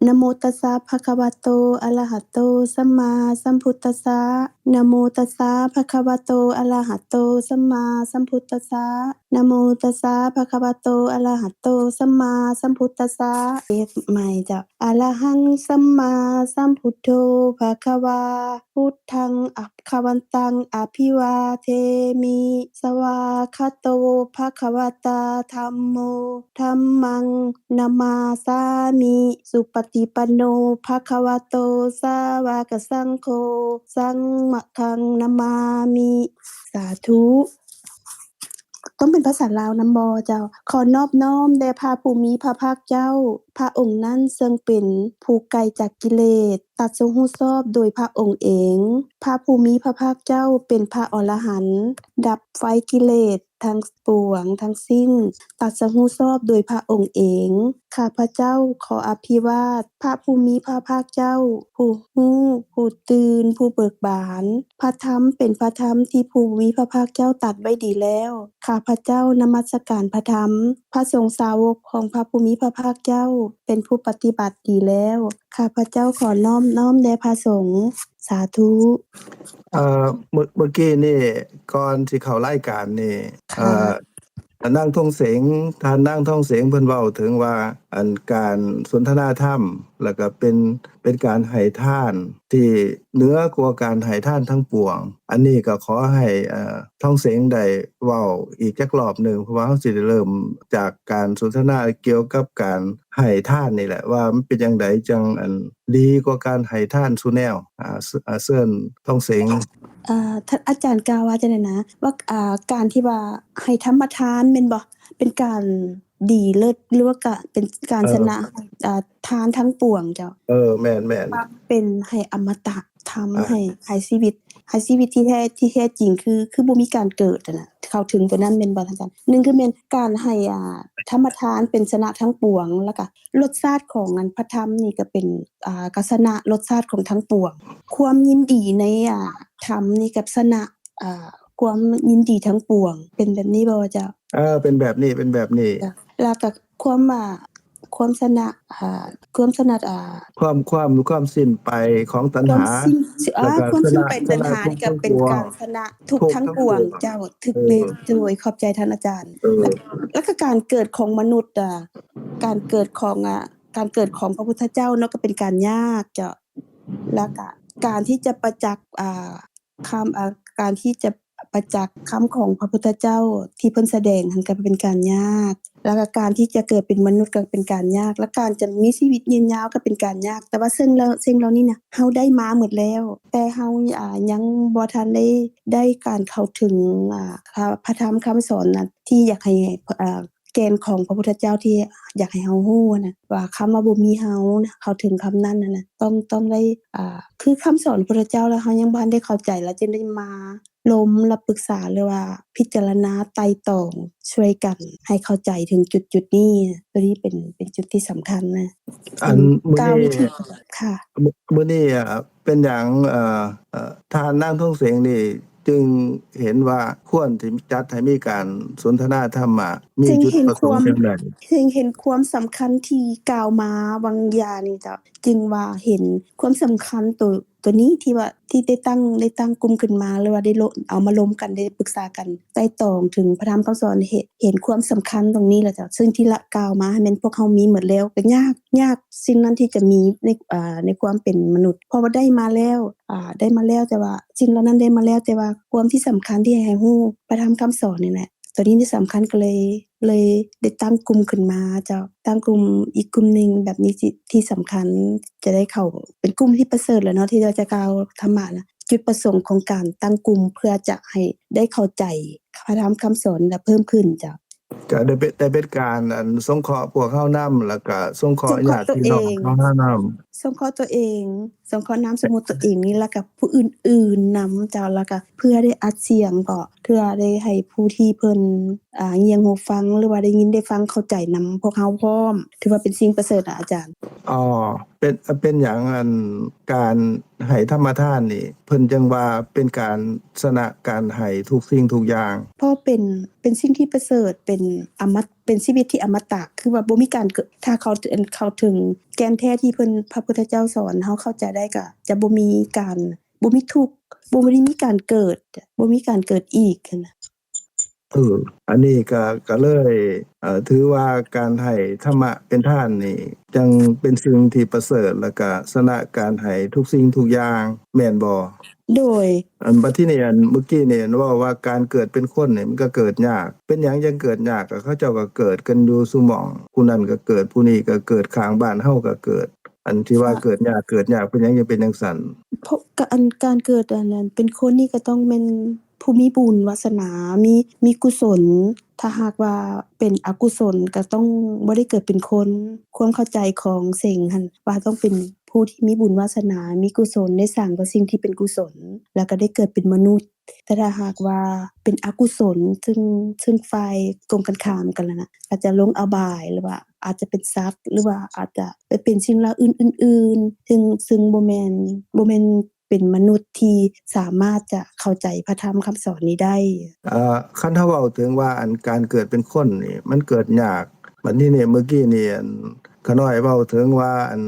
ນະໂມຕັດສະ ພະຄະວະໂຕ ອະລະຫະໂຕ ສຳມາສຳພຸດຕັດສະ ນະໂມຕັດສະ ພະຄະວະໂຕ ອະລະຫະໂຕ ສຳມາສຳພຸດຕັດສະ ນະໂມຕັດສະ ພະຄະວະໂຕ ອະລະຫະໂຕ ສຳມາສຳພຸດຕັດສະ ເຮັດໃໝ່ເຈົ້າ ອະລະຫັງ ສຳມາສຳພຸດໂທ ພະຄະວາ ພຸດທັງ ອະຄະວັນຕັງ ອະພິວາເທມິ ສະວາຄາໂຕ ພະຄະວະຕາ ທຳໂມ ທຳມັງ ນະມາສາມິ ສຸປະຕິປັນໂນ ພະຄະວະໂຕ ສາວະກະສັງໂຄ ສັງມະຄັງ ນະມາມິ ສາທຸ. ຕ້ອງເປັນພາສາລາວນຳບໍ່ເຈົ້າ? ຂໍນອບນ້ອມແດ່ພະຜູ້ມີພະພາກເຈົ້າ, ພະອົງນັ້ນເຊິ່ງເປັນຜູ້ໄກຈາກກິເລດ, ຕັດສະຮູ້ຊອບໂດຍພະອົງເອງ. ພະຜູ້ມີພະພາກເຈົ້າເປັນພະອໍລະຫັນ, ດັບໄຟກິເລດທັງປວງທັງສິ້ນ, ຕັດສະຮູ້ຊອບໂດຍພະອົງເອງ. ຂ້າພະເຈົ້າຂໍອະພິວາດພະຜູ້ມີພະພາກເຈົ້າ, ຜູ້ຮູ້, ຜູ້ຕື່ນ, ຜູ້ເບີກບານ. ພະທຳເປັນພະທຳທີ່ຜູ້ມີພະພາກເຈົ້າຕັດໄວ້ດີແລ້ວ. ຂ້າພະເຈົ້ານະມັດສະການພະທຳ. ພະສົງສາວົກຂອງພະຜູ້ມີພະພາກເຈົ້າເປັນຜູ້ປະຕິບັດດີແລ້ວ. ຂ້າພະເຈົ້າຂໍນອບນ້ອມແດ່ພະສົງ. ສາທຸ. ເອີ ເມື່ອ ເມື່ອກີ້ນີ້ ກ່ອນຊິເຂົ້າລາຍການນີ້ ເອີ ນາງທອງເສງ ທ່ານນາງທອງເສງເພິ່ນເວົ້າເຖິງວ່າ ອັນການສົນທະນາທຳ ແລ້ວກໍເປັນ ເປັນການໃຫ້ທານທີ່ເໜືອກວ່າການໃຫ້ທານທັງປວງ. ອັນນີ້ກໍຂໍໃຫ້ ເອີ ທອງເສງໄດ້ເວົ້າອີກຈັກລອບໜຶ່ງ ເພາະວ່າເຮົາຊິໄດ້ເລີ່ມຈາກການສົນທະນາກ່ຽວກັບການໃຫ້ທານນີ້ແຫຼະ ວ່າມັນເປັນຈັ່ງໃດຈັ່ງ ອັນ ດີກວ່າການໃຫ້ທານສູ່ແນວ. ອາ ເຊີນທອງເສງ. ອາ ທ່ານອາຈານກ່າວວ່າຈັ່ງໃດນະ ວ່າ ອາ ການທີ່ວ່າໃຫ້ທຳມະທານແມ່ນບໍ່ ເປັນການດີເລີດ ຫຼືວ່າກະເປັນການຊະນະ ເອີ ອາ ທານທັງປວງເຈົ້າ? ເອີ ແມ່ນໆ ວ່າເປັນໃຫ້ອະມະຕະ ທຳ ອາ ໃຫ້ ໃຫ້ຊີວິດ ໃຫ້ຊີວິດທີ່ແທ້ ທີ່ແທ້ຈິງ ຄື ຄືບໍ່ມີການເກີດຫັ້ນນະ ເຂົ້າເຖິງຕົວນັ້ນແມ່ນບໍ່ທ່ານອາຈານ? ໜຶ່ງຄືແມ່ນການໃຫ້ ອາ ທຳມະທານເປັນຊະນະທັງປວງ ແລ້ວກະລົດຊາດຂອງອັນພະທຳນີ້ກະເປັນ ອາ ກະຊະນະລົດຊາດຂອງທັງປວງ. ຄວາມຍິນດີໃນ ອາ ທຳນີ້ກະຊະນະ ອາ ຄວາມຍິນດີທັງປວງ ເປັນແບບນີ້ບໍ່ເຈົ້າ? ເອີ ເປັນແບບນີ້ ເປັນແບບນີ້. ແລ້ວກະຄວາມ ອາ ຄວາມຊະນະ ອາ ຄວາມຊະນະ ອາ ຄວາມ ຄວາມ ຄວາມສິ້ນໄປຂອງຕັນຫາ ຄວາມສິ້ນ ອາ ຄວາມສິ້ນໄປຕັນຫານີ້ກະເປັນການຊະນະທຸກທັງປວງເຈົ້າ. ຖືກແມ່ນ ໂດຍ ຂອບໃຈທ່ານອາຈານ. ແລ້ວກະການເກີດຂອງມະນຸດ ອາ ການເກີດຂອງ ອາ ການເກີດຂອງພະພຸດທະເຈົ້າເນາະ ກະເປັນການຍາກເຈົ້າ. ແລ້ວກະການທີ່ຈະປະຈັກ ອາ ຄຳ ອາ ການທີ່ຈະປະຈັກຄຳຂອງພະພຸດທະເຈົ້າທີ່ເພິ່ນສະແດງຫັ້ນກະເປັນການຍາກ. ແລ້ວກະການທີ່ຈະເກີດເປັນມະນຸດກະເປັນການຍາກ. ແລະການຈະມີຊີວິດຍືນຍາວກະເປັນການຍາກ. ແຕ່ວ່າສິ່ງເຫຼົ່າ ສິ່ງເຫຼົ່ານີ້ນະ ເຮົາໄດ້ມາໝົດແລ້ວ ແຕ່ເຮົາ ອາ ຍັງບໍ່ທັນໄດ້ ໄດ້ການເຂົ້າເຖິງ ອາ ພະ ພະທຳຄຳສອນນະ ທີ່ຢາກໃຫ້ ອາ ແກ່ນຂອງພະພຸດທະເຈົ້າທີ່ຢາກໃຫ້ເຮົາຮູ້ຫັ້ນນະ ວ່າຄຳວ່າບໍ່ມີເຮົານະ ເຂົ້າເຖິງຄຳນັ້ນຫັ້ນນະ ຕ້ອງ ຕ້ອງໄດ້ ອາ ຄືຄຳສອນພະພຸດທະເຈົ້າ ແລ້ວເຮົາຍັງບໍ່ທັນໄດ້ເຂົ້າໃຈ ແລ້ວຈຶ່ງໄດ້ມາລົມ ແລ້ວປຶກສາ ຫຼືວ່າພິຈາລະນາໄຕ່ຕອງຊ່ວຍກັນໃຫ້ເຂົ້າໃຈເຖິງຈຸດໆນີ້. ໂຕນີ້ເປັນ ເປັນຈຸດທີ່ສຳຄັນນະ. ອັນ ມື້ນີ້ ກ່າວວິທີ ຄ່ະ ມື້ນີ້ ເປັນຫຍັງ ເອີ ເອີ ທ່ານນາງທອງເສງນີ້ຈຶ່ງເຫັນວ່າຄວນທີ່ຈັດໃຫ້ມີການສົນທະນາທຳມະ ມີຈຸດປະສົງຈັ່ງໃດ? ຈຶ່ງເຫັນຄວາມສຳຄັນທີ່ກ່າວມາຫວ່າງຢ່າງນີ້ເຈົ້າ ຈຶ່ງວ່າເຫັນຄວາມສຳຄັນໂຕ ໂຕນີ້ທີ່ວ່າ ທີ່ໄດ້ຕັ້ງ ໄດ້ຕັ້ງກຸ່ມຂຶ້ນມາ ຫຼືວ່າໄດ້ລົມ ເອົາມາລົມກັນ ໄດ້ປຶກສາກັນ ໄຕ່ຕອງເຖິງພະທຳຄຳສອນ ເຫັນ ເຫັນຄວາມສຳຄັນຕົງນີ້ແຫຼະເຈົ້າ. ເຊິ່ງທີ່ລະ ກ່າວມາແມ່ນພວກເຮົາມີໝົດແລ້ວ ກະຍາກ ຍາກສິ່ງນັ້ນທີ່ຈະມີໃນ ອາ ໃນຄວາມເປັນມະນຸດ ເພາະວ່າໄດ້ມາແລ້ວ ອາ ໄດ້ມາແລ້ວ ແຕ່ວ່າສິ່ງເຫຼົ່ານັ້ນໄດ້ມາແລ້ວ ແຕ່ວ່າຄວາມທີ່ສຳຄັນທີ່ໃຫ້ຮູ້ພະທຳຄຳສອນນີ້ແຫຼະ ໂຕນີ້ທີ່ສຳຄັນ ກະເລີຍ ເລີຍໄດ້ຕັ້ງກຸ່ມຂຶ້ນມາເຈົ້າ ຕັ້ງກຸ່ມອີກກຸ່ມໜຶ່ງແບບນີ້ ທີ່ ທີ່ສຳຄັນ ຈະໄດ້ເຂົ້າ ເປັນກຸ່ມທີ່ປະເສີດແຫຼະເນາະ ທີ່ວ່າຈະກ່າວທຳມະນະ. ຈຸດປະສົງຂອງການຕັ້ງກຸ່ມເພື່ອຈະໃຫ້ໄດ້ເຂົ້າໃຈພະທຳຄຳສອນລະເພີ່ມຂຶ້ນເຈົ້າ. ກະໄດ້ເປັນ ໄດ້ເປັນການ ອັນ ສົງເຄາະພວກເຮົານຳ ແລ້ວກະສົງເຄາະຍາດພີ່ນ້ອງຂອງເຮົານຳ ສົງເຄາະຕົວເອງ ສົງເຄາະນາມສະໝຸດຕົວເອງນີ້ ແລ້ວກະຜູ້ອື່ນໆນຳເຈົ້າ ແລ້ວກະເພື່ອໄດ້ອັດສຽງເບາະ ເພື່ອໄດ້ໃຫ້ຜູ້ທີ່ເພິ່ນ ອ່າ ງຽງຫູຟັງ ຫຼືວ່າໄດ້ຍິນໄດ້ຟັງເຂົ້າໃຈນຳພວກເຮົາພ້ອມ ຖືວ່າເປັນສິ່ງປະເສີດນະອາຈານ. ອໍ ເປັນ ເປັນຫຍັງ ອັນ ການໃຫ້ທຳມະທານນີ້ ເພິ່ນຈັ່ງວ່າເປັນການຊະນະການໃຫ້ທຸກສິ່ງທຸກຢ່າງ? ເພາະເປັນ ເປັນສິ່ງທີ່ປະເສີດ ເປັນອະມະ ເປັນຊີວິດທີ່ອະມະຕະ ຄືວ່າບໍ່ມີການເກີດ ຖ້າເຂົ້າ ເຂົ້າເຖິງແກ່ນແທ້ທີ່ເພິ່ນ ພະພຸດທະເຈົ້າສອນ ເຮົາເຂົ້າໃຈໄດ້ ກໍຈະບໍ່ມີການ ບໍ່ມີທຸກ ບໍ່ໄດ້ມີການເກີດ ບໍ່ມີການເກີດອີກຫັ້ນນະ. ເອີ ອັນນີ້ກະ ກະເລີຍ ເອີ ຖືວ່າການໃຫ້ທຳມະເປັນທານນີ້ ຈັ່ງເປັນສິ່ງທີ່ປະເສີດ ແລ້ວກະຊະນະການໃຫ້ທຸກສິ່ງທຸກຢ່າງ ແມ່ນບໍ່? ໂດຍ. ອັນ ບັດທີນີ້ ອັນ ເມື່ອກີ້ນີ້ ອັນ ເວົ້າວ່າການເກີດເປັນຄົນນີ້ ມັນກະເກີດຍາກ. ເປັນຫຍັງຈັ່ງເກີດຍາກ? ກະເຂົາເຈົ້າກະເກີດກັນຢູ່ສູ່ໝ່ອງ ຜູ້ນັ້ນກະເກີດ ຜູ້ນີ້ກະເກີດ ຂ້າງບ້ານເຮົາກະເກີດ. ອັນທີ່ວ່າເກີດຍາກ ເກີດຍາກ ເປັນຫຍັງຈັ່ງເປັນຈັ່ງຊັ້ນ? ເພາະກະອັນການເກີດອັນນັ້ນເປັນຄົນນີ້ກະຕ້ອງແມ່ນຜູ້ມີບຸນວາສະໜາ ມີ ມີກຸສົນ. ຖ້າຫາກວ່າເປັນອະກຸສົນກະຕ້ອງບໍ່ໄດ້ເກີດເປັນຄົນ. ຄວາມເຂົ້າໃຈຂອງເສັງຫັ້ນວ່າຕ້ອງເປັນຜູ້ທີ່ມີບຸນວາສະໜາ ມີກຸສົນ ໄດ້ສ້າງແຕ່ສິ່ງທີ່ເປັນກຸສົນ ແລ້ວກະໄດ້ເກີດເປັນມະນຸດ. ແຕ່ຖ້າຫາກວ່າເປັນອະກຸສົນ ຊຶ່ງ ຊຶ່ງຝ່າຍກົງກັນຂ້າມກັນລະນະ ອາດຈະລົງອະບາຍ ຫຼືວ່າອາດຈະເປັນສັດ ຫຼືວ່າອາດຈະໄປເປັນສິ່ງລາວອື່ນໆ ຊຶ່ງ ຊຶ່ງບໍ່ແມ່ນ ບໍ່ແມ່ນເປັນມະນຸດທີ່ສາມາດຈະເຂົ້າໃຈພະທຳຄຳສອນນີ້ໄດ້. ເອີ ຄັນເຮົາເວົ້າເຖິງວ່າ ອັນ ການເກີດເປັນຄົນນີ້ ມັນເກີດຍາກ. ບັດນີ້ນີ້ ເມື່ອກີ້ນີ້ ອັນ ຂະນ້ອຍເວົ້າເຖິງວ່າ ອັນ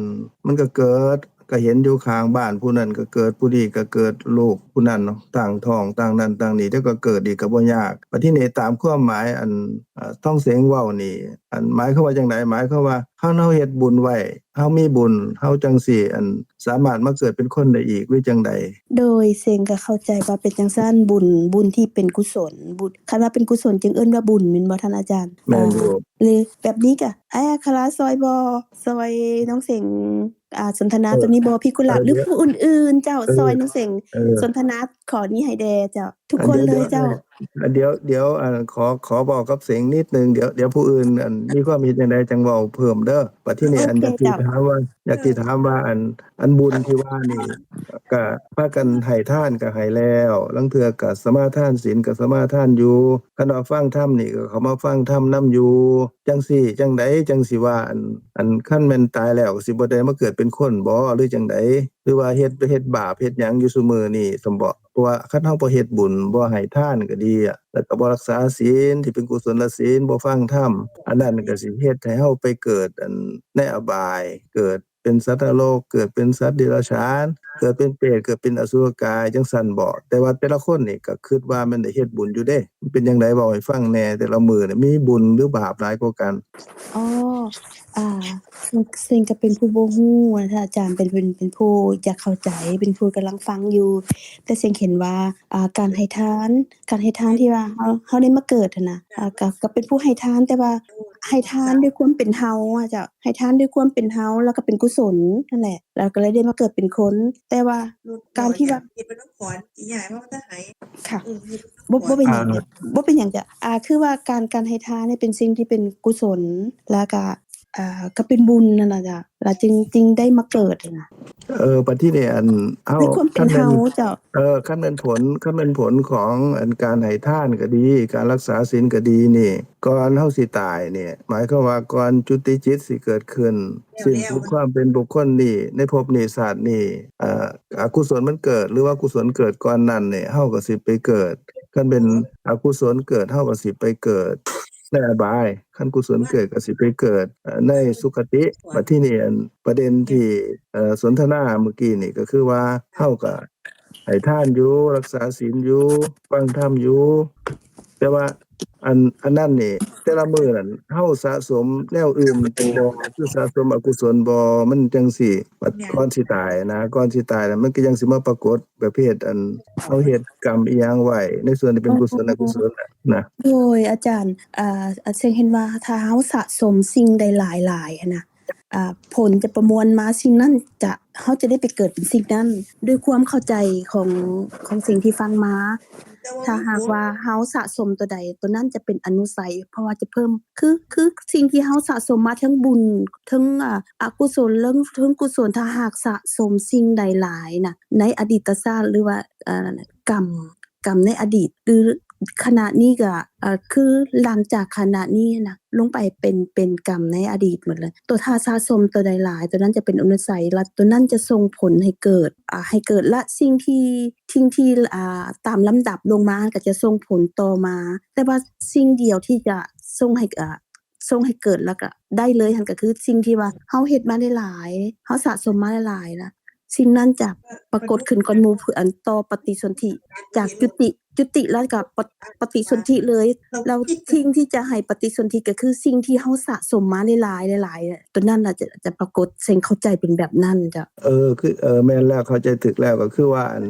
ມັນກະເກີດ ກະເຫັນຢູ່ຂ້າງບ້ານ ຜູ້ນັ້ນກະເກີດ ຜູ້ນີ້ກະເກີດ ລູກຜູ້ນັ້ນເນາະ ຕັ້ງທ້ອງ ຕັ້ງນັ້ນຕັ້ງນີ້ ແລ້ວກະເກີດອີກກະບໍ່ຍາກ. ບັດທີນີ້ຕາມຄວາມໝາຍ ອັນ ອາ ທອງເສັງເວົ້ານີ້ ອັນ ໝາຍຄວາມວ່າຈັ່ງໃດ? ໝາຍຄວາມວ່າ ຄັນເຮົາເຮັດບຸນໄວ້ ເຮົາມີບຸນ ເຮົາຈັ່ງຊິ ອັນ ສາມາດມາເກີດເປັນຄົນໄດ້ອີກ ຫຼືຈັ່ງໃດ? ໂດຍ ເສັງກະເຂົ້າໃຈວ່າເປັນຈັ່ງຊັ້ນ ບຸນ ບຸນທີ່ເປັນກຸສົນ ບຸນ ຄັນວ່າເປັນກຸສົນຈຶ່ງເອີ້ນວ່າບຸນ ແມ່ນບໍ່ທ່ານອາຈານ? ແມ່ນຢູ່. ຫຼືແບບນີ້ກະ ອ້າຍອັກຄະລາຊ່ອຍບໍ່? ຊ່ອຍນ້ອງເສັງ ອ່າ ສົນທະນາໂຕນີ້ບໍ່? ເອີ ພິກຂຸລະ ເອີ ຫຼືຜູ້ອື່ນໆ ເຈົ້າ ເອີ ຊ່ອຍນ້ອງເສັງ ເອີ ສົນທະນາຂໍນີ້ໃຫ້ແດ່ເຈົ້າ ທຸກຄົນເລີຍເຈົ້າ. ດຽວ ດຽວ ດຽວ ອັນ ຂໍ ຂໍເວົ້າກັບເສັງນິດໜຶ່ງ ດຽວ ດຽວຜູ້ອື່ນ ອັນ ມີຄວາມເຫັນຈັ່ງໃດຈັ່ງເວົ້າເພີ່ມເດີ. ບັດທີນີ້ ໂອເຄ ອັນ ຢາກຊິ ເຈົ້າ ຖາມວ່າ ຢາກຊິຖາມວ່າ ອັນ ອັນບຸນທີ່ວ່ານີ້ ກະພາກັນໃຫ້ທານກະໃຫ້ແລ້ວ ລາງເທື່ອກະສະມາທານສິນກະສະມາທານຢູ່ ຄັນວ່າຟັງທຳນີ້ກະເຂົ້າມາຟັງທຳນຳຢູ່ ຈັ່ງຊີ້ຈັ່ງໃດ ຈັ່ງຊິວ່າ ອັນ ອັນ ຄັນແມ່ນຕາຍແລ້ວກະຊິບໍ່ໄດ້ມາເກີດເປັນຄົນບໍ່ ຫຼືຈັ່ງໃດ? ຫຼືວ່າເຮັດ ເຮັດບາບເຮັດຫຍັງຢູ່ຊຸມື້ນີ້ຊັ້ນບໍ? ເພາະວ່າຄັນເຮົາບໍ່ເຮັດບຸນ ບໍ່ໃຫ້ທານກະດີ ແລ້ວກະບໍ່ຮັກສາສິນທີ່ເປັນກຸສົນລະສິນ ບໍ່ຟັງທຳ ອັນນັ້ນກະຊິເຮັດໃຫ້ເຮົາໄປເກີດ ອັນ ໃນອະບາຍ ເກີດເປັນສັດນະລົກ ເກີດເປັນສັດເດຍລະສານ ເກີດເປັນເປດ ເກີດເປັນອະສຸລະກາຍ ຈັ່ງຊັ້ນບໍ? ແຕ່ວ່າແຕ່ລະຄົນນີ້ກະຄຶດວ່າແມ່ນໄດ້ເຮັດບຸນຢູ່ເດ້. ມັນເປັນຈັ່ງໃດ ເວົ້າໃຫ້ຟັງແດ່ ແຕ່ລະມື້ນີ້ມີບຸນ ຫຼືບາບຫຼາຍກວ່າກັນ? ອໍ ອ່າ ເຊິ່ງ ເຊິ່ງກະເປັນຜູ້ບໍ່ຮູ້ນະ ທ່ານອາຈານ ເປັນ ເປັນ ເປັນຜູ້ຢາກເຂົ້າໃຈ ເປັນຜູ້ກຳລັງຟັງຢູ່ ແຕ່ເຊິ່ງເຫັນວ່າ ອ່າ ການໃຫ້ທານ ການໃຫ້ທານທີ່ວ່າເຮົາ ເຮົາໄດ້ມາເກີດຫັ້ນນະ ອ່າ ກະ ກະເປັນຜູ້ໃຫ້ທານ ແຕ່ວ່າໃຫ້ທານດ້ວຍຄວາມເປັນເຮົາອະເຈົ້າ ໃຫ້ທານດ້ວຍຄວາມເປັນເຮົາ ແລ້ວກະເປັນກຸສົນຫັ້ນແຫຼະ ແລ້ວກະເລີຍໄດ້ມາເກີດເປັນຄົນ ແຕ່ວ່າການທີ່ວ່າ ເຮັດເປັນນ້ຳຂອນ ຊິຍ້າຍມາແຕ່ໃຫ້ ຄ່ະ ບໍ່ ບໍ່ເປັນຫຍັງ ອ່າ ບໍ່ເປັນຫຍັງເຈົ້າ ອ່າ ຄືວ່າການ ການໃຫ້ທານນີ້ເປັນສິ່ງທີ່ເປັນກຸສົນ ແລ້ວກະ ອ່າ ກະເປັນບຸນຫັ້ນນະເຈົ້າ ລະຈຶ່ງ ຈຶ່ງໄດ້ມາເກີດຫັ້ນນະ. ເອີ ບັດທີນີ້ ອັນ ເຮົາ ໃນຄວາມເປັນເຮົາເຈົ້າ ເອີ ຄັນແມ່ນຜົນ ຄັນແມ່ນຜົນຂອງ ອັນ ການໃຫ້ທານກະດີ ການລັກສາສິນກະດີນີ້ ກ່ອນເຮົາຊິຕາຍນີ້ ໝາຍຄວາມວ່າກ່ອນຈຸຕິຈິດຊິເກີດຂຶ້ນ ສິ້ນສຸດຄວາມເປັນບຸກຄົນນີ້ ໃນພົບນີ້ຊາດນີ້ ເອີ ອະກຸສົນມັນເກີດ ຫຼືວ່າກຸສົນເກີດກ່ອນນັ້ນນີ້ ເຮົາກະຊິໄປເກີດ ຄັນເປັນອະກຸສົນເກີດ ເຮົາກະຊິໄປເກີດໃນອະບາຍ ຄັນກຸສົນເກີດກະຊິໄປເກີດ ເອີ ໃນສຸຄະຕິ. ບັດທີນີ້ ອັນ ປະເດັນທີ່ ເອີ ສົນທະນາມື້ກີ້ນີ້ກະຄືວ່າ ເຮົາກະໃຫ້ທານຢູ່ ລັກສາສິນຢູ່ ຟັງທຳຢູ່ ແຕ່ວ່າ ອັນ ອັນນັ້ນນີ້ ແຕ່ລະມື້ນັ້ນ ເຮົາສະສົມແນວອື່ນບໍ່ ຄືສະສົມອະກຸສົນບໍ່ ມັນຈັ່ງຊິ ກ່ອນຊິຕາຍນະ ກ່ອນຊິຕາຍນະ ມັນກະຍັງຊິມາປາກົດ ປະເພດ ອັນ ເຮົາເຮັດກຳອີ່ຫຍັງໄວ້ ໃນສ່ວນທີ່ເປັນກຸສົນອະກຸສົນນະ. ໂດຍ ອາຈານ ອ່າ ເຊິ່ງເຫັນວ່າ ຖ້າເຮົາສະສົມສິ່ງໃດຫຼາຍໆຫັ້ນນະ ອ່າ ຜົນຈະປະມວນມາສິ່ງນັ້ນ ຈະ ເຮົາຈະໄດ້ໄປເກີດເປັນສິ່ງນັ້ນ ດ້ວຍຄວາມເຂົ້າໃຈຂອງ ຂອງສິ່ງທີ່ຟັງມາ ຖ້າຫາກວ່າເຮົາສະສົມໂຕໃດ ໂຕນັ້ນຈະເປັນອະນຸໄສ ເພາະວ່າຈະເພີ່ມ ຄື ຄືສິ່ງທີ່ເຮົາສະສົມມາ ເຖິງບຸນ ເຖິງ ອ່າ ອະກຸສົນ ເຖິງ ເຖິງກຸສົນ ຖ້າຫາກສະສົມສິ່ງໃດຫຼາຍນະ ໃນອະດີດຕະຊາດ ຫຼືວ່າ ອ່າ ກຳ ກຳໃນອະດີດ ຫຼື ຂະນະນີ້ກະ ເອີ ຄືຫຼັງຈາກຂະນະນີ້ນະ ລົງໄປເປັນ ເປັນກຳໃນອະດີດໝົດເລີຍ. ຕົວຖ້າສະສົມຕົວໃດຫຼາຍ ຕົວນັ້ນຈະເປັນອະນຸໄສ ແລະ ຕົວນັ້ນຈະສົ່ງຜົນໃຫ້ເກີດ ອ່າ ໃຫ້ເກີດ ແລະ ສິ່ງທີ່ ສິ່ງທີ່ ອ່າ ຕາມລຳດັບລົງມາກໍຈະສົ່ງຜົນຕໍ່ມາ. ແຕ່ວ່າສິ່ງດຽວທີ່ຈະສົ່ງໃຫ້ ອ່າ ສົ່ງໃຫ້ເກີດ ແລ້ວກໍໄດ້ເລີຍຫັ້ນ ກໍຄືສິ່ງທີ່ວ່າເຮົາເຮັດມາຫຼາຍໆ ເຮົາສະສົມມາຫຼາຍໆ ລະ ສິ່ງນັ້ນຈະປາກົດຂຶ້ນກ່ອນໝູ່ ເພື່ອອັນຕໍ່ປະຕິສົນທິ ຈາກຈຸຕິ ຈຸຕິແລ້ວກໍປະ ປະຕິສົນທິເລີຍ. ແລ້ວສິ່ງທີ່ຈະໃຫ້ປະຕິສົນທິກໍຄືສິ່ງທີ່ເຮົາສະສົມມາຫຼາຍໆ ຫຼາຍໆ ຕົວນັ້ນນະຈະ ຈະປາກົດ. ເສັງເຂົ້າໃຈເປັນແບບນັ້ນເຈົ້າ. ເອີ ຄື ເອີ ແມ່ນແລ້ວ ເຂົ້າໃຈຖືກແລ້ວ ກໍຄືວ່າ ອັນ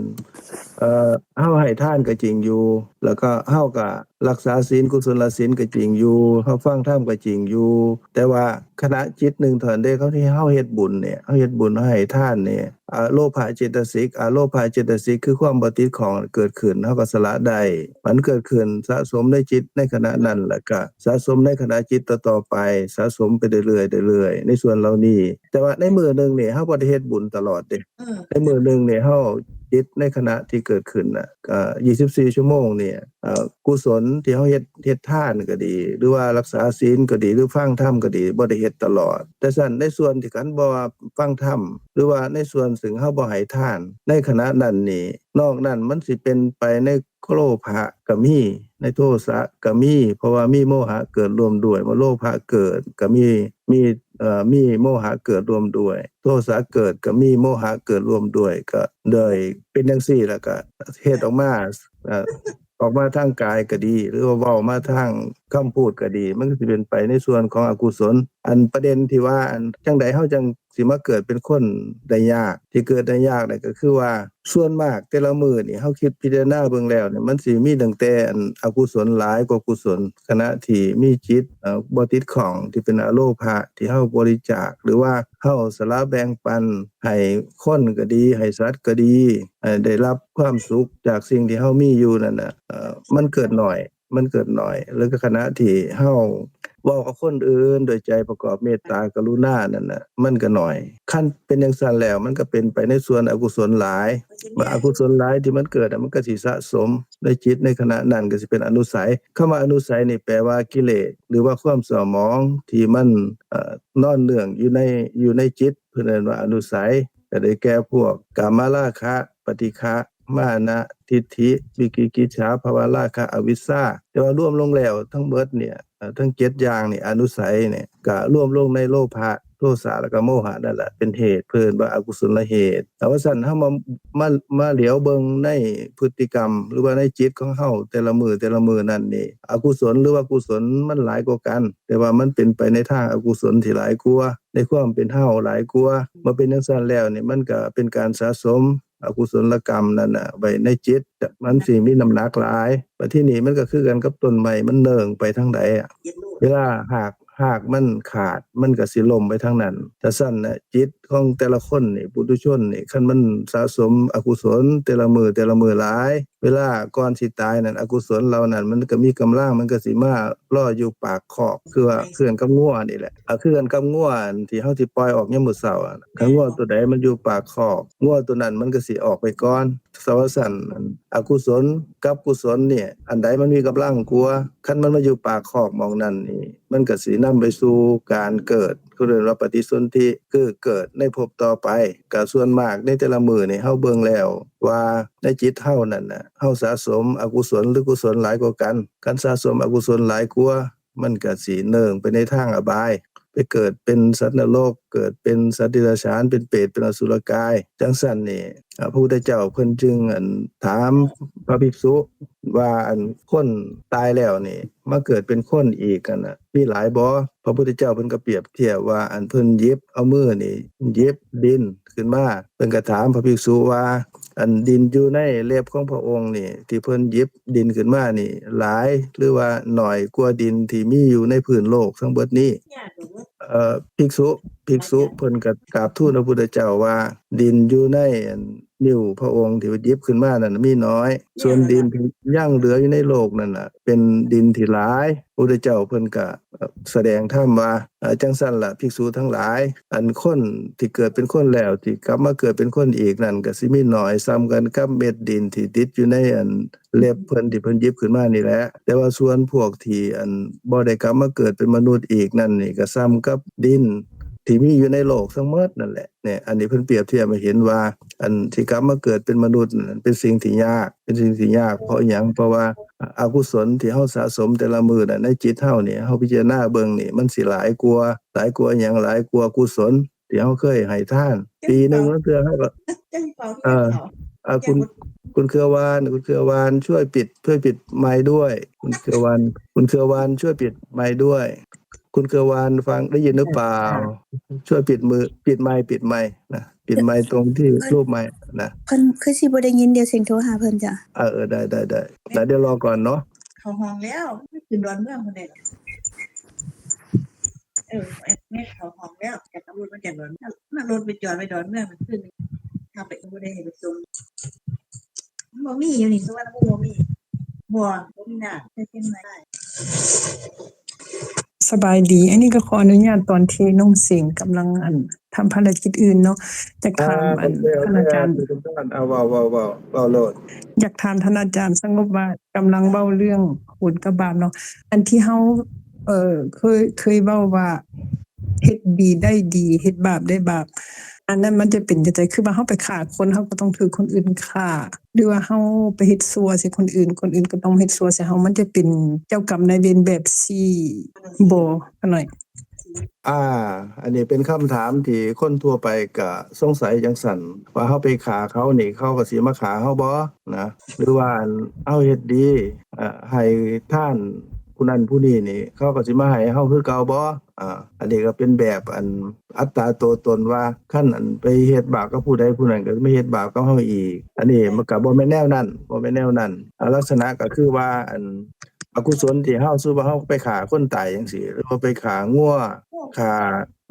ເອີ ເຮົາໃຫ້ທານກໍຈິງຢູ່ ແລ້ວກໍເຮົາກໍ ຮັກສາສິນ ກຸສົນລະສິນກໍຈິງຢູ່ ເຮົາຟັງທຳກໍຈິງຢູ່ ແຕ່ວ່າຂະນະຈິດໜຶ່ງເທົ່ານັ້ນເດ້ ເຮົາທີ່ເຮົາເຮັດບຸນນີ້ ເຮົາເຮັດບຸນ ເຮົາໃຫ້ທານນີ້ ອະໂລພະເຈດຕະສິກ ອະໂລພະເຈດຕະສິກຄືຄວາມບໍ່ຕິດຂ້ອງເກີດຂຶ້ນ ເຮົາກໍສະຫຼະໄດ້ ມັນເກີດຂຶ້ນສະສົມໃນຈິດໃນຂະນະນັ້ນ ແລ້ວກໍສະສົມໃນຂະນະຈິດຕໍ່ໆໄປ ສະສົມໄປເລື້ອຍໆ ເລື້ອຍໆ ໃນສ່ວນເຫຼົ່ານີ້. ແຕ່ວ່າໃນມື້ໜຶ່ງນີ້ ເຮົາບໍ່ໄດ້ເຮັດບຸນຕະຫຼອດເດ້ ໃນມື້ໜຶ່ງນີ້ ເຮົາຈິດໃນຂະນະທີ່ເກີດຂຶ້ນນະ ອ່າ ຊາວສີ່ຊົ່ວໂມງນີ້ ອ່າ ກຸສົນທີ່ເຮົາເຮັດ ເຮັດທານກໍດີ ຫຼືວ່າຮັກສາສິນກໍດີ ຫຼືຟັງທຳກໍດີ ບໍ່ໄດ້ເຮັດຕະຫຼອດ. ແຕ່ຊັ້ນໃນສ່ວນທີ່ຄັນບໍ່ວ່າຟັງທຳ ຫຼືວ່າໃນສ່ວນເຊິ່ງເຮົາບໍ່ໃຫ້ທານ ໃນຂະນະນັ້ນນີ້ ນອກນັ້ນມັນຊິເປັນໄປໃນໂລພະກໍມີ ໃນໂທສະກໍມີ ເພາະວ່າມີໂມຫະເກີດຮ່ວມດ້ວຍ ເມື່ອໂລພະເກີດກໍມີ ມີ ເອີ ມີໂມຫະເກີດຮ່ວມດ້ວຍ ໂທສະເກີດກໍມີໂມຫະເກີດຮ່ວມດ້ວຍ ກໍເລີຍເປັນຈັ່ງຊີ້ ແລ້ວກໍເຮັດອອກມາ ເອີ ອອກມາທາງກາຍກໍດີ ຫຼືວ່າເວົ້າມາທາງຄຳພູດກໍດີ ມັນກໍຊິເປັນໄປໃນສ່ວນຂອງອະກຸສົນ. ອັນປະເດັນທີ່ວ່າ ອັນ ຈັ່ງໃດເຮົາຈັ່ງ ຊິມາເກີດເປັນຄົນໄດ້ຍາກ ທີ່ເກີດໄດ້ຍາກນີ້ກໍຄືວ່າ ສ່ວນມາກແຕ່ລະມື້ນີ້ ເຮົາຄິດພິຈາລະນາເບິ່ງແລ້ວນີ້ ມັນຊິມີຕັ້ງແຕ່ ອັນ ອະກຸສົນຫຼາຍກວ່າກຸສົນ ຂະນະທີ່ມີຈິດ ເອີ ບໍ່ຕິດຂ້ອງ ທີ່ເປັນອະໂລພະ ທີ່ເຮົາບໍລິຈາກ ຫຼືວ່າເຮົາສະຫຼະແບ່ງປັນໃຫ້ຄົນກໍດີ ໃຫ້ສັດກໍດີ ໃຫ້ໄດ້ຮັບຄວາມສຸກຈາກສິ່ງທີ່ເຮົາມີຢູ່ນັ້ນນະ ເອີ ມັນເກີດໜ້ອຍ ມັນເກີດໜ້ອຍ ແລ້ວກໍຂະນະທີ່ເຮົາເວົ້າກັບຄົນອື່ນດ້ວຍໃຈປະກອບເມດຕາກະລຸນານັ້ນນະ ມັນກໍໜ້ອຍ. ຄັນເປັນຈັ່ງຊັ້ນແລ້ວ ມັນກໍເປັນໄປໃນສ່ວນອະກຸສົນຫຼາຍ ເມື່ອອະກຸສົນຫຼາຍທີ່ມັນເກີດ ມັນກໍຊິສະສົມໃນຈິດໃນຂະນະນັ້ນ ກໍຊິເປັນອະນຸໄສ. ຄຳວ່າອະນຸໄສນີ້ແປວ່າກິເລດ ຫຼືວ່າຄວາມເສົ້າໝອງທີ່ມັນ ເອີ ນອນເນື່ອງຢູ່ໃນ ຢູ່ໃນຈິດ ເພິ່ນເອີ້ນວ່າອະນຸໄສ ກໍໄດ້ແກ່ພວກກາມະລາຄະ ປະຕິຄະ ມານະ ທິດຖິ ວິກິກິດສາ ພະວະລາຄະ ອະວິຊຊາ. ແຕ່ວ່າລວມລົງແລ້ວທັງເບິດນີ້ ເອີ ທັງເຈັດຢ່າງນີ້ ອະນຸໄສນີ້ ກະລວມລົງໃນໂລພະ ໂທສະ ແລ້ວກະໂມຫະນັ້ນແຫຼະ ເປັນເຫດ ເພິ່ນວ່າອະກຸສົນລະເຫດ. ແຕ່ວ່າຊັ້ນ ເຮົາມາ ມາ ມາຫຼຽວເບິ່ງໃນພຶດຕິກຳ ຫຼືວ່າໃນຈິດຂອງເຮົາແຕ່ລະມື້ ແຕ່ລະມື້ນັ້ນນີ້ ອະກຸສົນ ຫຼືວ່າກຸສົນ ມັນຫຼາຍກວ່າກັນ ແຕ່ວ່າມັນເປັນໄປໃນທາງອະກຸສົນທີ່ຫຼາຍກວ່າ ໃນຄວາມເປັນເຮົາຫຼາຍກວ່າ. ເມື່ອເປັນຈັ່ງຊັ້ນແລ້ວນີ້ ມັນກະເປັນການສະສົມອະກຸສົນລະກຳນັ້ນນະໄວ້ໃນຈິດ ມັນຊິມີນ້ຳໜັກຫຼາຍ. ບັດທີນີ້ມັນກະຄືກັນກັບຕົ້ນໄມ້ ມັນເໜິ່ງໄປທາງໃດ ເວລາຮາກ ຮາກມັນຂາດ ມັນກະຊິລົ້ມໄປທາງນັ້ນ. ຖ້າຊັ້ນນະ ຈິດຂອງແຕ່ລະຄົນນີ້ ປຸຖຸຊົນນີ້ ຄັນມັນສະສົມອະກຸສົນແຕ່ລະມື້ ແຕ່ລະມື້ຫຼາຍ ເວລາກ່ອນຊິຕາຍນັ້ນ ອະກຸສົນເຫຼົ່ານັ້ນມັນກໍມີກຳລັງ ມັນກໍຊິມາລໍຢູ່ປາກຄອກ ຄືວ່າຄືກັນກັບງົວນີ້ແຫຼະ ກໍຄືກັນກັບງົວອັນທີ່ເຮົາຊິປ່ອຍອອກຍາມມື້ເຊົ້າ. ຄັນງົວຕົວໃດມັນຢູ່ປາກຄອກ ງົວຕົວນັ້ນມັນກໍຊິອອກໄປກ່ອນ. ສະວ່າຊັ້ນ ອັນອະກຸສົນກັບກຸສົນນີ້ ອັນໃດມັນມີກຳລັງກວ່າ? ຄັນມັນມາຢູ່ປາກຄອກໝ່ອງນັ້ນນີ້ ມັນກໍຊິນຳໄປສູ່ການເກີດ ເຂົາເອີ້ນວ່າປະຕິສົນທິ ຄືເກີດໃນພົບຕໍ່ໄປ. ກະສ່ວນມາກໃນແຕ່ລະມື້ນີ້ ເຮົາເບິ່ງແລ້ວວ່າໃນຈິດເຮົານັ້ນນະ ເຮົາສະສົມອະກຸສົນ ຫຼື ກຸສົນຫຼາຍກວ່າກັນ. ຄັນສະສົມອະກຸສົນຫຼາຍກວ່າ ມັນກະຊິເໜິ່ງໄປໃນທາງອະບາຍ ໄປເກີດເປັນສັດນະລົກ ເກີດເປັນສັດເດຍລະສານ ເປັນເປດ ເປັນອະສຸລະກາຍ. ຈັ່ງຊັ້ນນີ້ ອາ ພະພຸດທະເຈົ້າເພິ່ນຈຶ່ງ ອັນ ຖາມພະພິກສຸວ່າ ອັນ ຄົນຕາຍແລ້ວນີ້ ມາເກີດເປັນຄົນອີກຫັ້ນນະ ມີຫຼາຍບໍ່? ພະພຸດທະເຈົ້າເພິ່ນກໍປຽບທຽບວ່າ ອັນເພິ່ນຫຍິບເອົາມືນີ້ ຫຍິບດິນຂຶ້ນມາ ເພິ່ນກໍຖາມພະພິກສຸວ່າ ອັນດິນຢູ່ໃນເລັບຂອງພະອົງນີ້ ທີ່ເພິ່ນຫຍິບດິນຂຶ້ນມານີ້ ຫຼາຍ ຫຼືວ່າໜ້ອຍກວ່າດິນທີ່ມີຢູ່ໃນພື້ນໂລກທັງເບິດນີ້? ເອີ ພິກສຸ ພິກສຸເພິ່ນກໍກາບທູນພະພຸດທະເຈົ້າວ່າ ດິນຢູ່ໃນ ອັນ ນິ້ວພະອົງທີ່ວ່າຫຍິບຂຶ້ນມານັ້ນມີໜ້ອຍ ສ່ວນດິນທີ່ຍັງເຫຼືອຢູ່ໃນໂລກນັ້ນນະ ເປັນດິນທີ່ຫຼາຍ. ພະພຸດທະເຈົ້າເພິ່ນກະ ເອີ ສະແດງທຳວ່າ ເອີ ຈັ່ງຊັ້ນລະ ພິກສຸທັງຫຼາຍ ອັນຄົນທີ່ເກີດເປັນຄົນແລ້ວ ທີ່ກັບມາເກີດເປັນຄົນອີກນັ້ນ ກະຊິມີໜ້ອຍສ່ຳກັນກັບເມັດດິນທີ່ຕິດຢູ່ໃນ ອັນ ເລັບເພິ່ນທີ່ເພິ່ນຫຍິບຂຶ້ນມານີ້ແຫຼະ. ແຕ່ວ່າສ່ວນພວກທີ່ ອັນ ບໍ່ໄດ້ກັບມາເກີດເປັນມະນຸດອີກນັ້ນນີ້ ກໍສ່ຳກັບດິນທີ່ມີຢູ່ໃນໂລກທັງໝົດນັ້ນແຫຼະ. ນີ້ ອັນນີ້ເພິ່ນປຽບທຽບໃຫ້ເຫັນວ່າ ອັນທີ່ກັບມາເກີດເປັນມະນຸດນັ້ນເປັນສິ່ງທີ່ຍາກ, ເປັນສິ່ງທີ່ຍາກ. ເພາະຫຍັງ? ເພາະວ່າອະ ອະກຸສົນທີ່ເຮົາສະສົມແຕ່ລະມື້ນັ້ນໃນຈິດເຮົານີ້ ເຮົາພິຈາລະນາເບິ່ງນີ້ ມັນຊິຫຼາຍກວ່າ, ຫຼາຍກວ່າຫຍັງ? ຫຼາຍກວ່າກຸສົນທີ່ເຮົາເຄີຍໃຫ້ທານ. ປີໜຶ່ງລາງເທື່ອເຮົາກໍ ເອີ ອາ ຄຸນ ຄຸນເຄືອວານ ຄຸນເຄືອວານ ຊ່ວຍປິດ ຊ່ວຍປິດໄມค์ດ້ວຍ. ຄຸນເຄືອວານ ຄຸນເຄືອວານ ຊ່ວຍປິດໄມค์ດ້ວຍ. ຄຸນເຄືອວານ ຟັງໄດ້ຍິນຫຼືເປົ່າ? ຊ່ວຍປິດມື ປິດໄມ ປິດໄມນະ ປິດໄມຕົງທີ່ຮູບໄມນະ. ເພິ່ນຄືຊິບໍ່ໄດ້ຍິນ, ດຽວຊິໂທຫາເພິ່ນຈ້ະ. ເອີ ເອີ ໄດ້ ໄດ້ ໄດ້ ດຽວລໍກ່ອນເນາະ. ເຂົ້າຫ້ອງແລ້ວ ຂຶ້ນດອນເມືອງພຸ້ນເດ້. ເອີ ແມ່ເຂົ້າຫ້ອງແລ້ວ ແຕ່ຕຳຫຼວດມາຈາກດອນເມືອງ ມາລົດໄປຈອດໄວ້ດອນເມືອງ ຄືນນີ້ ຖ້າໄປບໍ່ໄດ້ໃຫ້ໄປສົ່ງ. ມັນບໍ່ມີຢູ່ນີ້ ສຸວັນນະພູມບໍ່ມີ. ບໍ່ ບໍ່ມີນາ ແຕ່ຊຽງໃໝ່. ສະບາຍດີ. ອັນນີ້ກໍຂໍອະນຸຍາດຕອນທີ່ນ້ອງສິງກຳລັງ ອັນ ທຳພາລະກິດອື່ນເນາະ. ຢາກຖາມ ອ່າ ອັນ ໂອເຄ ໂອເຄ ທ່ານອາຈານ ເອົາ ເວົ້າ ເວົ້າ ເວົ້າ ເວົ້າໂລດ. ຢາກຖາມທ່ານອາຈານສະຫງົບວ່າ ກຳລັງເວົ້າເລື່ອງບຸນກັບບາບເນາະ. ອັນທີ່ເຮົາ ເອີ ເຄີຍ ເຄີຍເວົ້າວ່າ ເຮັດດີໄດ້ດີ ເຮັດບາບໄດ້ບາບ ອັນນັ້ນມັນຈະເປັນຈັ່ງໃດ? ຄືວ່າເຮົາໄປຂ້າຄົນ ເຮົາກໍຕ້ອງຖືກຄົນອື່ນຂ້າ ຫຼືວ່າເຮົາໄປເຮັດຊົ່ວໃສ່ຄົນອື່ນ ຄົນອື່ນກໍຕ້ອງເຮັດຊົ່ວໃສ່ເຮົາ ມັນຈະເປັນເຈົ້າກຳນາຍເວນແບບຊີ້ບໍ່? ຂະນ້ອຍ ອ່າ ອັນນີ້ເປັນຄຳຖາມທີ່ຄົນທົ່ວໄປກະສົງໄສຈັ່ງຊັ້ນ ວ່າເຮົາໄປຂ້າເຂົານີ້ ເຂົາກໍຊິມາຂ້າເຮົາບໍ່ນະ? ຫຼືວ່າ ອັນ ເຮົາເຮັດດີ ເອີ ໃຫ້ທານຜູ້ນັ້ນຜູ້ນີ້ນີ້ ເຂົາກໍຊິມາໃຫ້ເຮົາຄືເກົ່າບໍ່? ອ່າ ອັນນີ້ກໍເປັນແບບ ອັນ ອັດຕາຕົວຕົນວ່າ ຄັນ ອັນ ໄປເຮັດບາບກັບຜູ້ໃດ ຜູ້ນັ້ນກໍຊິມາເຮັດບາບກັບເຮົາອີກ. ອັນນີ້ມັນກໍບໍ່ແມ່ນແນວນັ້ນ ບໍ່ແມ່ນແນວນັ້ນ. ອາ ລັກສະນະກໍຄືວ່າ ອັນ ອະກຸສົນທີ່ເຮົາ ສົມມຸດວ່າເຮົາໄປຂ້າຄົນຕາຍຈັ່ງຊີ້ ຫຼືວ່າໄປຂ້າງົວ ຂ້າ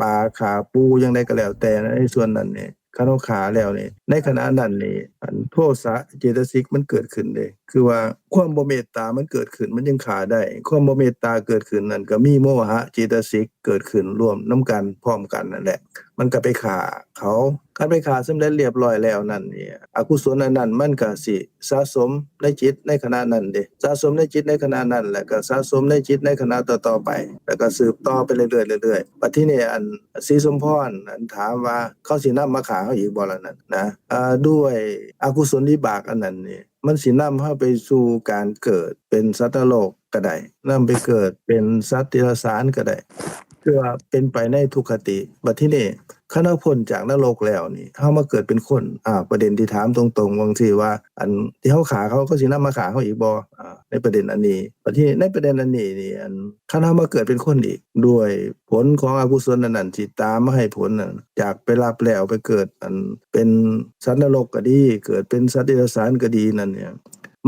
ປາ ຂ້າປູ ຈັ່ງໃດກໍແລ້ວແຕ່ ໃນສ່ວນນັ້ນນີ້ ຄັນເຮົາຂ້າແລ້ວນີ້ ໃນຂະນະນັ້ນນີ້ ອັນ ໂທສະເຈຕະສິກມັນເກີດຂຶ້ນເດ້ ຄືວ່າຄວາມບໍ່ເມດຕາມັນເກີດຂຶ້ນ ມັນຈຶ່ງຂ້າໄດ້. ຄວາມບໍ່ເມດຕາເກີດຂຶ້ນນັ້ນ ກໍມີໂມຫະເຈຕະສິກເກີດຂຶ້ນຮ່ວມນຳກັນ ພ້ອມກັນນັ້ນແຫຼະ ມັນກໍໄປຂ້າເຂົາ. ຄັນໄປຂ້າສຳເລັດລຽບຮ້ອຍແລ້ວນັ້ນນີ້ ອະກຸສົນອັນນັ້ນມັນກໍຊິສະສົມໃນຈິດໃນຂະນະນັ້ນເດ້ ສະສົມໃນຈິດໃນຂະນະນັ້ນ ແລ້ວກໍສະສົມໃນຈິດໃນຂະນະຕໍ່ໆໄປ ແລ້ວກໍສືບຕໍ່ໄປເລື້ອຍໆ ເລື້ອຍໆ. ບັດທີນີ້ ອັນ ສີສົມພອນ ອັນ ຖາມວ່າເຂົາຊິນຳມາຂ້າເຮົາອີກບໍ່ລະນັ້ນນະ? ອາ ດ້ວຍອະກຸສົນວິບາກອັນນັ້ນນີ້ ມັນຊິນຳເຮົາໄປສູ່ການເກີດເປັນສັດນະລົກກໍໄດ້ ນຳໄປເກີດເປັນສັດເດຍລະສານກໍໄດ້ ຄືວ່າເປັນໄປໃນທຸກຄະຕິ. ບັດທີນີ້ ຄັນເຮົາພົ້ນຈາກນະລົກແລ້ວນີ້ ເຮົາມາເກີດເປັນຄົນ ອາ ປະເດັນທີ່ຖາມຕົງໆວ່າຈັ່ງຊີ້ວ່າ ອັນ ທີ່ເຮົາຂ້າເຂົາ ເຂົາຊິນຳມາຂ້າເຮົາອີກບໍ່? ອາ ໃນປະເດັນອັນນີ້ ບັດທີໃນປະເດັນອັນນີ້ນີ້ ອັນ ຄັນເຮົາມາເກີດເປັນຄົນອີກ ດ້ວຍຜົນຂອງອະກຸສົນອັນນັ້ນທີ່ຕາມມາໃຫ້ຜົນນັ້ນ ຈາກໄປຮັບແລ້ວໄປເກີດ ອັນ ເປັນສັດນະລົກກໍດີ ເກີດເປັນສັດເດຍລະສານກໍດີນັ້ນນີ້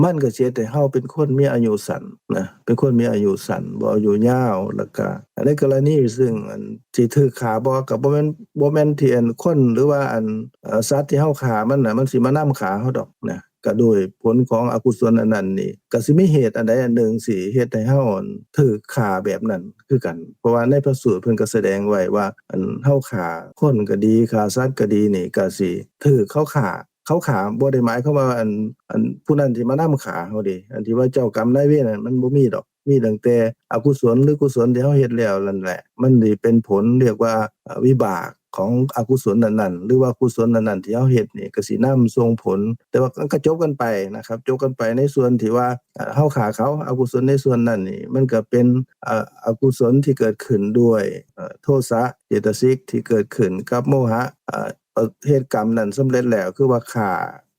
ມັນກໍຊິເຮັດໃຫ້ເຮົາເປັນຄົນມີອາຍຸສັ້ນນະ ເປັນຄົນມີອາຍຸສັ້ນ ບໍ່ອາຍຸຍາວ. ແລ້ວກະໃນກໍລະນີເຊິ່ງ ອັນ ຊິຖືກຂ້າບໍ່ ກໍບໍ່ແມ່ນ ບໍ່ແມ່ນທີ່ ອັນ ຄົນ ຫຼືວ່າ ອັນ ເອີ ສັດທີ່ເຮົາຂ້າມັນນະ ມັນຊິມານຳຂ້າເຮົາດອກນະ. ກໍໂດຍຜົນຂອງອະກຸສົນອັນນັ້ນນີ້ ກໍຊິມີເຫດອັນໃດອັນໜຶ່ງຊິເຮັດໃຫ້ເຮົາ ອັນ ຖືກຂ້າແບບນັ້ນຄືກັນ. ເພາະວ່າໃນພະສູດເພິ່ນກໍສະແດງໄວ້ວ່າ ອັນ ເຮົາຂ້າຄົນກໍດີ ຂ້າສັດກໍດີນີ້ ກໍຊິຖືກເຂົາຂ້າ. ເຂົາຂ້າບໍ່ໄດ້ໝາຍຄວາມວ່າ ອັນ ອັນ ຜູ້ນັ້ນຊິມານຳຂ້າເຮົາເດ້. ອັນທີ່ວ່າເຈົ້າກຳນາຍເວນນັ້ນ ມັນບໍ່ມີດອກ. ມີຕັ້ງແຕ່ອະກຸສົນ ຫຼື ກຸສົນທີ່ເຮົາເຮັດແລ້ວນັ້ນແຫຼະ ມັນຊິເປັນຜົນ ຮຽກວ່າ ເອີ ວິບາກຂອງອະກຸສົນນັ້ນໆ ຫຼືວ່າກຸສົນນັ້ນໆທີ່ເຮົາເຮັດນີ້ ກໍຊິນຳສົ່ງຜົນ. ແຕ່ວ່າມັນກໍຈົບກັນໄປນະຄັບ ຈົບກັນໄປໃນສ່ວນທີ່ວ່າ ເອີ ເຮົາຂ້າເຂົາ. ອະກຸສົນໃນສ່ວນນັ້ນນີ້ ມັນກໍເປັນ ອະ ອະກຸສົນທີ່ເກີດຂຶ້ນດ້ວຍ ເອີ ໂທສະເຈຕະສິກທີ່ເກີດຂຶ້ນກັບໂມຫະ ເອີ ປະ ເຮັດກຳນັ້ນສຳເລັດແລ້ວ ຄືວ່າຂ້າ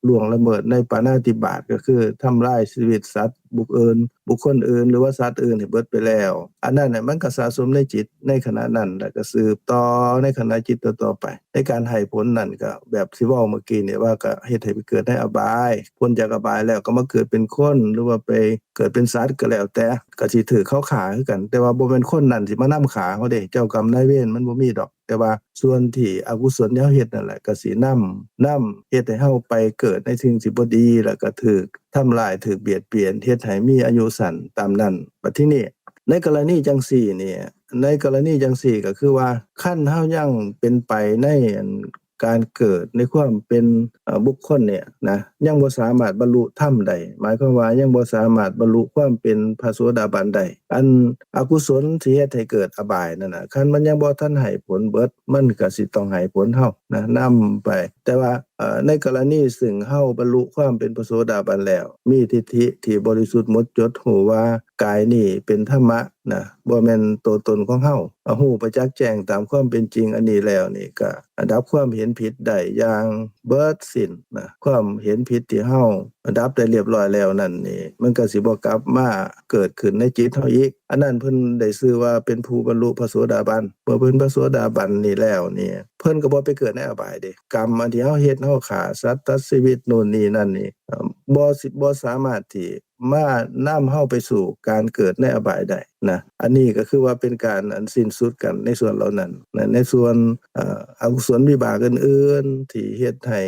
ລ່ວງລະເມີດໃນປານາຕິບາດ ກໍຄືທຳລາຍຊີວິດສັດບຸກອື່ນ ບຸກຄົນອື່ນ ຫຼືວ່າສັດອື່ນໃຫ້ເບິດໄປແລ້ວ. ອັນນັ້ນນະ ມັນກໍສະສົມໃນຈິດໃນຂະນະນັ້ນ ແລ້ວກໍສືບຕໍ່ໃນຂະນະຈິດຕໍ່ໆໄປ. ໃນການໃຫ້ຜົນນັ້ນ ກໍແບບທີ່ເວົ້າເມື່ອກີ້ນີ້ວ່າ ກໍເຮັດໃຫ້ໄປເກີດໃນອະບາຍ ພົ້ນຈາກອະບາຍແລ້ວ ກໍມາເກີດເປັນຄົນ ຫຼືວ່າໄປເກີດເປັນສັດກໍແລ້ວແຕ່ ກໍຊິຖືກເຂົາຂ້າຄືກັນ. ແຕ່ວ່າບໍ່ແມ່ນຄົນນັ້ນຊິມານຳຂ້າເຮົາເດ້ ເຈົ້າກຳນາຍເວນມັນບໍ່ມີດອກ. ແຕ່ວ່າສ່ວນທີ່ອະກຸສົນທີ່ເຮົາເຮັດນັ້ນແຫຼະ ກໍຊິນຳ ນຳເຮັດໃຫ້ເຮົາໄປເກີດໃນສິ່ງທີ່ບໍ່ດີ ແລ້ວກໍຖືກທຳລາຍ ຖືກບຽດບຽນ ເຮັດໃຫ້ມີອາຍຸສັ້ນຕາມນັ້ນ. ບັດທີນີ້ ໃນກໍລະນີຈັ່ງຊີ້ນີ້ ໃນກໍລະນີຈັ່ງຊີ້ ກໍຄືວ່າ ຄັນເຮົາຍັງເປັນໄປໃນ ອັນ ການເກີດໃນຄວາມເປັນ ເອີ່ ບຸກຄົນນີ້ນະ ຍັງບໍ່ສາມາດບັນລຸທຳໄດ້ ໝາຍຄວາມວ່າຍັງບໍ່ສາມາດບັນລຸຄວາມເປັນພະໂສດາບັນໄດ້. ອັນອະກຸສົນທີ່ເຮັດໃຫ້ເກີດອະບາຍນັ້ນນະ ຄັນມັນຍັງບໍ່ທັນໃຫ້ຜົນເບິດ ມັນກໍຊິຕ້ອງໃຫ້ຜົນເຮົານະ ນຳໄປ. ແຕ່ວ່າ ເອີ່ ໃນກໍລະນີເຊິ່ງເຮົາບັນລຸຄວາມເປັນພະໂສດາບັນແລ້ວ ມີທິດຖິທີ່ບໍລິສຸດໝົດຈົດ ຮູ້ວ່າກາຍນີ້ເປັນທຳມະນະ ບໍ່ແມ່ນຕົວຕົນຂອງເຮົາ ຮູ້ປະຈັກແຈ້ງຕາມຄວາມເປັນຈິງອັນນີ້ແລ້ວນີ້ ກໍດັບຄວາມເຫັນຜິດໄດ້ຢ່າງເບິດສິ້ນນະ. ຄວາມເຫັນຜິດທີ່ເຮົາດັບໄດ້ລຽບລ້ອຍແລ້ວນັ້ນນີ້ ມັນກໍຊິບໍ່ກັບມາເກີດຂຶ້ນໃນຈິດເຮົາອີກ. ອັນນັ້ນເພິ່ນໄດ້ຊື່ວ່າເປັນຜູ້ບັນລຸພະໂສດາບັນ. ເມື່ອເພິ່ນພະໂສດາບັນນີ້ແລ້ວນີ້ ເພິ່ນກໍບໍ່ໄປເກີດໃນອະບາຍເດ້. ກຳອັນທີ່ເຮົາເຮັດ ເຮົາຂ້າສັດ ຕັດຊີວິດ ໂນ່ນນີ້ນັ້ນນີ້ ເອີ່ ບໍ່ຊິ ບໍ່ສາມາດທີ່ມານຳເຮົາໄປສູ່ການເກີດໃນອະບາຍໄດ້ນະ. ອັນນີ້ກໍຄືວ່າເປັນການອັນສິ້ນສຸດກັນໃນສ່ວນເຫຼົ່ານັ້ນນະ. ໃນສ່ວນ ເອີ່ ອະກຸສົນວິບາກອື່ນໆ ທີ່ເຮັດໃຫ້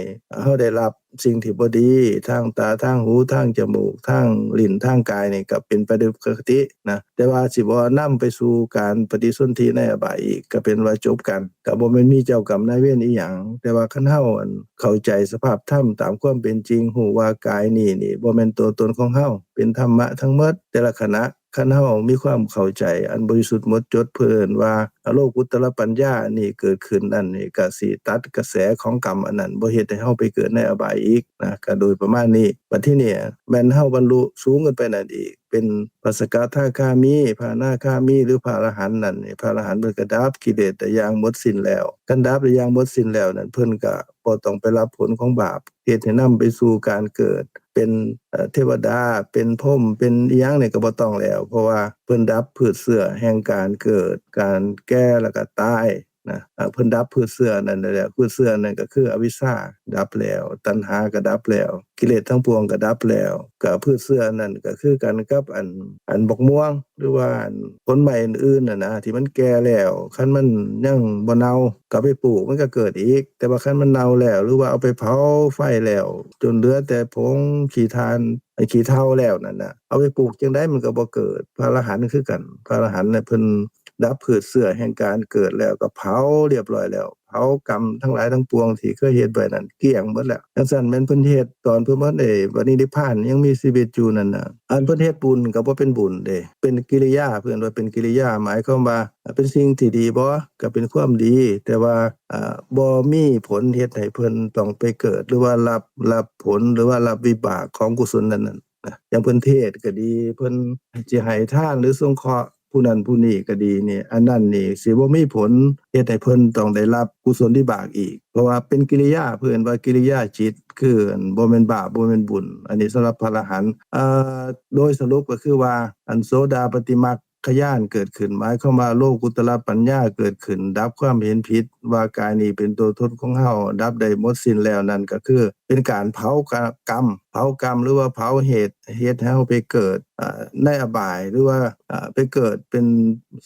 ເຮົາໄດ້ຮັບ ສິ່ງທີ່ບໍ່ດີທາງຕາ ທາງຫູ ທາງຈະມູກ ທາງລີ້ນ ທາງກາຍນີ້ ກໍເປັນໄປໂດຍປົກກະຕິນະ. ແຕ່ວ່າຊິບໍ່ນຳໄປສູ່ການປະຕິສົນທິໃນອະບາຍອີກ ກໍເປັນວ່າຈົບກັນ ກໍບໍ່ແມ່ນມີເຈົ້າກຳນາຍເວນອີ່ຫຍັງ. ແຕ່ວ່າຄັນເຮົາ ອັນ ເຂົ້າໃຈສະພາບທຳຕາມຄວາມເປັນຈິງ ຮູ້ວ່າກາຍນີ້ນີ້ບໍ່ແມ່ນຕົວຕົນຂອງເຮົາ ເປັນທຳມະທັງໝົດ ແຕ່ລະຂະນະ ຄັນເຮົາມີຄວາມເຂົ້າໃຈອັນບໍລິສຸດໝົດຈົດ ເພິ່ນວ່າໂລກຸດຕະລະປັນຍານີ້ເກີດຂຶ້ນນັ້ນ ນີ້ກໍຊິຕັດກະແສຂອງກຳອັນນັ້ນ ບໍ່ເຮັດໃຫ້ເຮົາໄປເກີດໃນອະບາຍອີກນະ ກໍໂດຍປະມານນີ້. ບັດທີນີ້ແມ່ນເຮົາບັນລຸສູງຂຶ້ນໄປນັ້ນອີກ ເປັນພະສະກະທາຄາມີ ພະອະນາຄາມີ ຫຼື ພະອະລະຫັນນັ້ນ ນີ້ ພະອະລະຫັນເພິ່ນກໍດັບກິເລດໄດ້ຢ່າງໝົດສິ້ນແລ້ວ. ຄັນດັບໄດ້ຢ່າງໝົດສິ້ນແລ້ວນັ້ນ ເພິ່ນກໍບໍ່ຕ້ອງໄປຮັບຜົນຂອງບາບ ເຮັດໃຫ້ນຳໄປສູ່ການເກີດເປັນ ເອີ່ ເທວະດາ ເປັນພົມ ເປັນອີ່ຫຍັງນີ້ກໍບໍ່ຕ້ອງແລ້ວ ເພາະວ່າເພິ່ນດັບພືດເຊື້ອແຫ່ງການເກີດ ການແກ່ ແລ້ວກໍຕາຍນະ. ເອີ່ ເພິ່ນດັບພືດເຊື້ອນັ້ນໄດ້ແລ້ວ ພືດເຊື້ອນັ້ນກໍຄືອະວິຊຊາດັບແລ້ວ ຕັນຫາກໍດັບແລ້ວ ກິເລດທັງປວງກໍດັບແລ້ວ. ກໍພືດເຊື້ອນັ້ນກໍຄືກັນກັບອັນ ອັນບັກມ່ວງ ຫຼືວ່າອັນ ຜົນໄມ້ອື່ນໆ ຫັ້ນນະ ທີ່ມັນແກ່ແລ້ວ ຄັນມັນຍັງບໍ່ເນົ່າ ກໍເອົາໄປປູກ ມັນກໍເກີດອີກ. ແຕ່ວ່າຄັນມັນເນົ່າແລ້ວ ຫຼືວ່າເອົາໄປເຜົາໄຟແລ້ວ ຈົນເຫຼືອແຕ່ຜົງຂີ້ຖ່ານ ຂີ້ເຖົ້າແລ້ວນັ້ນນະ ເອົາໄປປູກຈັ່ງໃດມັນກໍບໍ່ເກີດ. ພະອະລະຫັນຄືກັນ ພະອະລະຫັນນະ ເພິ່ນດັບພືດເຊື້ອແຫ່ງການເກີດແລ້ວ ກໍເຜົາລຽບລ້ອຍແລ້ວ ເຜົາກຳທັງຫຼາຍທັງປວງທີ່ເຄີຍເຮັດໄວ້ນັ້ນກ້ຽງໝົດແລ້ວ. ຈັ່ງຊັ້ນແມ່ນເພິ່ນເຮັດຕອນເພິ່ນບໍ່ໄດ້ປະນິລິບພານ ຍັງມີຊີວິດຢູ່ນັ້ນນະ. ອັນເພິ່ນເຮັດບຸນກໍບໍ່ເປັນບຸນເດ້ ເປັນກິລິຍາ ເພິ່ນວ່າເປັນກິລິຍາ ໝາຍຄວາມວ່າ ເປັນສິ່ງທີ່ດີບໍ່? ກໍເປັນຄວາມດີ ແຕ່ວ່າ ເອີ່ ບໍ່ມີຜົນເຮັດໃຫ້ເພິ່ນຕ້ອງໄປເກີດ ຫຼືວ່າຮັບ ຮັບຜົນ ຫຼືວ່າຮັບວິບາກຂອງກຸສົນນັ້ນໆ ນະ. ຢ່າງເພິ່ນເທດກໍດີ ເພິ່ນຊິໃຫ້ທານ ຫຼື ສົງເຄາະຜູ້ນັ້ນຜູ້ນີ້ກໍດີນີ້ ອັນນັ້ນນີ້ຊິບໍ່ມີຜົນເຮັດໃຫ້ເພິ່ນຕ້ອງໄດ້ຮັບກຸສົນວິບາກອີກ ເພາະວ່າເປັນກິລິຍາ ເພິ່ນວ່າກິລິຍາຈິດ ຄືບໍ່ແມ່ນບາບ ບໍ່ແມ່ນບຸນ. ອັນນີ້ສຳລັບພະອະລະຫັນ. ເອີ່ ໂດຍສະຫຼຸບກໍຄືວ່າ ອັນໂສດາປະຕິມັກ ຄະຍານເກີດຂຶ້ນ ໝາຍຄວາມວ່າໂລກຸດຕະລະປັນຍາເກີດຂຶ້ນ ດັບຄວາມເຫັນຜິດວ່າກາຍນີ້ເປັນຕົວຕົນຂອງເຮົາ ດັບໄດ້ໝົດສິ້ນແລ້ວ ນັ້ນກໍຄືເປັນການເຜົາກະ ກຳ ເຜົາກຳ ຫຼືວ່າເຜົາເຫດ ເຮັດໃຫ້ເຮົາໄປເກີດ ເອີ່ ໃນອະບາຍ ຫຼືວ່າ ເອີ່ ໄປເກີດເປັນ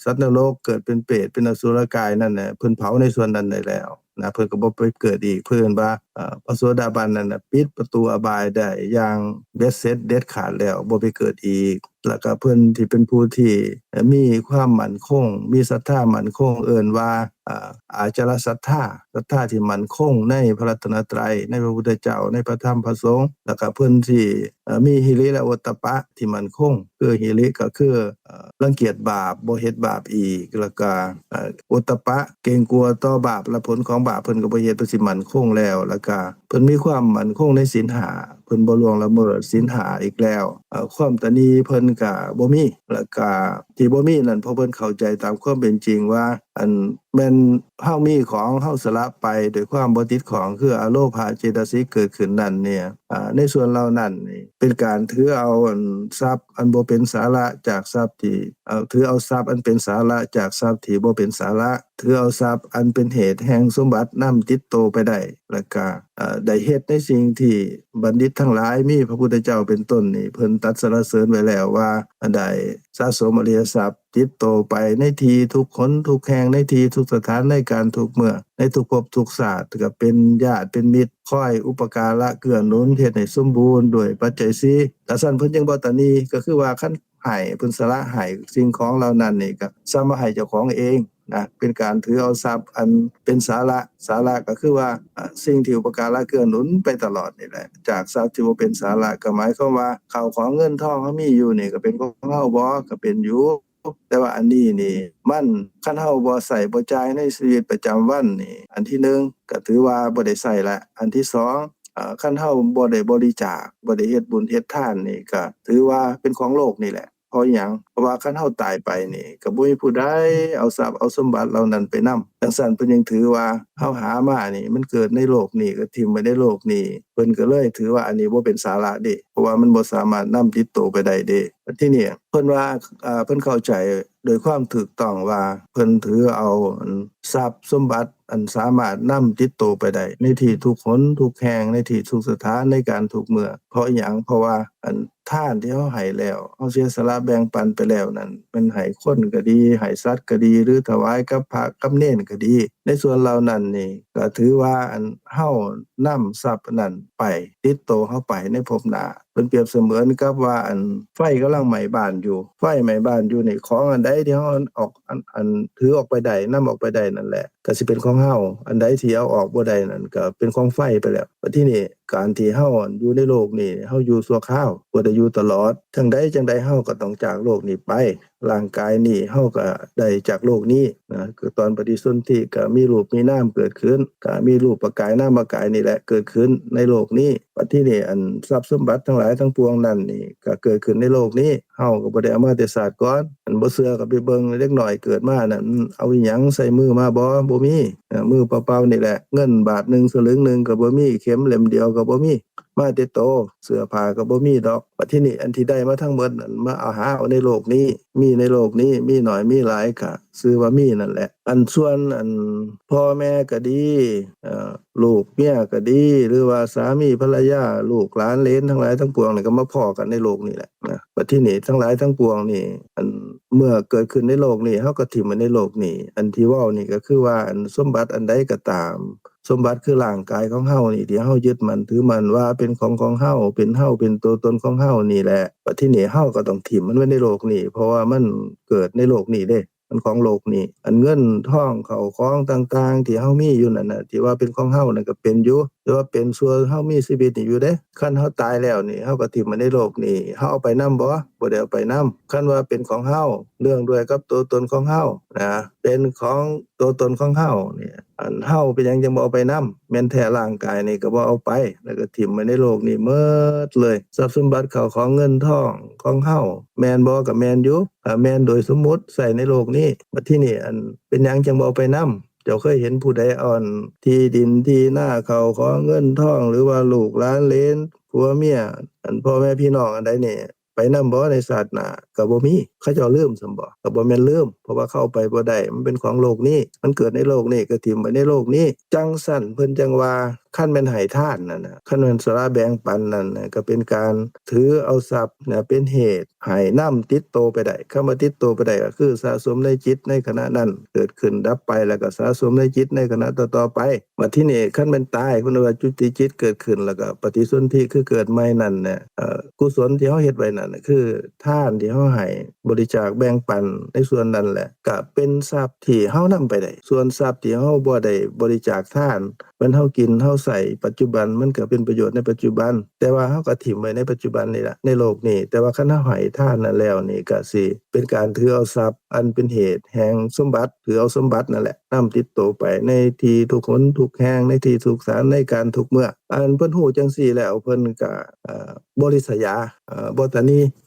ສັດນະລົກ ເກີດເປັນເປດ ເປັນອະສຸລະກາຍ ນັ້ນແຫຼະ ເພິ່ນເຜົາໃນສ່ວນນັ້ນໄດ້ແລ້ວນະ ເພິ່ນກໍບໍ່ໄປເກີດອີກ. ເພິ່ນວ່າ ເອີ່ ພະໂສດາບັນນັ້ນນະ ປິດປະຕູອະບາຍໄດ້ຢ່າງເບັດເສັດເດັດຂາດແລ້ວ ບໍ່ໄປເກີດອີກ. ແລ້ວກໍເພິ່ນທີ່ເປັນຜູ້ທີ່ ເອີ່ ມີຄວາມໝັ້ນຄົງ ມີສັດທາໝັ້ນຄົງ ເອີ້ນວ່າ ອາ ອາຈາລະສັດທາ ສັດທາທີ່ໝັ້ນຄົງໃນພະລັດຕະນະໄຕ ໃນພະພຸດທະເຈົ້າ ໃນພະທຳ ພະສົງ ແລ້ວກໍເພິ່ນທີ່ ເອີ່ ມີຫິລິ ແລະ ໂອດຕະປະທີ່ໝັ້ນຄົງ. ຄືຫິລິກໍຄື ເອີ່ ລັງກຽດບາບ ບໍ່ເຮັດບາບອີກ ແລ້ວກໍ ເອີ່ ໂອດຕະປະ ເກງກົວຕໍ່ບາບ ແລະ ຜົນຂອງບາບ ເພິ່ນກໍບໍ່ເຮັດ ເພິ່ນຊິໝັ້ນຄົງແລ້ວ ແລ້ວກໍ ເພິ່ນມີຄວາມໝັ້ນຄົງໃນສິນຫ້າ ເພິ່ນບໍ່ລ່ວງລະເມີດສິນຫ້າອີກແລ້ວ. ເອີ່ ຄວາມຕະໜີ່ເພິ່ນກະບໍ່ມີ ແລ້ວກະທີ່ບໍ່ມີນັ້ນ ເພາະເພິ່ນເຂົ້າໃຈຕາມຄວາມເປັນຈິງວ່າ ອັນແມ່ນເຮົາມີຂອງເຮົາສະຫຼະໄປໂດຍຄວາມບໍ່ຕິດຂ້ອງ ຄືອະໂລພະເຈຕະສິກເກີດຂຶ້ນນັ້ນນີ້ ອາ ໃນສ່ວນເຫຼົ່ານັ້ນນີ້ ເປັນການຖືເອົາ ອັນ ຊັບອັນບໍ່ເປັນສາລະຈາກຊັບທີ່ ເອີ່ ຖືເອົາຊັບອັນເປັນສາລະຈາກຊັບທີ່ບໍ່ເປັນສາລະ ຖືເອົາຊັບອັນເປັນເຫດແຫ່ງສົມບັດນຳຕິດໂຕໄປໄດ້ ແລ້ວກະ ເອີ່ ໄດ້ເຮັດໃນສິ່ງທີ່ບັນດິດທັງຫຼາຍ ມີພະພຸດທະເຈົ້າເປັນຕົ້ນນີ້ ເພິ່ນຕັດສັນລະເສີນໄວ້ແລ້ວວ່າ ໄດ້ສະສົມອະລິຍະຊັບຕິດໂຕໄປໃນທີ່ທຸກຫົນທຸກແຫ່ງ ໃນທີ່ທຸກສະຖານ ໃນການທຸກເມື່ອ ໃນທຸກພົບທຸກຊາດ ກໍເປັນຍາດເປັນມິດ ຄອຍອຸປະກາລະເກື້ອໜູນ ເຮັດໃຫ້ສົມບູນດ້ວຍປັດໄຈສີ່. ກະຊັ້ນເພິ່ນຈຶ່ງບໍ່ຕະໜີ່ ກໍຄືວ່າຄັນໃຫ້ ເພິ່ນສະຫຼະໃຫ້ສິ່ງຂອງເຫຼົ່ານັ້ນນີ້ ກໍສ່ຳວ່າໃຫ້ເຈົ້າຂອງເອງ ນະ ເປັນການຖືເອົາຊັບອັນເປັນສາລະ. ສາລະກໍຄືວ່າ ອາ ສິ່ງທີ່ອຸປະກາລະເກື້ອໜູນໄປຕະຫຼອດນີ້ແຫຼະ. ຈາກຊັບທີ່ບໍ່ເປັນສາລະ ກໍໝາຍຄວາມວ່າ ເຂົ້າຂອງເງິນທອງເຮົາມີຢູ່ນີ້ ກໍເປັນຂອງເຮົາບໍ? ກໍເປັນຢູ່. ແຕ່ວ່າອັນນີ້ນີ້ ມັນ ຄັນເຮົາບໍ່ໃຊ້ບໍ່ຈ່າຍໃນຊີວິດປະຈຳວັນນີ້ ອັນທີໜຶ່ງ ກໍຖືວ່າບໍ່ໄດ້ໃຊ້ລະ. ອັນທີສອງ ເອີ ຄັນເຮົາບໍ່ໄດ້ບໍລິຈາກ ບໍ່ໄດ້ເຮັດບຸນເຮັດທານນີ້ ກໍຖືວ່າເປັນຂອງໂລກນີ້ແຫຼະ. ເພາະຫຍັງ? ເພາະວ່າຄັນເຮົາຕາຍໄປນີ້ ກໍບໍ່ມີຜູ້ໃດເອົາຊັບເອົາສົມບັດເຫຼົ່ານັ້ນໄປນຳ. ຈັ່ງຊັ້ນເພິ່ນຈຶ່ງຖືວ່າເຮົາຫາມານີ້ ມັນເກີດໃນໂລກນີ້ ກໍຖິ້ມໄວ້ໃນໂລກນີ້. ເພິ່ນກໍເລີຍຖືວ່າອັນນີ້ບໍ່ເປັນສາລະເດ້ ເພາະວ່າມັນບໍ່ສາມາດນຳຕິດໂຕໄປໄດ້ເດ້. ບັດທີນີ້ເພິ່ນວ່າ ເອີ ເພິ່ນເຂົ້າໃຈໂດຍຄວາມຖືກຕ້ອງວ່າ ເພິ່ນຖືເອົາ ອັນ ຊັບສົມບັດ ອັນສາມາດນຳຕິດໂຕໄປໄດ້ໃນທີ່ທຸກຫົນທຸກແຫ່ງ ໃນທີ່ທຸກສະຖານ ໃນການທຸກເມື່ອ. ເພາະຫຍັງ? ເພາະວ່າ ອັນ ທານທີ່ເຮົາໃຫ້ແລ້ວ ເຮົາເສຍສະຫຼະແບ່ງປັນໄປແລ້ວນັ້ນ ແມ່ນໃຫ້ຄົນກໍດີ ໃຫ້ສັດກໍດີ ຫຼື ຖວາຍກັບພະກັບເນນກໍດີ ໃນສ່ວນເຫຼົ່ານັ້ນນີ້ ກໍຖືວ່າ ອັນ ເຮົານຳຊັບນັ້ນໄປ ຕິດໂຕເຮົາໄປໃນພົບໜ້າ. ເພິ່ນປຽບສະເໝືອນກັບວ່າ ອັນ ໄຟກຳລັງໄໝ້ບ້ານຢູ່ ໄຟໄໝ້ບ້ານຢູ່ນີ້ ຂອງອັນໃດທີ່ເຮົາເອົາອອກ ອັນ ອັນ ຖືອອກໄປໄດ້ ນຳອອກໄປໄດ້ນັ້ນແຫຼະ ກໍຊິເປັນຂອງເຮົາ. ອັນໃດທີ່ເອົາອອກບໍ່ໄດ້ນັ້ນ ກໍເປັນຂອງໄຟໄປແລ້ວ. ບັດທີນີ້ ການທີ່ເຮົາ ອັນ ຢູ່ໃນໂລກນີ້ ເຮົາຢູ່ຊົ່ວຄາວ ບໍ່ໄດ້ຢູ່ຕະຫຼອດ. ຈັ່ງໃດຈັ່ງໃດ ເຮົາກໍຕ້ອງຈາກໂລກນີ້ໄປ. ຮ່າງກາຍນີ້ ເຮົາກໍໄດ້ຈາກໂລກນີ້ນະ ຄືຕອນປະຕິສົນທິ ກໍມີຮູບມີນາມເກີດຂຶ້ນ ກໍມີຮູບປະກາຍນາມປະກາຍນີ້ແຫຼະເກີດຂຶ້ນໃນໂລກນີ້. ບັດທີນີ້ ອັນ ຊັບສົມບັດທັງຫຼາຍທັງປວງນັ້ນນີ້ ກໍເກີດຂຶ້ນໃນໂລກນີ້. ເຮົາກໍບໍ່ໄດ້ເອົາມາແຕ່ຊາດກ່ອນ. ອັນ ບໍ່ເຊື່ອກໍໄປເບິ່ງເດັກນ້ອຍເກີດມານັ້ນ ເອົາອີ່ຫຍັງໃສ່ມືມາບໍ່? ບໍ່ມີ. ເອີ ມືເປົ່າໆນີ້ແຫຼະ. ເງິນບາດໜຶ່ງ ສະຫຼຶງໜຶ່ງກໍບໍ່ມີ. ເຂັມເຫຼັ້ມດຽວກໍບໍ່ມີ. ມາແຕ່ໂຕ ເສື້ອຜ້າກໍບໍ່ມີດອກ. ບັດທີນີ້ ອັນທີ່ໄດ້ມາທັງໝົດນັ້ນ ມາເອົາ ຫາເອົາໃນໂລກນີ້ ມີໃນໂລກນີ້ ມີໜ້ອຍມີຫຼາຍ ກະຊື່ວ່າມີນັ້ນແຫຼະ. ອັນສ່ວນ ອັນ ພໍ່ແມ່ກໍດີ ເອີ ລູກເມຍກໍດີ ຫຼືວ່າສາມີພັນລະຍາ ລູກຫຼານເຫຼນທັງຫຼາຍທັງປວງນີ້ ກໍມາພໍ້ກັນໃນໂລກນີ້ແຫຼະນະ. ບັດທີນີ້ ທັງຫຼາຍທັງປວງນີ້ ອັນ ເມື່ອເກີດຂຶ້ນໃນໂລກນີ້ ເຮົາກໍຖິ້ມໄວ້ໃນໂລກນີ້. ອັນທີ່ເວົ້ານີ້ກໍຄືວ່າ ອັນ ສົມບັດອັນໃດກໍຕາມ ສົມບັດຄືຮ່າງກາຍຂອງເຮົານີ້ ທີ່ເຮົາຍຶດໝັ້ນຖືໝັ້ນວ່າເປັນຂອງຂອງເຮົາ ເປັນເຮົາ ເປັນຕົວຕົນຂອງເຮົານີ້ແຫຼະ. ບັດທີນີ້ເຮົາກໍຕ້ອງຖິ້ມມັນໄວ້ໃນໂລກນີ້ ເພາະວ່າມັນເກີດໃນໂລກນີ້ເດ້ ມັນຂອງໂລກນີ້. ອັນເງິນທອງເຂົ້າຂອງຕ່າງໆ ທີ່ເຮົາມີຢູ່ນັ້ນນະ ທີ່ວ່າເປັນຂອງເຮົານັ້ນກໍເປັນຢູ່ ແຕ່ວ່າເປັນຊົ່ວເຮົາມີຊີວິດນີ້ຢູ່ເດ້. ຄັນເຮົາຕາຍແລ້ວນີ້ ເຮົາກໍຖິ້ມໄວ້ໃນໂລກນີ້ ເຮົາເອົາໄປນຳບໍ່? ບໍ່ໄດ້ເອົາໄປນຳ. ຄັນວ່າເປັນຂອງເຮົາ ເນື່ອງດ້ວຍກັບຕົວຕົນຂອງເຮົານະ ເປັນຂອງຕົວຕົນຂອງເຮົານີ້ ອັນເຮົາເປັນຫຍັງຈັ່ງບໍ່ເອົາໄປນຳ? ແມ່ນແທ້ ຮ່າງກາຍນີ້ກໍບໍ່ເອົາໄປ ແລ້ວກໍຖິ້ມໄວ້ໃນໂລກນີ້ໝົດເລີຍ. ຊັບສົມບັດເຂົ້າຂອງເງິນທອງຂອງເຮົາ ແມ່ນບໍ່? ກໍແມ່ນຢູ່ ກໍແມ່ນໂດຍສົມມຸດໃຊ້ໃນໂລກນີ້. ບັດທີນີ້ ອັນ ເປັນຫຍັງຈັ່ງບໍ່ເອົາໄປນຳ? ເຈົ້າເຄີຍເຫັນຜູ້ໃດເອົາ ອັນ ທີ່ດິນທີ່ນາ ເຂົ້າຂອງເງິນທອງ ຫຼືວ່າລູກຫຼານເຫຼນ ຜົວເມຍ ອັນ ພໍ່ແມ່ພີ່ນ້ອງອັນໃດນີ້ ໄປນຳບໍ່ໃນຊາດໜ້າ? ກໍບໍ່ມີ. ເຂົາເຈົ້າລືມຊັ້ນບໍ? ກໍບໍ່ແມ່ນລືມ ເພາະວ່າເຂົາເອົາໄປບໍ່ໄດ້ ມັນເປັນຂອງໂລກນີ້ ມັນເກີດໃນໂລກນີ້ ກໍຖິ້ມໄວ້ໃນໂລກນີ້. ຈັ່ງຊັ້ນເພິ່ນຈັ່ງວ່າ ຄັນແມ່ນໃຫ້ທານນັ້ນນະ ຄັນແມ່ນສະຫຼະແບ່ງປັນນັ້ນນະ ກໍເປັນການຖືເອົາຊັບນະ ເປັນເຫດໃຫ້ນຳຕິດໂຕໄປໄດ້. ຄຳວ່າຕິດໂຕໄປໄດ້ ກໍຄືສະສົມໃນຈິດໃນຂະນະນັ້ນ ເກີດຂຶ້ນດັບໄປ ແລ້ວກໍສະສົມໃນຈິດໃນຂະນະຕໍ່ໆໄປ. ບັດທີນີ້ ຄັນແມ່ນຕາຍ ເພິ່ນວ່າຈຸຕິຈິດເກີດຂຶ້ນ ແລ້ວກໍປະຕິສົນທິ ຄືເກີດໃໝ່ນັ້ນນະ ເອີ ກຸສົນທີ່ເຮົາເຮັດໄວ້ນັ້ນນະ ຄືທານທີ່ເຮົາໃຫ້ ບໍລິຈາກແບ່ງປັນໃນສ່ວນນັ້ນແຫຼະ ກະເປັນຊັບທີ່ເຮົານຳໄປໄດ້. ສ່ວນຊັບທີ່ເຮົາບໍ່ໄດ້ບໍລິຈາກທານ ແມ່ນເຮົາກິນເຮົາໃຊ້ປັດຈຸບັນ ມັນກະເປັນປະໂຫຍດໃນປັດຈຸບັນ ແຕ່ວ່າເຮົາກະຖິ້ມໄວ້ໃນປັດຈຸບັນນີ້ລະ ໃນໂລກນີ້. ແຕ່ວ່າຄັນເຮົາໃຫ້ທານນັ້ນແລ້ວນີ້ ກະຊິເປັນການຖືເອົາຊັບ ອັນເປັນເຫດແຫ່ງສົມບັດ ຖືເອົາສົມບັດນັ້ນແຫຼະ ນຳຕິດໂຕໄປໃນທີ່ທຸກຫົນທຸກແຫ່ງ ໃນທີ່ທຸກສານ ໃນການທຸກເມື່ອ. ອັນເພິ່ນຮູ້ຈັ່ງຊີ້ແລ້ວ ເພິ່ນກະ ເອີ ບໍ່ລິດສະຫຍາ ເອີ ບໍ່ຕະໜີ.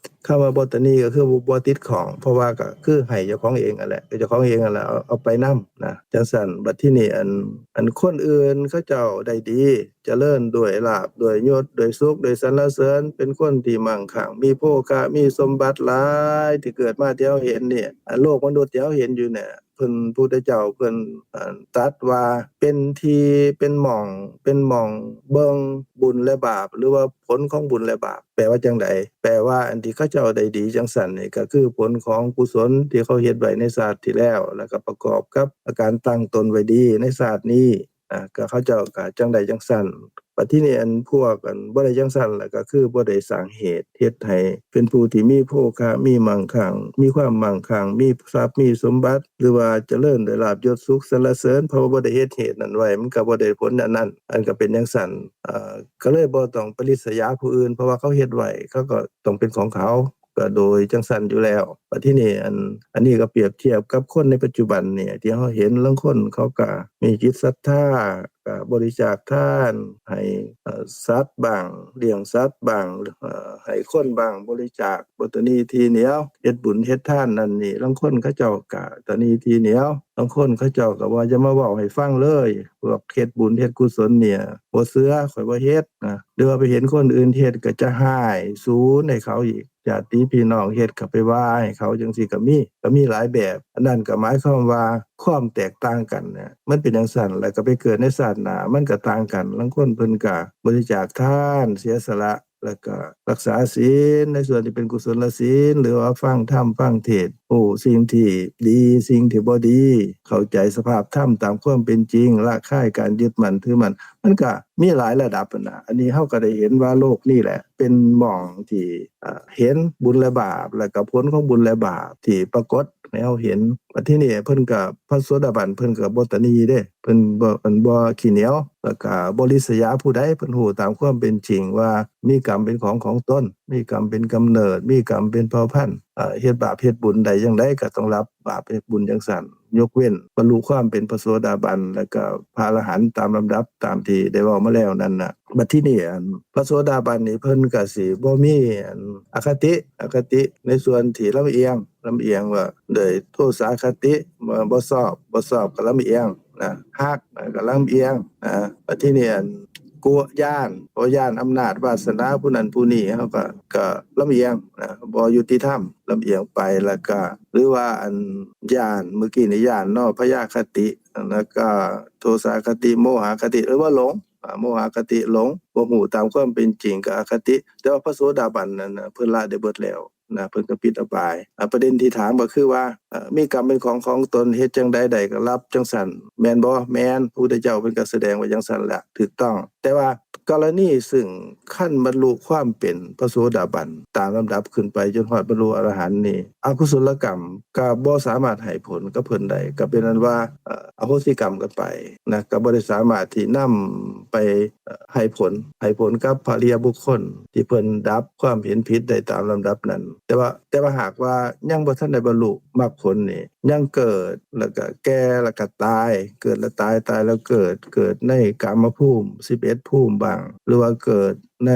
ຄຳວ່າບໍ່ຕະໜີກໍຄືບໍ່ ບໍ່ຕິດຂ້ອງ ເພາະວ່າກໍຄືໃຫ້ເຈົ້າຂອງເອງຫັ້ນແຫຼະ ເຈົ້າຂອງເອງຫັ້ນແຫຼະ ເອົາ ເອົາໄປນຳນະ ຈັ່ງຊັ້ນ. ບັດທີນີ້ ອັນ ອັນຄົນອື່ນເຂົາເຈົ້າໄດ້ດີ ຈະເລີນດ້ວຍລາບ ດ້ວຍຍົດ ດ້ວຍສຸກ ດ້ວຍສັນລະເສີນ ເປັນຄົນທີ່ມັ່ງຄັ່ງ ມີໂພຄະ ມີສົມບັດຫຼາຍ ທີ່ເກີດມາທີ່ເຮົາເຫັນນີ້ ອັນໂລກມະນຸດທີ່ເຮົາເຫັນຢູ່ນີ້ ເພິ່ນ ພະພຸດທະເຈົ້າເພິ່ນ ເອີ ຕັດວ່າເປັນທີ່ ເປັນໝ່ອງ ເປັນໝ່ອງເບິ່ງບຸນ ແລະ ບາບ ຫຼືວ່າຜົນຂອງບຸນ ແລະ ບາບ. ແປວ່າຈັ່ງໃດ? ແປວ່າອັນທີ່ເຂົາເຈົ້າໄດ້ດີຈັ່ງຊັ້ນນີ້ ກໍຄືຜົນຂອງກຸສົນທີ່ເຂົາເຮັດໄວ້ໃນຊາດທີ່ແລ້ວ ແລ້ວກໍປະກອບກັບການຕັ້ງຕົນໄວ້ດີໃນຊາດນີ້ ອາ ກໍເຂົາເຈົ້າກໍຈັ່ງໄດ້ຈັ່ງຊັ້ນ. ບັດທີນີ້ອັນພວກອັນບໍ່ໄດ້ຈັ່ງຊັ້ນລະ ກໍຄືບໍ່ໄດ້ສ້າງເຫດເຮັດໃຫ້ເປັນຜູ້ທີ່ມີໂພຄະ ມີໝັ່ງຄັ່ງ ມີຄວາມໝັ່ງຄັ່ງ ມີຊັບມີສົມບັດ ຫຼືວ່າຈະເລີນດ້ວຍລາບຍົດສຸກສັນລະເສີນ ເພາະວ່າບໍ່ໄດ້ເຮັດເຫດນັ້ນໄວ້ ມັນກໍບໍ່ໄດ້ຜົນອັນນັ້ນ ອັນກໍເປັນຈັ່ງຊັ້ນ ເອີ ກໍເລີຍບໍ່ຕ້ອງໄປລິດສະຫຍາຜູ້ອື່ນ ເພາະວ່າເຂົາເຮັດໄວ້ ເຂົາກໍຕ້ອງເປັນຂອງເຂົາ ກໍໂດຍຈັ່ງຊັ້ນຢູ່ແລ້ວ. ບັດທີນີ້ອັນ ອັນນີ້ກໍປຽບທຽບກັບຄົນໃນປັດຈຸບັນນີ້ ທີ່ເຮົາເຫັນລາງຄົນເຂົາກໍມີຈິດສັດທາ ກໍບໍລິຈາກທານ ໃຫ້ ເອີ ສັດບ້າງ ລ້ຽງສັດບ້າງ ເອີ ໃຫ້ຄົນບ້າງ ບໍລິຈາກບໍ່ຕະໜີທີໜຽວ ເຮັດບຸນເຮັດທານນັ້ນນີ້ ລາງຄົນເຂົາເຈົ້າກໍຕະໜີທີໜຽວ ລາງຄົນເຂົາເຈົ້າກໍວ່າຢ່າມາເວົ້າໃຫ້ຟັງເລີຍ ພວກເຮັດບຸນເຮັດກຸສົນນີ້ບໍ່ເຊື່ອ ຂ້ອຍບໍ່ເຮັດນະ ຫຼືວ່າໄປເຫັນຄົນອື່ນເຮັດກໍຈະຮ້າຍສູນໃຫ້ເຂົາອີກ ຍາດຕິພີ່ນ້ອງເຮັດກໍໄປວ່າໃຫ້ເຂົາ ຈັ່ງຊີ້ກໍມີ ກໍມີຫຼາຍແບບ. ອັນນັ້ນກໍໝາຍຄວາມວ່າຄວາມແຕກຕ່າງກັນນະ ມັນເປັນຈັ່ງຊັ້ນ ແລ້ວກໍໄປເກີດໃນຊາດໜ້າ ມັນກໍຕ່າງກັນ. ລາງຄົນເພິ່ນກໍບໍລິຈາກທານ ເສຍສະຫຼະ ແລ້ວກໍຮັກສາສິນ ໃນສ່ວນທີ່ເປັນກຸສົນລະສິນ ຫຼືວ່າຟັງທຳຟັງເທດ ຮູ້ສິ່ງທີ່ດີ ສິ່ງທີ່ບໍ່ດີ ເຂົ້າໃຈສະພາບທຳຕາມຄວາມເປັນຈິງ ລະຄາຍການຍຶດໝັ້ນຖືໝັ້ນ ມັນກໍມີຫຼາຍລະດັບຫັ້ນນະ. ອັນນີ້ເຮົາກໍໄດ້ເຫັນວ່າໂລກນີ້ແຫຼະເປັນໝ່ອງທີ່ ເອີ ເຫັນບຸນແລະບາບ ແລ້ວກໍຜົນຂອງບຸນແລະບາບທີ່ປາກົດໃຫ້ເຮົາເຫັນ. ບັດທີນີ້ເພິ່ນກໍ ພະໂສດາບັນເພິ່ນກໍບໍ່ຕະໜີເດ້ ເພິ່ນບໍ່ ອັນ ບໍ່ຂີ້ໜຽວ ແລ້ວກໍບໍ່ລິດສະຫຍາຜູ້ໃດ ເພິ່ນຮູ້ຕາມຄວາມເປັນຈິງວ່າມີກຳເປັນຂອງຂອງຕົນ ມີກຳເປັນກຳເນີດ ມີກຳເປັນເຜົ່າພັນ ເຮັດບາບເຮັດບຸນໄດ້ຈັ່ງໃດກໍຕ້ອງຮັບ ບາບເຮັດບຸນຈັ່ງຊັ້ນ ຍົກເວັ້ນບັນລຸຄວາມເປັນພະໂສດາບັນ ແລ້ວກໍພະອະລະຫັນຕາມລຳດັບ ຕາມທີ່ໄດ້ເວົ້າມາແລ້ວນັ້ນນະ. ບັດທີນີ້ ອັນ ພະໂສດາບັນນີ້ເພິ່ນກໍຊິບໍ່ມີ ອັນ ອະຄະຕິ ອະຄະຕິໃນສ່ວນທີ່ລຳອຽງ ລຳອຽງວ່າໂດຍໂທສາຄະຕິ ບໍ່ ບໍ່ຊອບ ບໍ່ຊອບກໍລຳອຽງນະ ຮັກກໍລຳອຽງນະ. ບັດທີນີ້ ອັນ ກົວ ຢ້ານ ເພາະຢ້ານອຳນາດວາສະໜາຜູ້ນັ້ນຜູ້ນີ້ ເຮົາກໍ ກໍລຳອຽງນະ ບໍ່ຍຸຕິທຳ ລຳອຽງໄປ ແລ້ວກໍ ຫຼືວ່າ ອັນ ຢ້ານ ເມື່ອກີ້ນີ້ຢ້ານເນາະ ພະຍາຄະຕິ ແລ້ວກໍໂທສາຄະຕິ ໂມຫະຄະຕິ ຫຼືວ່າຫຼົງ ອາ ໂມຫະຄະຕິ ຫຼົງ ບໍ່ຮູ້ຕາມຄວາມເປັນຈິງ ກໍອະຄະຕິ. ແຕ່ວ່າພະໂສດາບັນນັ້ນນະ ເພິ່ນລະໄດ້ເບິດແລ້ວນະ ເພິ່ນກໍປິດອະບາຍ. ອາ ປະເດັນທີ່ຖາມກໍຄືວ່າ ເອີ ມີກຳເປັນຂອງຂອງຕົນ ເຮັດຈັ່ງໃດໄດ້ກໍຮັບຈັ່ງຊັ້ນ ແມ່ນບໍ່? ແມ່ນ. ພະພຸດທະເຈົ້າເພິ່ນກໍສະແດງໄວ້ຈັ່ງຊັ້ນແຫຼະ ຖືກຕ້ອງ. ແຕ່ວ່າກໍລະນີຊຶ່ງ ຄັນບັນລຸຄວາມເປັນພະໂສດາບັນຕາມລຳດັບຂຶ້ນໄປຈົນຮອດບັນລຸອະລະຫັນນີ້ ອະກຸສົນລະກຳກໍບໍ່ສາມາດໃຫ້ຜົນກັບເພິ່ນໄດ້ ກໍເປັນອັນວ່າ ເອີ ອະໂຫສິກຳກັນໄປນະ ກໍບໍ່ໄດ້ສາມາດທີ່ນຳໄປ ເອີ ໃຫ້ຜົນ ໃຫ້ຜົນກັບພະອະລິຍະບຸກຄົນທີ່ເພິ່ນດັບຄວາມເຫັນຜິດໄດ້ຕາມລຳດັບນັ້ນ. ແຕ່ວ່າ ແຕ່ວ່າຫາກວ່າຍັງບໍ່ທັນໄດ້ບັນລຸມັກຜົນນີ້ ຍັງເກີດ ແລ້ວກໍແກ່ ແລ້ວກໍຕາຍ ເກີດແລ້ວຕາຍ ຕາຍແລ້ວເກີດ ເກີດໃນກາມະພູມສິບເອັດພູມບ້າງ ຫຼືວ່າເກີດໃນ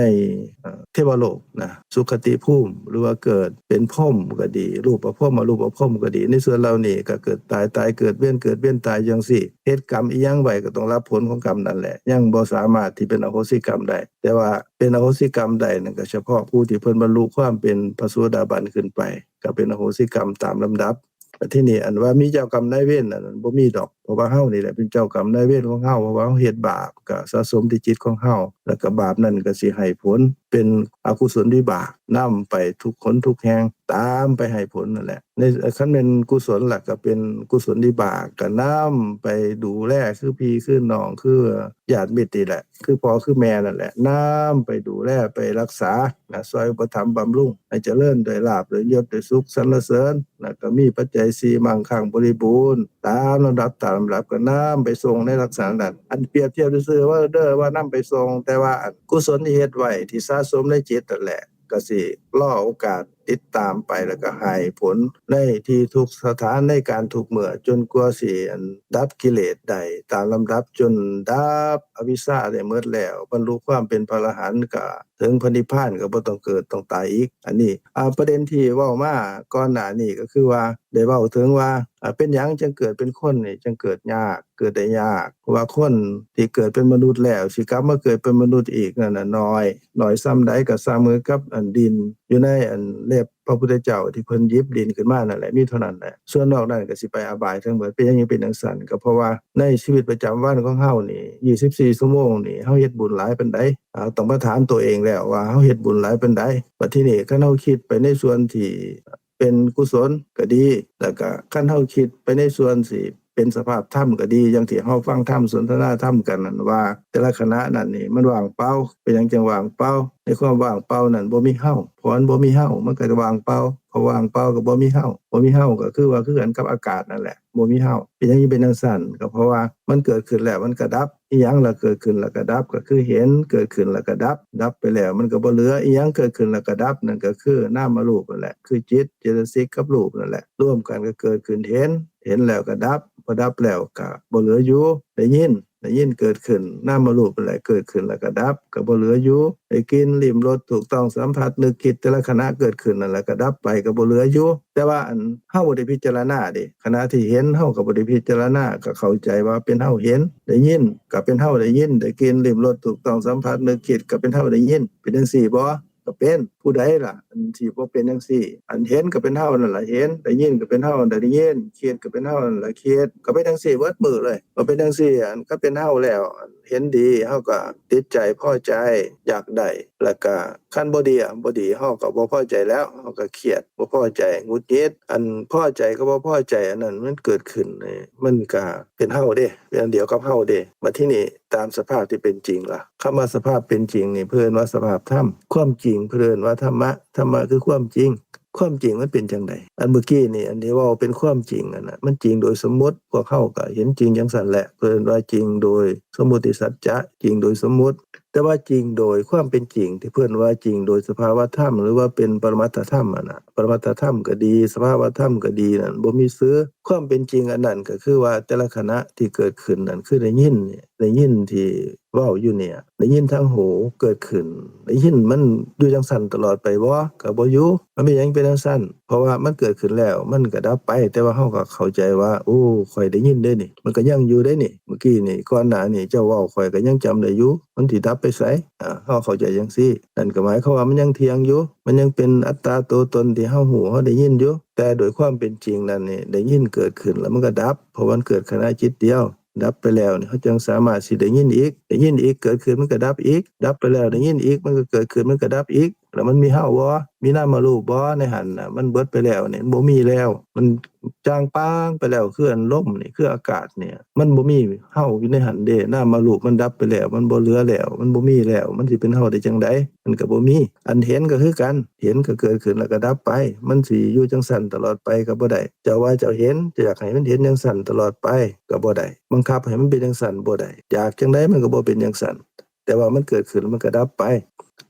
ເອີ ເທວະໂລກນະ ສຸຄະຕິພູມ ຫຼືວ່າເກີດເປັນພົມກໍດີ ຮູບປະພົມ ອະຮູບປະພົມກໍດີ ໃນສ່ວນເຫຼົ່ານີ້ກໍເກີດຕາຍ ຕາຍເກີດ ວຽນເກີດວຽນຕາຍ ຈັ່ງຊີ້ ເຮັດກຳອີ່ຫຍັງໄວ້ກໍຕ້ອງຮັບຜົນຂອງກຳນັ້ນແຫຼະ ຍັງບໍ່ສາມາດທີ່ເປັນອະໂຫສິກຳໄດ້. ແຕ່ວ່າເປັນອະໂຫສິກຳໄດ້ນັ້ນ ກໍສະເພາະຜູ້ທີ່ເພິ່ນບັນລຸຄວາມເປັນພະໂສດາບັນຂຶ້ນໄປ ກໍເປັນອະໂຫສິກຳຕາມລຳດັບ. ແລະ ທີນີ້ອັນວ່າມີເຈົ້າກຳນາຍເວນນັ້ນ ບໍ່ມີດອກ ເພາະວ່າເຮົານີ້ແຫຼະເປັນເຈົ້າກຳນາຍເວນຂອງເຮົາ ເພາະວ່າເຮົາເຮັດບາບ ກໍສະສົມທີ່ຈິດຂອງເຮົາ ແລ້ວກໍບາບນັ້ນກໍຊິໃຫ້ຜົນເປັນອະກຸສົນວິບາກ ນຳໄປທຸກຄົນທຸກແຫ່ງ ຕາມໄປໃຫ້ຜົນນັ້ນແຫຼະ. ໃນ ຄັນແມ່ນກຸສົນລະ ກໍເປັນກຸສົນວິບາກ ກໍນຳໄປດູແລ ຄືພີ່ຄືນ້ອງ ຄືຍາດມິດນີ້ແຫຼະ ຄືພໍ່ຄືແມ່ນັ້ນແຫຼະ ນຳໄປດູແລ ໄປຮັກສານະ ຊ່ອຍອຸປະຖຳບຳລຸງ ໃຫ້ຈະເລີນດ້ວຍລາບ ດ້ວຍຍົດ ດ້ວຍສຸກສັນລະເສີນ ແລ້ວກໍມີປັດໄຈສີ່ ມັ່ງຄັ່ງບໍລິບູນ ຕາມລຳດັບ ຕາມລຳດັບ ກໍນຳໄປສົ່ງໃນລັກສະນະນັ້ນ. ອັນປຽບທຽບຊື່ໆ ວ່າເດີ ວ່ານຳໄປສົ່ງ ແຕ່ວ່າອັນກຸສົນທີ່ເຮັດໄວ້ ທີ່ສະສົມໃນຈິດນັ້ນແຫຼະ ກໍຊິລໍໂອກາດຕິດຕາມໄປ ແລ້ວກໍໃຫ້ຜົນໃນທີ່ທຸກສະຖານ ໃນການທຸກເມື່ອ ຈົນກວ່າຊິອັນດັບກິເລດໄດ້ຕາມລຳດັບ ຈົນດັບອະວິຊຊາໄດ້ໝົດແລ້ວ ບັນລຸຄວາມເປັນພະອະລະຫັນ ກໍເຖິງພະນິບພານ ກໍບໍ່ຕ້ອງເກີດຕ້ອງຕາຍອີກ. ອັນນີ້ ອາ ປະເດັນທີ່ເວົ້າມາກ່ອນໜ້ານີ້ ກໍຄືວ່າໄດ້ເວົ້າເຖິງວ່າ ອາ ເປັນຫຍັງຈຶ່ງເກີດເປັນຄົນນີ້ ຈຶ່ງເກີດຍາກ ເກີດໄດ້ຍາກ ເພາະວ່າຄົນທີ່ເກີດເປັນມະນຸດແລ້ວ ຊິກັບມາເກີດເປັນມະນຸດອີກນັ້ນນະ ໜ້ອຍ ໜ້ອຍສ່ຳໃດກໍສ່ຳຄືກັບອັນດິນຢູ່ໃນອັນເລັບພະພຸດທະເຈົ້າ ທີ່ເພິ່ນຫຍິບດິນຂຶ້ນມານັ້ນແຫຼະ ມີເທົ່ານັ້ນແຫຼະ ສ່ວນນອກນັ້ນກໍຊິໄປອະບາຍທັງເບິດ. ເປັນຫຍັງຈຶ່ງເປັນຈັ່ງຊັ້ນ? ກໍເພາະວ່າໃນຊີວິດປະຈຳວັນຂອງເຮົານີ້ ຊາວສີ່ຊົ່ວໂມງນີ້ ເຮົາເຮັດບຸນຫຼາຍປານໃດ? ເຮົາຕ້ອງມາຖາມຕົວເອງແລ້ວວ່າ ເຮົາເຮັດບຸນຫຼາຍປານໃດ? ບັດທີນີ້ ຄັນເຮົາຄິດໄປໃນສ່ວນທີ່ ເປັນກຸສົນກໍດີ ແລ້ວກະຄັນເຮົາຄິດໄປໃນສ່ວນທີ່ເປ ປັນສະພາບທຳກໍດີ ຢ່າງທີ່ເຮົາຟັງທຳສົນທະນາທຳກັນນັ້ນວ່າ ແຕ່ລະຂະນະນັ້ນນີ້ມັນວ່າງເປົ່າ. ເປັນຫຍັງຈຶ່ງວ່າງເປົ່າ? ໃນຄວາມວ່າງເປົ່ານັ້ນບໍ່ມີເຮົາ ເພາະມັນບໍ່ມີເຮົາ ມັນກໍວ່າງເປົ່າ. ເພາະວ່າງເປົ່າກໍບໍ່ມີເຮົາ ບໍ່ມີເຮົາກໍຄືວ່າຄືກັນກັບອາກາດນັ້ນແຫຼະ ບໍ່ມີເຮົາ. ເປັນຫຍັງຈຶ່ງເປັນຈັ່ງຊັ້ນ? ກໍເພາະວ່າມັນເກີດຂຶ້ນແລ້ວມັນກໍດັບ. ອີຫຍັງລະເກີດຂຶ້ນແລ້ວກໍດັບ? ກໍຄືເຫັນເກີດຂຶ້ນແລ້ວກໍດັບ ດັບໄປແລ້ວມັນກໍບໍ່ເຫຼືອ. ອີຫຍັງເກີດຂຶ້ນແລ້ວກໍດັບ? ນັ້ນກໍຄືນາມະຮູບນັ້ນແຫຼະ ຄືຈິດ ເຈຕະສິກກັບຮູບນັ້ນແຫຼະ ລວມກັນກໍເກີດຂຶ້ນເຫັນ ເຫັນແລ້ວກໍດັບ ພໍດັບແລ້ວກໍບໍ່ເຫຼືອຢູ່. ໄດ້ຍິນ ໄດ້ຍິນເກີດຂຶ້ນ ນາມະຮູບນັ້ນແຫຼະເກີດຂຶ້ນແລ້ວກໍດັບ ກໍບໍ່ເຫຼືອຢູ່. ໄດ້ກິ່ນ ລິ້ມ ລົດ ຖືກຕ້ອງສຳຜັດ ນຶກ ຄິດ ແຕ່ລະຂະນະເກີດຂຶ້ນນັ້ນແຫຼະກໍດັບໄປ ກໍບໍ່ເຫຼືອຢູ່. ແຕ່ວ່າອັນເຮົາບໍ່ໄດ້ພິຈາລະນາເດ້ ຂະນະທີ່ເຫັນເຮົາກໍບໍ່ໄດ້ພິຈາລະນາ ກໍເຂົ້າໃຈວ່າເປັນເຮົາເຫັນ ໄດ້ຍິນກໍເປັນເຮົາໄດ້ຍິນ ໄດ້ກິ່ນ ລິ້ມ ລົດ ຖືກຕ້ອງສຳຜັດ ນຶກ ຄິດ ກໍເປັນເຮົາໄດ້ຍິນ. ເປັນຈັ່ງຊີ້ບໍ່? ກໍເປັນ. ຜູ້ໃດລະອັນທີ່ບໍ່ເປັນຈັ່ງຊີ້? ອັນເຫັນກໍເປັນເຮົານັ້ນລະເຫັນ ໄດ້ຍິນກໍເປັນເຮົານັ້ນລະໄດ້ຍິນ ຄິດກໍເປັນເຮົານັ້ນລະຄິດ ກໍເປັນຈັ່ງຊີ້ເບິດມື້ເລີຍ. ກໍເປັນຈັ່ງຊີ້ ອັນ ກໍເປັນເຮົາແລ້ວ ອັນເຫັນດີເຮົາກໍຕິດໃຈພໍໃຈຢາກໄດ້ ແລ້ວກໍຄັນບໍ່ດີ ບໍ່ດີເຮົາກໍບໍ່ພໍໃຈແລ້ວ ເຮົາກໍຄຽດ ບໍ່ພໍໃຈ ຫງຸດຫງິດ. ອັນພໍໃຈກັບບໍ່ພໍໃຈ ອັນນັ້ນມັນເກີດຂຶ້ນນີ້ ມັນກໍເປັນເຮົາເດ້ ເປັນອັນດຽວກັບເຮົາເດ້. ບັດທີນີ້ຕາມສະພາບທີ່ເປັນຈິງລະ ຄຳວ່າສະພາບເປັນຈິງນີ້ ເພິ່ນວ່າສະພາບທຳ ຄວາມຈິງເພິ່ນວ່າທຳມະ ທຳມະຄືຄວາມຈິງ. ຄວາມຈິງມັນເປັນຈັ່ງໃດ? ອັນເມື່ອກີ້ນີ້ ອັນທີ່ເວົ້າເປັນຄວາມຈິງນັ້ນນະ ມັນຈິງໂດຍສົມມຸດ ພວກເຮົາກໍເຫັນຈິງຈັ່ງຊັ້ນແຫຼະ ເພິ່ນວ່າຈິງໂດຍສົມມຸດຕິສັດຈະ ຈິງໂດຍສົມມຸດ. ແຕ່ວ່າຈິງໂດຍຄວາມເປັນຈິງ ທີ່ເພິ່ນວ່າຈິງໂດຍສະພາວະທຳ ຫຼືວ່າເປັນປະມັດຖະທຳຫັ້ນນະ ປະມັດຖະທຳກໍດີ ສະພາວະທຳກໍດີນັ້ນ ບໍ່ມີຊື່. ຄວາມເປັນຈິງອັນນັ້ນກໍຄືວ່າ ແຕ່ລະຂະນະທີ່ເກີດຂຶ້ນນັ້ນ ຄືໄດ້ຍິນນີ້ ໄດ້ຍິນທີ່ເວົ້າຢູ່ນີ້ ໄດ້ຍິນທາງຫູເກີດຂຶ້ນ ໄດ້ຍິນມັນຢູ່ຈັ່ງຊັ້ນຕະຫຼອດໄປບໍ່? ກໍບໍ່ຢູ່. ມັນເປັນຫຍັງເປັນຈັ່ງຊັ້ນ? ເພາະວ່າມັນເກີດຂຶ້ນແລ້ວ ມັນກໍດັບໄປ ແຕ່ວ່າເຮົາກໍເຂົ້າໃຈວ່າ ໂອ້ ຂ້ອຍໄດ້ຍິນເດ້ນີ້ ມັນກໍຍັງຢູ່ເດ້ນີ້ ເມື່ອກີ້ນີ້ ກ່ອນໜ້ານີ້ເຈົ້າເວົ້າ ຂ້ອຍກໍຍັງຈຳໄດ້ຢູ່ ມັນຊິດັບໄປໃສ? ອາ ເຮົາເຂົ້າໃຈຈັ່ງຊີ້ ນັ້ນກໍໝາຍຄວາມວ່າມັນຍັງທ່ຽງຢູ່ ມັນຍັງເປັນອັດຕາໂຕຕົນທີ່ເຮົາຮູ້ ເຮົາໄດ້ຍິນຢູ່. ແຕ່ໂດຍຄວາມເປັນຈິງນັ້ນນີ້ ໄດ້ຍິນເກີດຂຶ້ນແລ້ວມັນກໍດັບ ເພາະມັນເກີດຂະນະຈິດດຽວ ດັບໄປແລ້ວນີ້ ເຮົາຈຶ່ງສາມາດຊິໄດ້ຍິນອີກ ໄດ້ຍິນອີກ ເກີດຂຶ້ນມັນກໍດັບອີກ ດັບໄປແລ້ວໄດ້ຍິນອີກ ມັນກໍເກີດຂຶ້ນ ມັນກໍດັບອີກ. ແລ້ວມັນມີເຮົາບໍ່? ມີນາມະຮູບບໍ່ໃນຫັ້ນນະ? ມັນເບິດໄປແລ້ວນີ້ ມັນບໍ່ມີແລ້ວ ມັນຈາງປາງໄປແລ້ວ ຄືອັນລົມນີ້ ຄືອາກາດນີ້ ມັນບໍ່ມີເຮົາຢູ່ໃນຫັ້ນເດ້. ນາມະຮູບມັນດັບໄປແລ້ວ ມັນບໍ່ເຫຼືອແລ້ວ ມັນບໍ່ມີແລ້ວ ມັນຊິເປັນເຮົາໄດ້ຈັ່ງໃດ? ມັນກໍບໍ່ມີ. ອັນເຫັນກໍຄືກັນ ເຫັນກໍເກີດຂຶ້ນແລ້ວກໍດັບໄປ ມັນຊິຢູ່ຈັ່ງຊັ້ນຕະຫຼອດໄປກໍບໍ່ໄດ້. ເຈົ້າວ່າເຈົ້າເຫັນ ເຈົ້າຢາກໃຫ້ມັນເຫັນຈັ່ງຊັ້ນຕະຫຼອດໄປກໍບໍ່ໄດ້ ບັງຄັບໃຫ້ມັນເປັນຈັ່ງຊັ້ນບໍ່ໄດ້ ຢາກຈັ່ງໃດມັນກໍບໍ່ເປັນຈັ່ງຊັ້ນ. ແຕ່ວ່າມັນເກີດຂຶ້ນແລ້ວມັນກໍດັບໄປ.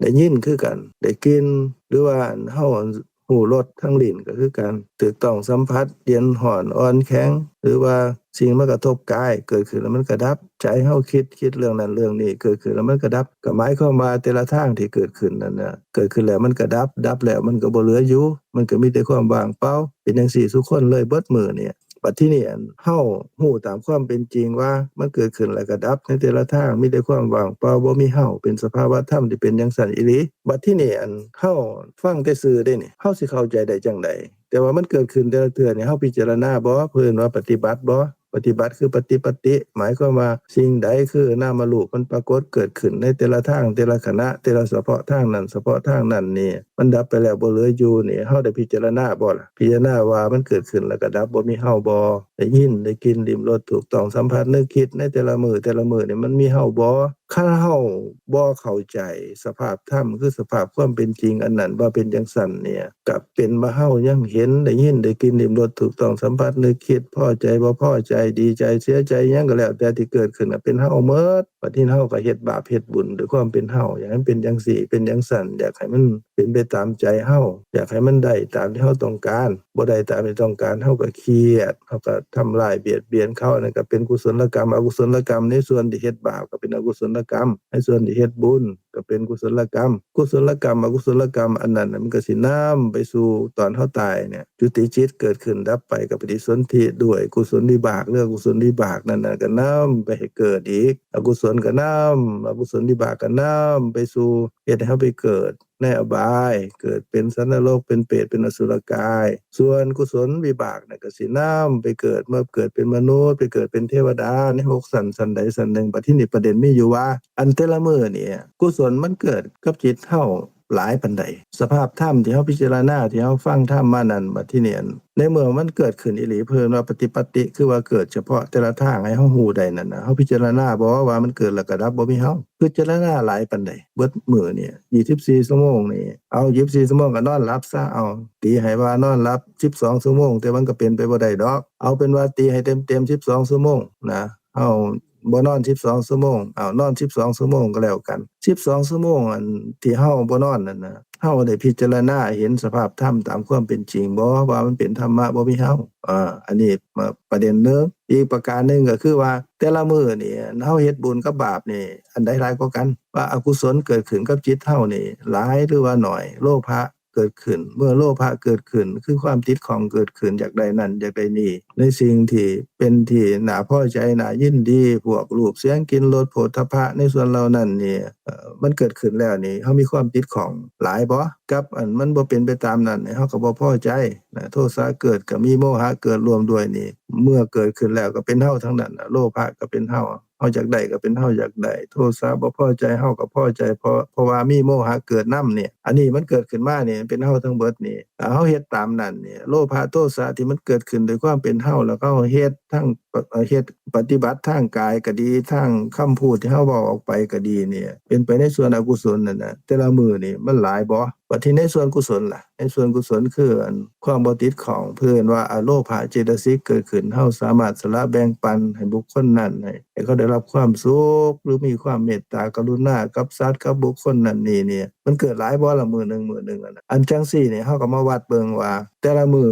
ໄດ້ຍິນຄືກັນ ໄດ້ກິ່ນ ຫຼືວ່າອັນເຮົາອັນຮູ້ລົດທາງລີ້ນກໍຄືກັນ ຖືກຕ້ອງສຳຜັດ ເຢັນ ຮ້ອນ ອ່ອນ ແຂງ ຫຼືວ່າສິ່ງມາກະທົບກາຍ ເກີດຂຶ້ນແລ້ວມັນກໍດັບ. ໃຈເຮົາຄິດ ຄິດເລື່ອງນັ້ນເລື່ອງນີ້ ເກີດຂຶ້ນແລ້ວມັນກໍດັບ. ກໍໝາຍຄວາມວ່າແຕ່ລະທາງທີ່ເກີດຂຶ້ນນັ້ນນະ ເກີດຂຶ້ນແລ້ວມັນກໍດັບ ດັບແລ້ວມັນກໍບໍ່ເຫຼືອຢູ່ ມັນກໍມີແຕ່ຄວາມວ່າງເປົ່າ. ເປັນຈັ່ງຊີ້ຊຸຄົນເລີຍເບິດມື້ນີ້. ບັດທີນີ້ ອັນ ເຮົາຮູ້ຕາມຄວາມເປັນຈິງວ່າ ມັນເກີດຂຶ້ນແລ້ວກໍດັບ ໃນແຕ່ລະທາງມີແຕ່ຄວາມວ່າງເປົ່າ ບໍ່ມີເຮົາ ເປັນສະພາວະທຳທີ່ເປັນຈັ່ງຊັ້ນອີ່ຫຼີ. ບັດທີນີ້ ອັນ ເຮົາຟັງແຕ່ຊື່ເດ້ນີ້ ເຮົາຊິເຂົ້າໃຈໄດ້ຈັ່ງໃດ? ແຕ່ວ່າມັນເກີດຂຶ້ນແຕ່ລະເທື່ອນີ້ ເຮົາພິຈາລະນາບໍ່? ເພິ່ນວ່າປະຕິບັດບໍ່? ປະຕິບັດຄືປະຕິ ປະຕິ ໝາຍຄວາມວ່າສິ່ງໃດຄືນາມະຮູບ ມັນປາກົດເກີດຂຶ້ນໃນແຕ່ລະທາງ ແຕ່ລະຂະນະ ແຕ່ລະສະເພາະທາງນັ້ນ ສະເພາະທາງນັ້ນນີ້ ມັນດັບໄປແລ້ວບໍ່ເຫຼືອຢູ່ນີ້ ເຮົາໄດ້ພິຈາລະນາບໍ່ລະ? ພິຈາລະນາວ່າມັນເກີດຂຶ້ນແລ້ວກໍດັບ ບໍ່ມີເຮົາບໍ່? ໄດ້ຍິນ ໄດ້ກິ່ນ ລິ້ມ ລົດ ຖືກຕ້ອງສຳຜັດ ນຶກ ຄິດ ໃນແຕ່ລະມື້ ແຕ່ລະມື້ນີ້ ມັນມີເຮົາບໍ່? ຄັນເຮົາບໍ່ເຂົ້າໃຈສະພາບທຳ ຄືສະພາບຄວາມເປັນຈິງອັນນັ້ນວ່າເປັນຈັ່ງຊັ້ນນີ້ ກໍເປັນວ່າເຮົາຍັງເຫັນ ໄດ້ຍິນ ໄດ້ກິ່ນ ລິ້ມ ລົດ ຖືກຕ້ອງສຳຜັດ ນຶກ ຄິດ ພໍໃຈ ບໍ່ພໍໃຈ ດີໃຈ ເສຍໃຈ ຫຍັງກໍແລ້ວແຕ່ທີ່ເກີດຂຶ້ນ ກໍເປັນເຮົາໝົດ. ບັດນີ້ເຮົາກໍເຮັດບາບເຮັດບຸນດ້ວຍຄວາມເປັນເຮົາ ຢາກໃຫ້ມັນເປັນຈັ່ງຊີ້ເປັນຈັ່ງຊັ້ນ ຢາກໃຫ້ມັນເປັນໄປຕາມໃຈເຮົາ ຢາກໃຫ້ມັນໄດ້ຕາມທີ່ເຮົາຕ້ອງການ ບໍ່ໄດ້ຕາມທີ່ຕ້ອງການ ເຮົາກໍຄຽດ ເຮົາກໍທຳລາຍບຽດບຽນເຂົາ ອັນນັ້ນກໍເປັນກຸສົນລະກຳ. ອະກຸສົນລະກຳໃນສ່ວນທີ່ເຮັດບາບກໍເປັນອະກຸສົນລະກຳ ໃນສ່ວນທີ່ເຮັດບຸນ ກໍເປັນກຸສົນລະກຳ. ກຸສົນລະກຳ ອະກຸສົນລະກຳອັນນັ້ນນະ ມັນກໍຊິນຳໄປສູ່ຕອນເຮົາຕາຍນີ້ ຈຸຕິຈິດເກີດຂຶ້ນດັບໄປ ກໍປະຕິສົນທິດ້ວຍກຸສົນວິບາກ ຫຼືອະກຸສົນວິບາກນັ້ນນະ ກໍນຳໄປໃຫ້ເກີດອີກ. ອະກຸສົນກໍນຳ ອະກຸສົນວິບາກກໍນຳໄປສູ່ເຮັດໃຫ້ເຮົາໄປເກີດໃນອະບາຍ ເກີດເປັນສັດນະລົກ ເປັນເປດ ເປັນອະສຸລະກາຍ. ສ່ວນກຸສົນວິບາກນະ ກໍຊິນຳໄປເກີດ ມາເກີດເປັນມະນຸດ ໄປເກີດເປັນເທວະດາໃນຫົກຊັ້ນ ຊັ້ນໃດຊັ້ນໜຶ່ງ. ບັດທີນີ້ປະເດັນມີຢູ່ວ່າ ອັນແຕ່ລະມື້ນີ້ ກຸສົນມັນເກີດກັບຈິດເຮົາ ຫຼາຍປານໃດ? ສະພາບທຳທີ່ເຮົາພິຈາລະນາ ທີ່ເຮົາຟັງທຳມານັ້ນ ບັດທີນີ້ ອັນ ໃນເມື່ອມັນເກີດຂຶ້ນອີ່ຫຼີ ເພິ່ນວ່າປະຕິປັດຕິ ຄືວ່າເກີດສະເພາະແຕ່ລະທາງໃຫ້ເຮົາຮູ້ໄດ້ນັ້ນນະ ເຮົາພິຈາລະນາບໍ່ວ່າມັນເກີດແລ້ວກໍດັບ ບໍ່ມີເຮົາ? ພິຈາລະນາຫຼາຍປານໃດ? ເບິດມື້ນີ້ ຊາວສີ່ຊົ່ວໂມງນີ້ ເອົາ ຊາວສີ່ຊົ່ວໂມງກໍນອນຫຼັບຊະ ເອົາ ຕີໃຫ້ວ່ານອນຫຼັບສິບສອງຊົ່ວໂມງ ແຕ່ມັນກໍເປັນໄປບໍ່ໄດ້ດອກ. ເອົາເປັນວ່າຕີໃຫ້ເຕັມໆສິບສອງຊົ່ວໂມງນະ ເຮົາບໍ່ນອນສິບສອງຊົ່ວໂມງ ເອົາ ນອນສິບສອງຊົ່ວໂມງກໍແລ້ວກັນ. ສິບສອງຊົ່ວໂມງ ອັນທີ່ເຮົາບໍ່ນອນນັ້ນນະ ເຮົາໄດ້ພິຈາລະນາເຫັນສະພາບທຳຕາມຄວາມເປັນຈິງບໍ່ ວ່າມັນເປັນທຳມະບໍ່ມີເຮົາ? ເອີ ອັນນີ້ປະເດັນໜຶ່ງ. ອີກປະການໜຶ່ງກໍຄືວ່າ ແຕ່ລະມື້ນີ້ ເຮົາເຮັດບຸນກັບບາບນີ້ ອັນໃດຫຼາຍກວ່າກັນ? ວ່າອະກຸສົນເກີດຂຶ້ນກັບຈິດເຮົານີ້ຫຼາຍ ຫຼືວ່າໜ້ອຍ? ໂລພະເກີດຂຶ້ນ ເມື່ອໂລພະເກີດຂຶ້ນ ຄືຄວາມຕິດຂ້ອງເກີດຂຶ້ນ ຢາກໄດ້ນັ້ນຢາກໄດ້ນີ້ ໃນສິ່ງທີ່ເປັນທີ່ໜ້າພໍໃຈໜ້າຍິນດີ ພວກຮູບ ສຽງ ກິ່ນ ລົດ ໂຜດຖະພະ ໃນສ່ວນເຫຼົ່ານັ້ນນີ້ ເອີ ມັນເກີດຂຶ້ນແລ້ວນີ້ ເຮົາມີຄວາມຕິດຂ້ອງຫຼາຍບໍ່? ກັບອັນມັນບໍ່ເປັນໄປຕາມນັ້ນ ເຮົາກໍບໍ່ພໍໃຈນະ. ໂທສະເກີດກໍມີ ໂມຫະເກີດຮ່ວມດ້ວຍນີ້ ເມື່ອເກີດຂຶ້ນແລ້ວກໍເປັນເຮົາທັງນັ້ນນະ ໂລພະກໍເປັນເຮົາ ເຮົາຢາກໄດ້ກໍເປັນເຮົາຢາກໄດ້ ໂທສະບໍ່ພໍໃຈ ເຮົາກໍພໍໃຈ ເພາະ ເພາະວ່າມີໂມຫະເກີດນຳນີ້ ອັນນີ້ມັນເກີດຂຶ້ນມານີ້ ເປັນເຮົາທັງເບິດນີ້. ຖ້າເຮົາເຮັດຕາມນັ້ນນີ້ ໂລພະໂທສະທີ່ມັນເກີດຂຶ້ນດ້ວຍຄວາມເປັນເຮົາ ແລ້ວເຮົາເຮັດທັງ ເຮັດປະຕິບັດທາງກາຍກໍດີ ທາງຄຳພູດທີ່ເຮົາເວົ້າອອກໄປກໍດີນີ້ ເປັນໄປໃນສ່ວນອະກຸສົນນັ້ນນະ ແຕ່ລະມື້ນີ້ມັນຫຼາຍບໍ່? ບັດທີ່ໃນສ່ວນກຸສົນລະ? ໃນສ່ວນກຸສົນຄືອັນຄວາມບໍ່ຕິດຂ້ອງ ເພິ່ນວ່າອະໂລພະເຈຕະສິກເກີດຂຶ້ນ ເຮົາສາມາດສະຫຼະແບ່ງປັນໃຫ້ບຸກຄົນນັ້ນ ໃຫ້ ໃຫ້ເຂົາໄດ້ຮັບຄວາມສຸກ ຫຼືມີຄວາມເມດຕາກະລຸນາກັບສັດ ກັບບຸກຄົນນັ້ນນີ້ ນີ້ ມັນເກີດຫຼາຍບໍ່ລະ ມື້ໜຶ່ງ ມື້ໜຶ່ງຫັ້ນນະ? ອັນຈັ່ງຊີ້ນີ້ ເຮົາກໍມາວັດເບິ່ງວ່າ ແຕ່ລະມື້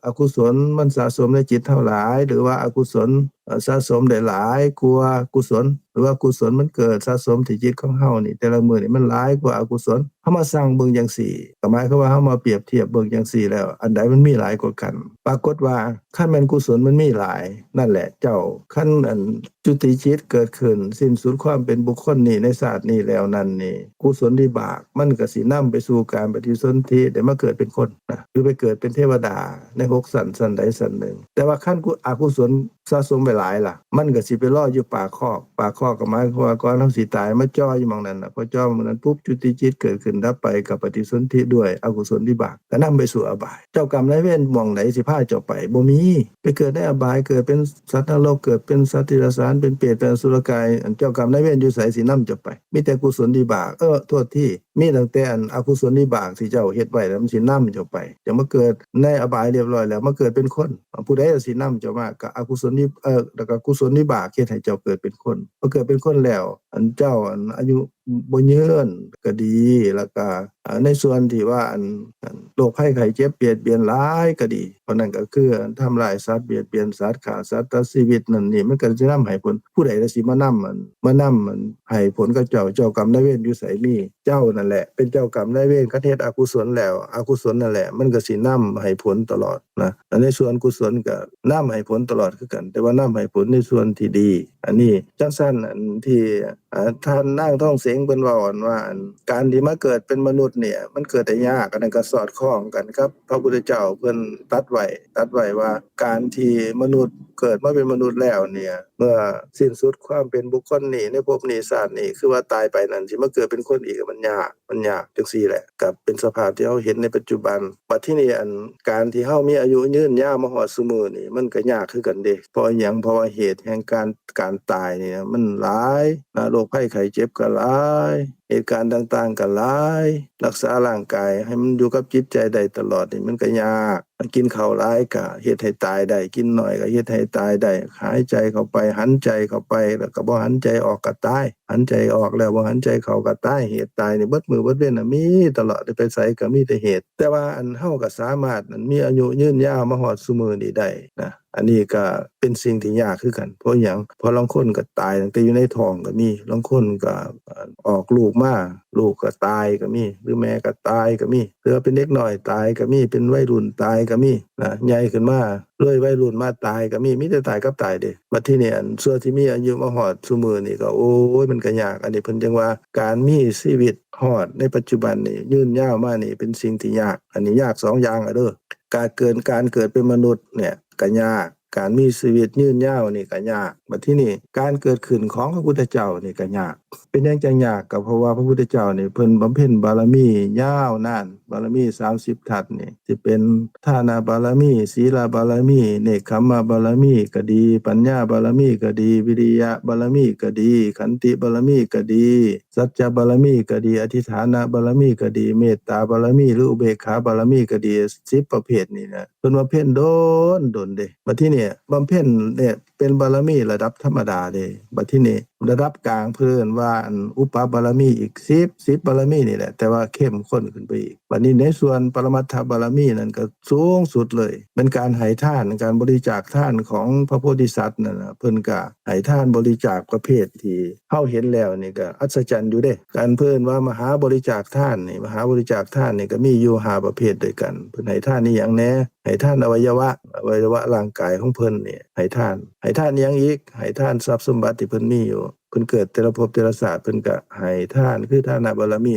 ອະກຸສົນມັນສະສົມໃນຈິດເຮົາຫຼາຍ ຫຼືວ່າອະກຸສົນ ເອີ ສະສົມໄດ້ຫຼາຍກວ່າກຸສົນ ຫຼືວ່າກຸສົນມັນເກີດສະສົມທີ່ຈິດຂອງເຮົານີ້ ແຕ່ລະມື້ນີ້ມັນຫຼາຍກວ່າອະກຸສົນ. ເຮົາມາຊັ່ງເບິ່ງຈັ່ງຊີ້ ກໍໝາຍຄວາມວ່າເຮົາມາປຽບທຽບເບິ່ງຈັ່ງຊີ້ແລ້ວ ອັນໃດມັນມີຫຼາຍກວ່າກັນ? ປາກົດວ່າ ຄັນແມ່ນກຸສົນມັນມີຫຼາຍ ນັ້ນແຫຼະເຈົ້າ ຄັນອັນຈຸຕິຈິດເກີດຂຶ້ນ ສິ້ນສຸດຄວາມເປັນບຸກຄົນນີ້ໃນຊາດນີ້ແລ້ວນັ້ນນີ້ ກຸສົນວິບາກມັນກໍຊິນຳໄປສູ່ການປະຕິສົນທິ ໄດ້ມາເກີດເປັນຄົນນະ ຫຼືໄປເກີດເປັນເທວະດາໃນຫົກຊັ້ນ ຊັ້ນໃດຊັ້ນໜຶ່ງ. ແຕ່ວ່າຄັນອະກຸສົນ ສະສົມໄປຫຼາຍລະ ມັນກໍຊິໄປລໍຢູ່ປາກຄອກ. ປາກຄອກກໍໝາຍຄວາມວ່າກ່ອນເຮົາຊິຕາຍ ມາຈໍຢູ່ໝ່ອງນັ້ນນະ. ພໍຈໍໝ່ອງນັ້ນປຸບ ຈຸຕິຈິດເກີດຂຶ້ນດັບໄປ ກັບປະຕິສົນທິດ້ວຍອະກຸສົນວິບາກ ກໍນຳໄປສູ່ອະບາຍ. ເຈົ້າກຳນາຍເວນໝ່ອງໃດຊິພາເຈົ້າໄປ? ບໍ່ມີ. ໄປເກີດໃນອະບາຍ ເກີດເປັນສັດນະລົກ ເກີດເປັນສັດຕິລະສານ ເປັນເປດ ເປັນອະສຸລະກາຍ ອັນເຈົ້າກຳນາຍເວນຢູ່ໃສຊິນຳເຈົ້າໄປ? ມີແຕ່ກຸສົນວິບາກ ເອີ ໂທດທີ ມີຕັ້ງແຕ່ອັນອະກຸສົນວິບາກທີ່ເຈົ້າເຮັດໄວ້ ແລ້ວມັນຊິນຳເຈົ້າໄປ ຈະມາເກີດໃນອະບາຍຮຽບຮ້ອຍແລ້ວ ມາເກີດເປັນຄົນ ຜູ້ໃດຊິນຳເຈົ້າມາ? ກໍອະກຸສົນວິ ເອີ ແລ້ວກໍກຸສົນວິບາກເຮັດໃຫ້ເຈົ້າເກີດເປັນຄົນ. ພໍເກີດເປັນຄົນແລ້ວ ອັນເຈົ້າ ອັນອາຍຸບໍ່ຍືນກໍດີ ແລ້ວກໍ ເອີ ໃນສ່ວນທີ່ວ່າ ອັນ ອັນໂລກໄພໄຂ້ເຈັບບຽດບຽນຫຼາຍກໍດີ ເພາະນັ້ນກໍຄືທຳລາຍສັດ ບຽດບຽນສັດ ຂ້າສັດ ຕັດຊີວິດນັ້ນນີ້ ມັນກໍຈະນຳໃຫ້ຜົນ ຜູ້ໃດລະຊິມານຳ ອັນ ມານຳ ອັນ ໃຫ້ຜົນກັບເຈົ້າ? ເຈົ້າກຳນາຍເວນຢູ່ໃສ? ມີ ເຈົ້ານັ້ນແຫຼະເປັນເຈົ້າກຳນາຍເວນ. ຄັນເຮັດອະກຸສົນແລ້ວ ອະກຸສົນນັ້ນແຫຼະ ມັນກໍຊິນຳໃຫ້ຜົນຕະຫຼອດນະ. ແລະ ໃນສ່ວນກຸສົນກໍນຳໃຫ້ຜົນຕະຫຼອດຄືກັນ ແຕ່ວ່ານຳໃຫ້ຜົນໃນສ່ວນທີ່ດີ. ອັນນີ້ຈັ່ງຊັ້ນ ອັນທີ່ ອາ ທ່ານນາງທອງເສງເພິ່ນເວົ້າ ອັນວ່າ ອັນ ການທີ່ມາເກີດເປັນມະນຸດເນີ້ຍ ມັນເກີດໄດ້ຍາກ. ອັນນັ້ນກໍສອດຄ່ອງກັນກັບພະພຸດທະເຈົ້າເພິ່ນຕັດໄວ້ ຕັດໄວ້ວ່າ ການທີ່ມະນຸດເກີດມາເປັນມະນຸດແລ້ວເນີ້ຍ ເມື່ອສິ້ນສຸດຄວາມເປັນບຸກຄົນນີ້ ໃນພົບນີ້ຊາດນີ້ ຄືວ່າຕາຍໄປນັ້ນ ຊິມາເກີດເປັນຄົນອີກ ມັນຍາກ ມັນຍາກຈັ່ງຊີ້ແຫຼະ. ກໍເປັນສະພາບທີ່ເຮົາເຫັນໃນປັດຈຸບັນ. ບັດທີນີ້ ອັນ ການທີ່ເຮົາມີອາຍຸຍືນຍາວມາຮອດຊຸມື້ນີ້ ມັນກໍຍາກຄືກັນເດ້. ເພາະຫຍັງ? ເພາະວ່າເຫດແຫ່ງການ ການຕາຍນີ້ມັນຫຼາຍນະ ໂລກໄພໄຂ້ເຈັບກໍຫຼາຍ ເຫດການຕ່າງໆກໍຫຼາຍ ລັກສາຮ່າງກາຍໃຫ້ມັນຢູ່ກັບຈິດໃຈໄດ້ຕະຫຼອດນີ້ມັນກໍຍາກ. ກິນເຂົ້າຫຼາຍກໍເຮັດໃຫ້ຕາຍໄດ້ ກິນໜ້ອຍກໍເຮັດໃຫ້ຕາຍໄດ້ ຫາຍໃຈເຂົ້າໄປ ຫັນໃຈເຂົ້າໄປ ແລ້ວກໍບໍ່ຫັນໃຈອອກກໍຕາຍ ຫັນໃຈອອກແລ້ວບໍ່ຫັນໃຈເຂົ້າກໍຕາຍ. ເຫດຕາຍນີ້ເບິດມື້ເບິດເວັນນະ ມີຕະຫຼອດ ໄປໃສກໍມີແຕ່ເຫດ. ແຕ່ວ່າ ອັນ ເຮົາກໍສາມາດ ອັນ ມີອາຍຸຍືນຍາວມາຮອດຊຸມື້ນີ້ໄດ້ນະ. ອັນນີ້ກໍເປັນສິ່ງທີ່ຍາກຄືກັນ. ເພາະຫຍັງ? ເພາະລາງຄົນກໍຕາຍຕັ້ງແຕ່ຢູ່ໃນທ້ອງກໍມີ ລາງຄົນກໍ ເອີ ອອກລູກມາ ລູກກໍຕາຍກໍມີ ຫຼືແມ່ກໍຕາຍກໍມີ ຫຼືວ່າເປັນເດັກນ້ອຍຕາຍກໍມີ ເປັນໄວລຸ້ນຕາຍກໍມີນະ ໃຫຍ່ຂຶ້ນມາເລີຍໄວລຸ້ນມາຕາຍກໍມີ ມີແຕ່ຕາຍກັບຕາຍເດ້. ບັດທີນີ້ ອັນ ສ່ວນທີ່ມີອາຍຸມາຮອດຊຸມື້ນີ້ກໍ ໂອ້ຍ ມັນກໍຍາກ. ອັນນີ້ເພິ່ນຈຶ່ງວ່າ ການມີຊີວິດຮອດໃນປັດຈຸບັນນີ້ ຍືນຍາວມານີ້ ເປັນສິ່ງທີ່ຍາກ. ອັນນີ້ຍາກສອງຢ່າງລະເດີ້. ການເກີດ ການເກີດເປັນມະນຸດເນີ້ຍກໍຍາກ ການມີຊີວິດຍືນຍາວນີ້ກໍຍາກ. ບັດທີນີ້ການເກີດຂຶ້ນຂອງພະພຸດທະເຈົ້ານີ້ກໍຍາກ. ເປັນຫຍັງຈັ່ງຍາກ? ກໍເພາະວ່າພະພຸດທະເຈົ້ານີ້ເພິ່ນບຳເພັນບາລະມີຍາວນານ, ບາລະມີສາມສິບທັດນີ້ ຊິເປັນທານະບາລະມີ, ສີລະບາລະມີ, ເນກຂຳມະບາລະມີກໍດີ, ປັນຍາບາລະມີກໍດີ, ວິລິຍະບາລະມີກໍດີ, ຂັນຕິບາລະມີກໍດີ, ສັດຈະບາລະມີກໍດີ, ອະທິຖານະບາລະມີກໍດີ, ເມດຕາບາລະມີ ຫຼື ອຸເບກຂາບາລະມີກໍດີ, ສິບປະເພດນີ້ນະ ເພິ່ນບຳເພັນດົນໆເດ້. ບັດທີນີ້ບຳເພັນນີ້ເປັນບາລະມີລະດັບທຳມະດາເດ້. ບັດທີນີ້ລະດັບກາງເພິ່ນເອີ້ນວ່າ ອັນ ອຸປະບາລະມີອີກສິບ ສິບບາລະມີນີ້ແຫຼະ ແຕ່ວ່າເຂັ້ມຂຸ້ນຂຶ້ນໄປອີກ. ບັດນີ້ໃນສ່ວນປະລະມັດຖະບາລະມີນັ້ນກໍສູງສຸດເລີຍ ເປັນການໃຫ້ທານ ການບໍລິຈາກທານຂອງພະໂພທິສັດນັ້ນນະ ເພິ່ນກໍໃຫ້ທານບໍລິຈາກປະເພດທີ່ເຮົາເຫັນແລ້ວນີ້ກໍອັດສະຈັນຢູ່ເດ້. ການເພິ່ນວ່າມະຫາບໍລິຈາກທານນີ້ ມະຫາບໍລິຈາກທານນີ້ກໍມີຢູ່ຫ້າປະເພດດ້ວຍກັນ. ເພິ່ນໃຫ້ທານອີ່ຫຍັງແດ່? ໃຫ້ທານອະໄວຍະວະ ອະໄວຍະວະຮ່າງກາຍຂອງເພິ່ນນີ້ໃຫ້ທານ. ໃຫ້ທານອີ່ຫຍັງອີກ? ໃຫ້ທານຊັບສົມບັດທີ່ເພິ່ນມີຢູ່. ເພິ່ນເກີດແຕ່ລະພົບແຕ່ລະຊາດ ເພິ່ນກໍໃຫ້ທານ ຄືທານະບາລະມີ.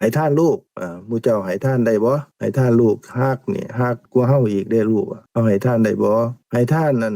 ໃຫ້ທານລູກ ອາ ໝູ່ເຈົ້າໃຫ້ທານໄດ້ບໍ່? ໃຫ້ທານລູກຮັກນີ້ ຮັກກວ່າເຮົາອີກເດ້ລູກ ເຮົາໃຫ້ທານໄດ້ບໍ່? ໃຫ້ທານອັ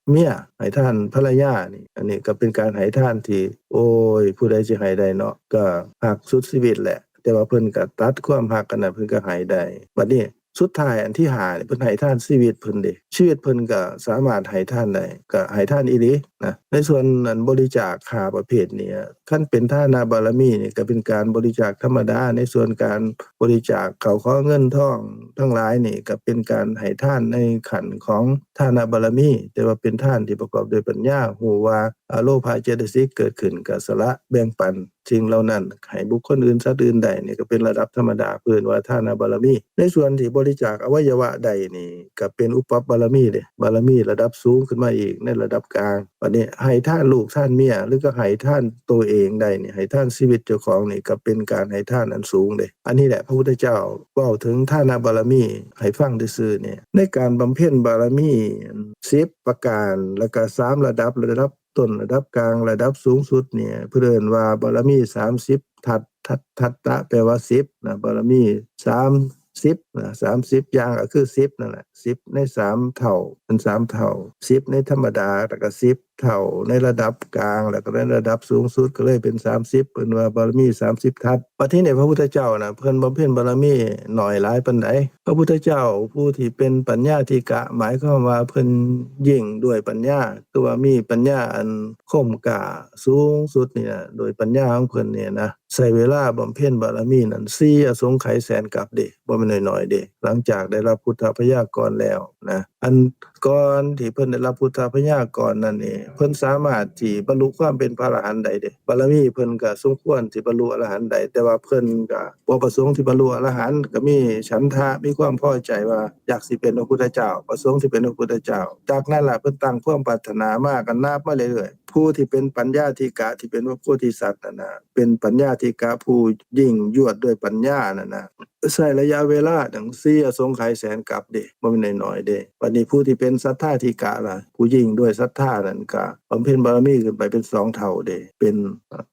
ນເມຍ ໃຫ້ທານພັນລະຍານີ້ ອັນນີ້ກໍເປັນການໃຫ້ທານທີ່ ໂອ້ຍ ຜູ້ໃດຊິໃຫ້ໄດ້ເນາະ ກໍຮັກສຸດຊີວິດແຫຼະ. ແຕ່ວ່າເພິ່ນກໍຕັດຄວາມຮັກອັນນັ້ນ ເພິ່ນກໍໃຫ້ໄດ້. ບັດນີ້ສຸດທ້າຍອັນທີຫ້ານີ້ ເພິ່ນໃຫ້ທານຊີວິດເພິ່ນເດ້. ຊີວິດເພິ່ນກໍສາມາດໃຫ້ທານໄດ້ ກໍໃຫ້ທານອີ່ຫຼີນະ. ໃນສ່ວນອັນບໍລິຈາກຫ້າປະເພດນີ້ ຄັນເປັນທານະບາລະມີນີ້ ກໍເປັນການບໍລິຈາກທຳມະດາ. ໃນສ່ວນການບໍລິຈາກເຂົ້າຂອງເງິນທອງທັງຫຼາຍນີ້ ກໍເປັນການໃຫ້ທານໃນຂັ້ນຂອງທານະບາລະມີ ແຕ່ວ່າເປັນທານທີ່ປະກອບດ້ວຍປັນຍາ ຮູ້ວ່າ ອາ ໂລພະເຈຕະສິກເກີດຂຶ້ນກໍສະຫຼະແບ່ງປັນສິ່ງເຫຼົ່ານັ້ນໃຫ້ບຸກຄົນອື່ນສັດອື່ນໄດ້ນີ້ ກໍເປັນລະດັບທຳມະດາ ເອີ້ນວ່າທານະບາລະມີ. ໃນສ່ວນທີ່ບໍລິຈາກອະໄວຍະວະໄດ້ນີ້ ກໍເປັນອຸປະບາລະມີເດ້ ບາລະມີລະດັບສູງຂຶ້ນມາອີກໃນລະດັບກາງ. ບັດນີ້ໃຫ້ທານລູກທານເມຍ ຫຼືກໍໃຫ້ທານໂຕເອງໄດ້ນີ້ ໃຫ້ທານຊີວິດເຈົ້າຂອງນີ້ ກໍເປັນການໃຫ້ທານອັນສູງເດ້. ອັນນີ້ແຫຼະ ພະພຸດທະເຈົ້າເວົ້າເຖິງທານະບາລະມີໃຫ້ຟັງຊື່ໆນີ້ ໃນການບຳເພັນບາລະມີສິບປະການ ແລ້ວກໍສາມລະດັບ ລະດັບ ຕົ້ນ ລະດັບກາງ ລະດັບສູງສຸດນີ້ ເພິ່ນເອີ້ນວ່າບາລະມີສາມສິບທັດ ທັດ ທັດຕະແປວ່າສິບນະ ບາລະມີສາມສິບນະ ສາມສິບຢ່າງກໍຄືສິບນັ້ນແຫຼະ ສິບໃນສາມເທົ່າ ເປັນສາມເທົ່າ ສິບໃນທຳມະດາ ແລ້ວກໍສິບເທົ່າໃນລະດັບກາງ ແລ້ວກໍໃນລະດັບສູງສຸດ ກໍເລີຍເປັນສາມສິບ ເອີ້ນວ່າບາລະມີສາມສິບທັດ. ບັດທີນີ້ພະພຸດທະເຈົ້ານະ ເພິ່ນບຳເພັນບາລະມີໜ້ອຍຫຼາຍປານໃດ? ພະພຸດທະເຈົ້າຜູ້ທີ່ເປັນປັນຍາທິກະ ໝາຍຄວາມວ່າເພິ່ນຍິ່ງດ້ວຍປັນຍາ ຄືວ່າມີປັນຍາອັນຄົມກ້າສູງສຸດນີ້ນະ ໂດຍປັນຍາຂອງເພິ່ນນີ້ນະ ໃຊ້ເວລາບຳເພັນບາລະມີນັ້ນສີ່ອະສົງໄຂແສນກັບເດ້ ບໍ່ແມ່ນນ້ອຍໆເດ້ ຫຼັງຈາກໄດ້ຮັບພຸດທະພະຍາກອນແລ້ວນະ. ອັນກ່ອນທີ່ເພິ່ນໄດ້ຮັບພຸດທະພະຍາກອນນັ້ນນີ້ ເພິ່ນສາມາດທີ່ບັນລຸຄວາມເປັນພະອະລະຫັນໄດ້ເດ້ ບາລະມີເພິ່ນກໍສົມຄວນທີ່ບັນລຸອະລະຫັນໄດ້ ແຕ່ວ່າເພິ່ນກໍ ບໍ່ປະສົງທີ່ບັນລຸອະລະຫັນ ກໍມີສັນທະ ມີຄວາມພໍໃຈວ່າຢາກຊິເປັນພະພຸດທະເຈົ້າ ປະສົງທີ່ເປັນພະພຸດທະເຈົ້າ. ຈາກນັ້ນລະເພິ່ນຕັ້ງຄວາມປາດຖະໜາມາ ກໍນັບມາເລື້ອຍໆ ຜູ້ທີ່ເປັນປັນຍາທິກະ ທີ່ເປັນພະໂພທິສັດນັ້ນນະ ເປັນປັນຍາທິກະຜູ້ຍິ່ງຍວດດ້ວຍປັນຍານັ້ນນະ ໃຊ້ໄລຍະເວລາຕັ້ງສີ່ອະສົງໄຂແສນກັບເດ້ ບໍ່ແມ່ນນ້ອຍໆເດ້. ບັດນີ້ຜູ້ທີ່ເປັນສັດທາທິກະລະ ຜູ້ຍິ່ງດ້ວຍສັດທານັ້ນກະ ບຳເພັນບາລະມີຂຶ້ນໄປເປັນສອງເທົ່າເດ້ ເປັນ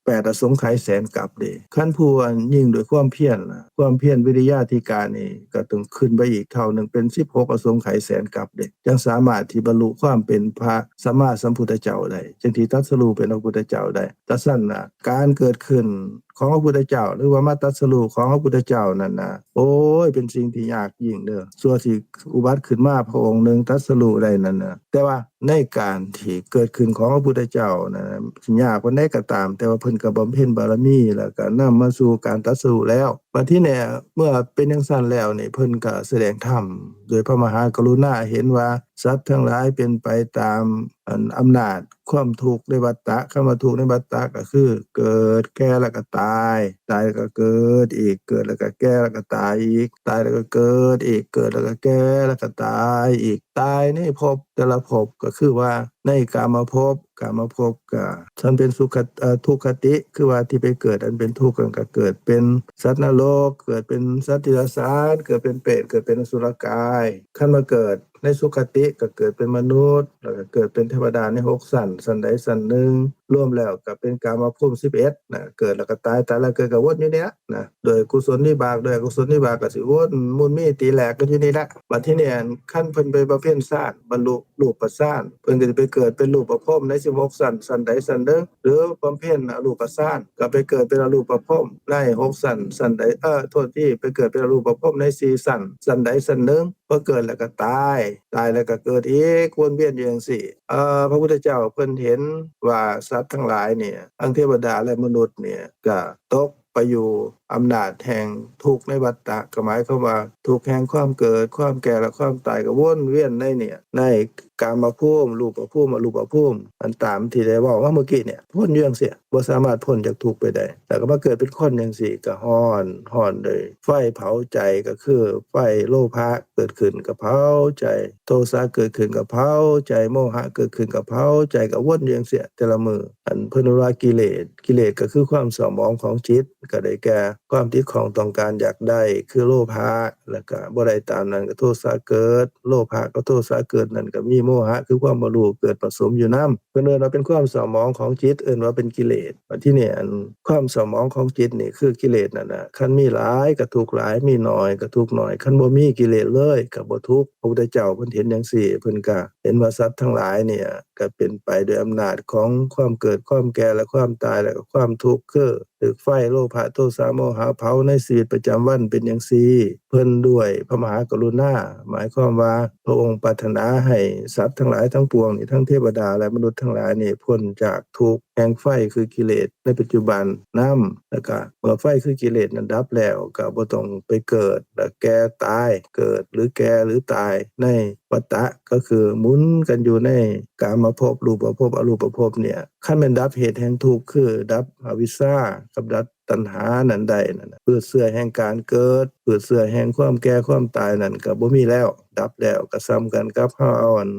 ແປດອະສົງໄຂແສນກັບເດ້. ຄັນຜູ້ອັນຍິ່ງດ້ວຍຄວາມພຽນນະ ຄວາມພຽນວິລິຍາທິການີ້ກໍຕ້ອງຂຶ້ນໄປອີກເທົ່າໜຶ່ງ ເປັນສິບຫົກອະສົງໄຂແສນກັບເດ້ ຈັ່ງສາມາດທີ່ບັນລຸຄວາມເປັນພະສຳມາສຳພຸດທະເຈົ້າໄດ້ ຈຶ່ງທີ່ຕັດສະຮູ້ເປັນພະພຸດທະເຈົ້າໄດ້. ຈັ່ງຊັ້ນນະ ການເກີດຂຶ້ນຂອງພະພຸດທະເຈົ້າ ຫຼືວ່າມາຕັດສະຮູ້ຂອງພະພຸດທະເຈົ້ານັ້ນນະ ໂອ້ຍ ເປັນສິ່ງທີ່ຍາກຍິ່ງເດີ້ ຊົ່ວຊິອຸບັດຂຶ້ນມາພະອົງໜຶ່ງຕັດສະຮູ້ໄດ້ນັ້ນນະ. ແຕ່ວ່າ ໃນການທີ່ເກີດຂຶ້ນຂອງພະພຸດທະເຈົ້ານັ້ນ ຍາກປານໃດກໍຕາມ ແຕ່ວ່າເພິ່ນກໍບຳເພັນບາລະມີ ແລ້ວກໍນຳມາສູ່ການຕັດສະຮູ້ແລ້ວ. ບັດທີນີ້ເມື່ອເປັນຈັ່ງຊັ້ນແລ້ວນີ້ ເພິ່ນກໍສະແດງທຳໂດຍພະມະຫາກະລຸນາ ເຫັນວ່າສັດທັງຫຼາຍເປັນໄປຕາມ ອັນ ອຳນາດຄວາມທຸກໃນວັດຕະ. ຄຳວ່າທຸກໃນວັດຕະກໍຄື ເກີດ ແກ່ ແລ້ວກໍຕາຍ, ຕາຍແລ້ວກໍເກີດອີກ, ເກີດແລ້ວກໍແກ່ ແລ້ວກໍຕາຍອີກ, ຕາຍແລ້ວກໍເກີດອີກ, ເກີດແລ້ວກໍແກ່ ແລ້ວກໍຕາຍອີກ. ຕາຍໃນພົບແຕ່ລະພົບ ກໍຄືວ່າໃນກາມະພົບ, ກາມະພົບກໍ ຄັນເປັນສຸຄະ ເອີ ທຸກຄະຕິ ຄືວ່າທີ່ໄປເກີດອັນເປັນທຸກ ກໍເກີດເປັນສັດນະລົກ, ເກີດເປັນສັດຕິລະສານ, ເກີດເປັນເປດ, ເກີດເປັນອະສຸລະກາຍ. ຄັນມາເກີດ ໃນສຸຄະຕິກໍເກີດເປັນມະນຸດ ແລ້ວກໍເກີດເປັນເທວະດາໃນຫົກຊັ້ນ ຊັ້ນໃດຊັ້ນໜຶ່ງ ລວມແລ້ວກໍເປັນກາມະພູມສິບເອັດນະ. ເກີດແລ້ວກໍຕາຍ ຕາຍແລ້ວເກີດ ກໍວົນຢູ່ນີ້ລະນະ ໂດຍກຸສົນວິບາກ ໂດຍອະກຸສົນວິບາກ ກໍຊິວົນໝຸນມີຕີແຫຼກກັນຢູ່ນີ້ລະ. ບັດທີນີ້ ຄັນເພິ່ນໄປບຳເພັນຊານ ບັນລຸ ຮູບປະຊານ ເພິ່ນກໍຈະໄປເກີດເປັນຮູບປະພົມໃນສິບຫົກຊັ້ນ ຊັ້ນໃດຊັ້ນໜຶ່ງ ຫຼືບຳເພັນອະຮູບປະຊານ ກໍໄປເກີດເປັນອະຮູບປະພົມໃນຫົກຊັ້ນ ຊັ້ນໃດ ເອີ ໂທດທີ ໄປເກີດເປັນອະຮູບປະພົມໃນສີ່ຊັ້ນ ຊັ້ນໃດຊັ້ນໜຶ່ງ ພໍເກີດແລ້ວກໍຕາຍ ຕາຍແລ້ວກໍເກີດອີກ ວົນວຽນຢູ່ຈັ່ງຊີ້. ເອີ ພະພຸດທະເຈົ້າເພິ່ນເຫັນວ່າສັດທັງຫຼາຍນີ້ ທັງເທວະດາ ແລະ ມະນຸດນີ້ ກໍຕົກໄປຢູ່ອຳນາດແຫ່ງທຸກໃນວັດຕະ ກໍໝາຍຄວາມວ່າ ທຸກແຫ່ງຄວາມເກີດ ຄວາມແກ່ ແລະ ຄວາມຕາຍ ກໍວົນວຽນໃນນີ້ ໃນກາມະພູມ ຮູບປະພູມ ອະຮູບປະພູມ ອັນຕາມທີ່ໄດ້ເວົ້າມາເມື່ອກີ້ນີ້ ວົນຢູ່ຈັ່ງຊີ້ ບໍ່ສາມາດພົ້ນຈາກທຸກໄປໄດ້ ແລ້ວກໍມາເກີດເປັນຄົນຈັ່ງຊີ້ ກໍຮ້ອນ ຮ້ອນໂດຍໄຟເຜົາໃຈ ກໍຄືໄຟໂລພະເກີດຂຶ້ນກໍເຜົາໃຈ ໂທສະເກີດຂຶ້ນກໍເຜົາໃຈ ໂມຫະເກີດຂຶ້ນກໍເຜົາໃຈ ກໍວົນຢູ່ຈັ່ງຊີ້ແຕ່ລະມື້. ອັນເພິ່ນວ່າກິເລດ ກິເລດກໍຄືຄວາມເສົ້າໝອງຂອງຈິດ ກໍໄດ້ແກ່ຄວາມຕິດຂ້ອງຕ້ອງການຢາກໄດ້ ຄືໂລພະ ແລ້ວກໍບໍ່ໄດ້ຕາມນັ້ນກໍໂທສະເກີດ ໂລພະກັບໂທສະເກີດນັ້ນກໍມີໂມຫະ ຄືຄວາມບໍ່ຮູ້ເກີດປະສົມຢູ່ນຳ ເພິ່ນເອີ້ນວ່າເປັນຄວາມເສົ້າໝອງຂອງຈິດ ເອີ້ນວ່າເປັນກິເລດ. ບັດທີນີ້ ອັນຄວາມເສົ້າໝອງຂອງຈິດນີ້ ຄືກິເລດນັ້ນນະ ຄັນມີຫຼາຍກໍທຸກຫຼາຍ ມີໜ້ອຍກໍທຸກໜ້ອຍ ຄັນບໍ່ມີກິເລດເລີຍກໍບໍ່ທຸກ. ພະພຸດທະເຈົ້າເພິ່ນເຫັນຈັ່ງຊີ້ ເພິ່ນກໍເຫັນວ່າສັດທັງຫຼາຍນີ້ກໍເປັນໄປໂດຍອຳນາດຂອງຄວາມເກີດ ຄວາມແກ່ ແລະ ຄວາມຕາຍ ແລະ ກໍຄວາມທຸກ ຄືຖືກໄຟໂລພະ ໂທສະ ໂມຫະເຜົາໃນຊີວິດປະຈຳວັນເປັນຈັ່ງຊີ້. ເພິ່ນດ້ວຍພະມະຫາກະລຸນາ ໝາຍຄວາມວ່າພະອົງປາດຖະໜາໃຫ້ສັດທັງຫຼາຍທັງປວງນີ້ ທັງເທວະດາ ແລະ ມະນຸດທັງຫຼາຍນີ້ ພົ້ນຈາກທຸກແຫ່ງໄຟຄືກິເລດໃນປັດຈຸບັນນຳ ແລ້ວກະເມື່ອໄຟຄືກິເລດນັ້ນດັບແລ້ວ ກະບໍ່ຕ້ອງໄປເກີດ ແລະ ແກ່ຕາຍ ເກີດ ຫຼື ແກ່ ຫຼື ຕາຍໃນວັດຕະ ກໍຄືໝູນກັນຢູ່ໃນກາມະພົບ ຮູບປະພົບ ອະຮູບປະພົບນີ້. ຄັນແມ່ນດັບເຫດແຫ່ງທຸກ ຄືດັບອະວິຊຊາກັບດັບຕັນຫານັ້ນໄດ້ນັ້ນນະ ພືດເຊື້ອແຫ່ງການເກີດ ພືດເຊື້ອແຫ່ງຄວາມແກ່ຄວາມຕາຍນັ້ນກໍບໍ່ມີແລ້ວ ດັບແລ້ວ ກໍສ່ຳກັນກັບເຮົາເອົາອັນ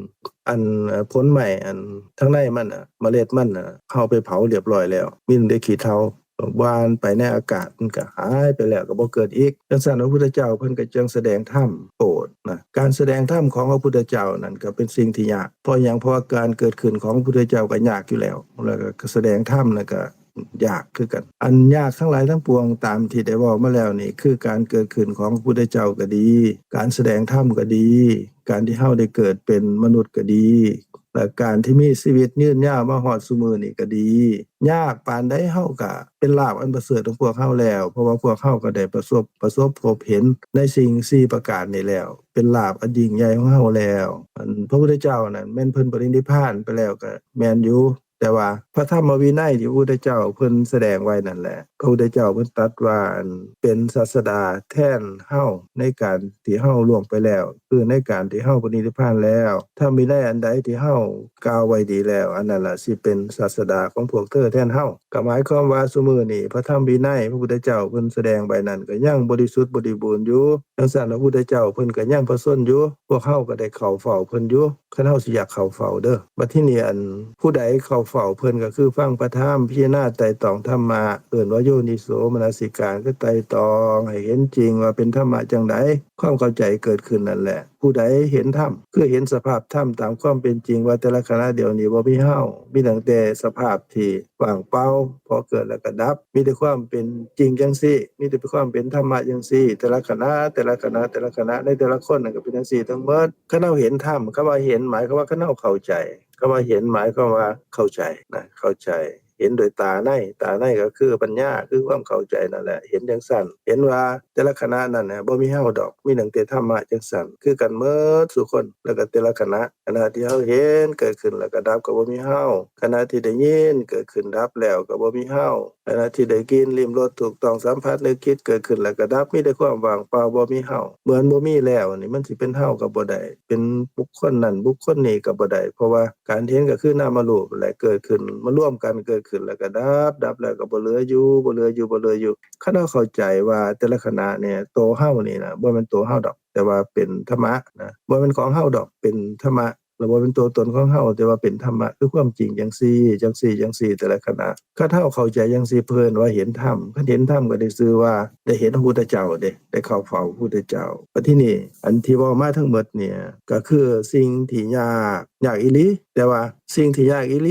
ອັນ ເອີ ຜົນໄມ້ອັນທາງໃນມັນນະ ເມລັດມັນນະ ເຮົາໄປເຜົາລຽບຮ້ອຍແລ້ວ ມີແຕ່ຂີ້ເຖົາຫວ່ານໄປໃນອາກາດ ມັນກໍຫາຍໄປແລ້ວ ກໍບໍ່ເກີດອີກ. ຈັ່ງຊັ້ນ ພະພຸດທະເຈົ້າເພິ່ນກໍຈຶ່ງສະແດງທຳໂປດນະ. ການສະແດງທຳຂອງພະພຸດທະເຈົ້ານັ້ນກໍເປັນສິ່ງທີ່ຍາກ. ເພາະຫຍັງ? ເພາະວ່າການເກີດຂຶ້ນຂອງພະພຸດທະເຈົ້າກໍຍາກຢູ່ແລ້ວ ແລ້ວກໍສະແດງທຳ ແລ້ວກໍ ຍາກຄືກັນ. ອັນຍາກທັງຫຼາຍທັງປວງຕາມທີ່ໄດ້ເວົ້າມາແລ້ວນີ້ ຄືການເກີດຂຶ້ນຂອງພະພຸດທະເຈົ້າກໍດີ, ການສະແດງທຳກໍດີ, ການທີ່ເຮົາໄດ້ເກີດເປັນມະນຸດກໍດີ ແລະ ການທີ່ມີຊີວິດຍືນຍາວມາຮອດຊຸມື້ນີ້ກໍດີ. ຍາກປານໃດເຮົາກໍເປັນລາບອັນປະເສີດຂອງພວກເຮົາແລ້ວ, ເພາະວ່າພວກເຮົາກໍໄດ້ປະສົບ ປະສົບພົບເຫັນໃນສິ່ງສີ່ປະການນີ້ແລ້ວ, ເປັນລາບອັນຍິ່ງໃຫຍ່ຂອງເຮົາແລ້ວ. ອັນພະພຸດທະເຈົ້ານັ້ນແມ່ນເພິ່ນປະລິນິບພານໄປແລ້ວກໍແມ່ນຢູ່, ແຕ່ວ່າພະທຳມະວິໄນທີ່ພະພຸດທະເຈົ້າເພິ່ນສະແດງໄວ້ນັ້ນແຫຼະ, ພະພຸດທະເຈົ້າເພິ່ນຕັດວ່າ ອັນ ເປັນສາດສະດາແທນເຮົາໃນການທີ່ເຮົາລ່ວງໄປແລ້ວ, ຄືໃນການທີ່ເຮົາປະລິນິບພານແລ້ວ. ທຳວິໄນອັນໃດທີ່ເຮົາກ່າວໄວ້ດີແລ້ວ, ອັນນັ້ນລະຊິເປັນສາດສະດາຂອງພວກເທີແທນເຮົາ. ກໍໝາຍຄວາມວ່າ ຊຸມື້ນີ້ພະທຳວິໄນພະພຸດທະເຈົ້າເພິ່ນສະແດງໄວ້ນັ້ນ ກໍຍັງບໍລິສຸດບໍລິບູນຢູ່. ຈັ່ງຊັ້ນ ພະພຸດທະເຈົ້າເພິ່ນກໍຍັງປະຊົນຢູ່, ພວກເຮົາກໍໄດ້ເຂົ້າເຝົ້າເພິ່ນຢູ່. ຄັນເຮົາຊິຢາກເຂົ້າເຝົ້າເດີ້. ບັດທີນີ້ ອັນ ຜູ້ໃດເຂົ້າເຝົ້າເພິ່ນກໍຄືຟັງພະທຳ, ພິຈາລະນາໄຕ່ຕອງທຳມະ, ເອີ້ນວ່າໂຍນິໂສມະນະສິການ, ຄືໄຕ່ຕອງໃຫ້ເຫັນຈິງວ່າເປັນທຳມະຈັ່ງໃດ, ຄວາມເຂົ້າໃຈເກີດຂຶ້ນນັ້ນແຫຼະ. ຜູ້ໃດເຫັນທຳ ຄືເຫັນສະພາບທຳຕາມຄວາມເປັນຈິງ ວ່າແຕ່ລະຂະນະດຽວນີ້ບໍ່ມີເຮົາ, ມີຕັ້ງແຕ່ສະພາບທີ່ວ່າງເປົ່າ, ພໍເກີດແລ້ວກໍດັບ, ມີແຕ່ຄວາມເປັນຈິງຈັ່ງຊີ້, ມີແຕ່ຄວາມເປັນທຳມະຈັ່ງຊີ້, ແຕ່ລະຂະນະ ແຕ່ລະຂະນະ ແຕ່ລະຂະນະ ໃນແຕ່ລະຄົນນັ້ນກໍເປັນຈັ່ງຊີ້ທັງໝົດ. ຄັນເຮົາເຫັນທຳ, ຄຳວ່າເຫັນໝາຍຄວາມວ່າ ຄັນເຮົາເຂົ້າໃຈ, ຄຳວ່າເຫັນໝາຍຄວາມວ່າເຂົ້າໃຈນະ, ເຂົ້າໃຈ, ເຫັນໂດຍຕາໃນ, ຕາໃນກໍຄືປັນຍາ, ຄືຄວາມເຂົ້າໃຈນັ້ນແຫຼະ, ເຫັນຈັ່ງຊັ້ນ, ເຫັນວ່າແຕ່ລະຂະນະນັ້ນນະ ບໍ່ມີເຮົາດອກ, ມີຕັ້ງແຕ່ທຳມະຈັ່ງຊັ້ນ ຄືກັນໝົດສູ່ຄົນ, ແລ້ວກໍແຕ່ລະຂະນະ, ຂະນະທີ່ເຮົາເຫັນເກີດຂຶ້ນແລ້ວກໍດັບກໍບໍ່ມີເຮົາ, ຂະນະທີ່ໄດ້ຍິນເກີດຂຶ້ນດັບແລ້ວກໍບໍ່ມີເຮົາ, ຂະນະທີ່ໄດ້ກິ່ນ ລິ້ມ ລົດ ຖືກຕ້ອງ ສຳຜັດ ນຶກ ຄິດ ເກີດຂຶ້ນແລ້ວກໍດັບ, ມີແຕ່ຄວາມວ່າງເປົ່າ ບໍ່ມີເຮົາ. ເມື່ອມັນບໍ່ມີແລ້ວນີ້ ມັນຊິເປັນເຮົາກໍບໍ່ໄດ້, ເປັນບຸກຄົນນັ້ນບຸກຄົນນີ້ກໍບໍ່ໄດ້, ເພາະວ່າການເຫັນກໍຄືນາມະຮູບແຫຼະ ເກີດຂຶ້ນ ມາລວມກັນ ເກີດຂຶ້ນແລ້ວກໍດັບ, ດັບແລ້ວກໍບໍ່ເຫຼືອຢູ່, ບໍ່ເຫຼືອຢູ່, ບໍ່ເຫຼືອຢູ່. ຄັນເຮົາເຂົ້າໃຈວ່າແຕ່ລະຂະນະນີ້ ໂຕເຮົານີ້ນະ ບໍ່ແມ່ນໂຕເຮົາດອກ, ແຕ່ວ່າເປັນທຳມະນະ, ບໍ່ແມ່ນຂອງເຮົາດອກ, ເປັນທຳມະ. ແລ້ວບໍ່ເປັນຕົວຕົນຂອງເຮົາ, ແຕ່ວ່າເປັນທຳມະ ຄືຄວາມຈິງຈັ່ງຊີ້ ຈັ່ງຊີ້ ຈັ່ງຊີ້ ແຕ່ລະຂະນະ. ຄັນເຮົາເຂົ້າໃຈຈັ່ງຊີ້ ເພິ່ນວ່າເຫັນທຳ, ຄັນເຫັນທຳກໍໄດ້ຊື່ວ່າໄດ້ເຫັນພະພຸດທະເຈົ້າເດ້, ໄດ້ເຂົ້າເຝົ້າພະພຸດທະເຈົ້າ. ບັດທີນີ້ ອັນທີ່ເວົ້າມາທັງໝົດນີ້ ກໍຄືສິ່ງທີ່ຍາກ, ຍາກອີ່ຫຼີ, ແຕ່ວ່າສິ່ງທີ່ຍາກອີ່ຫຼີ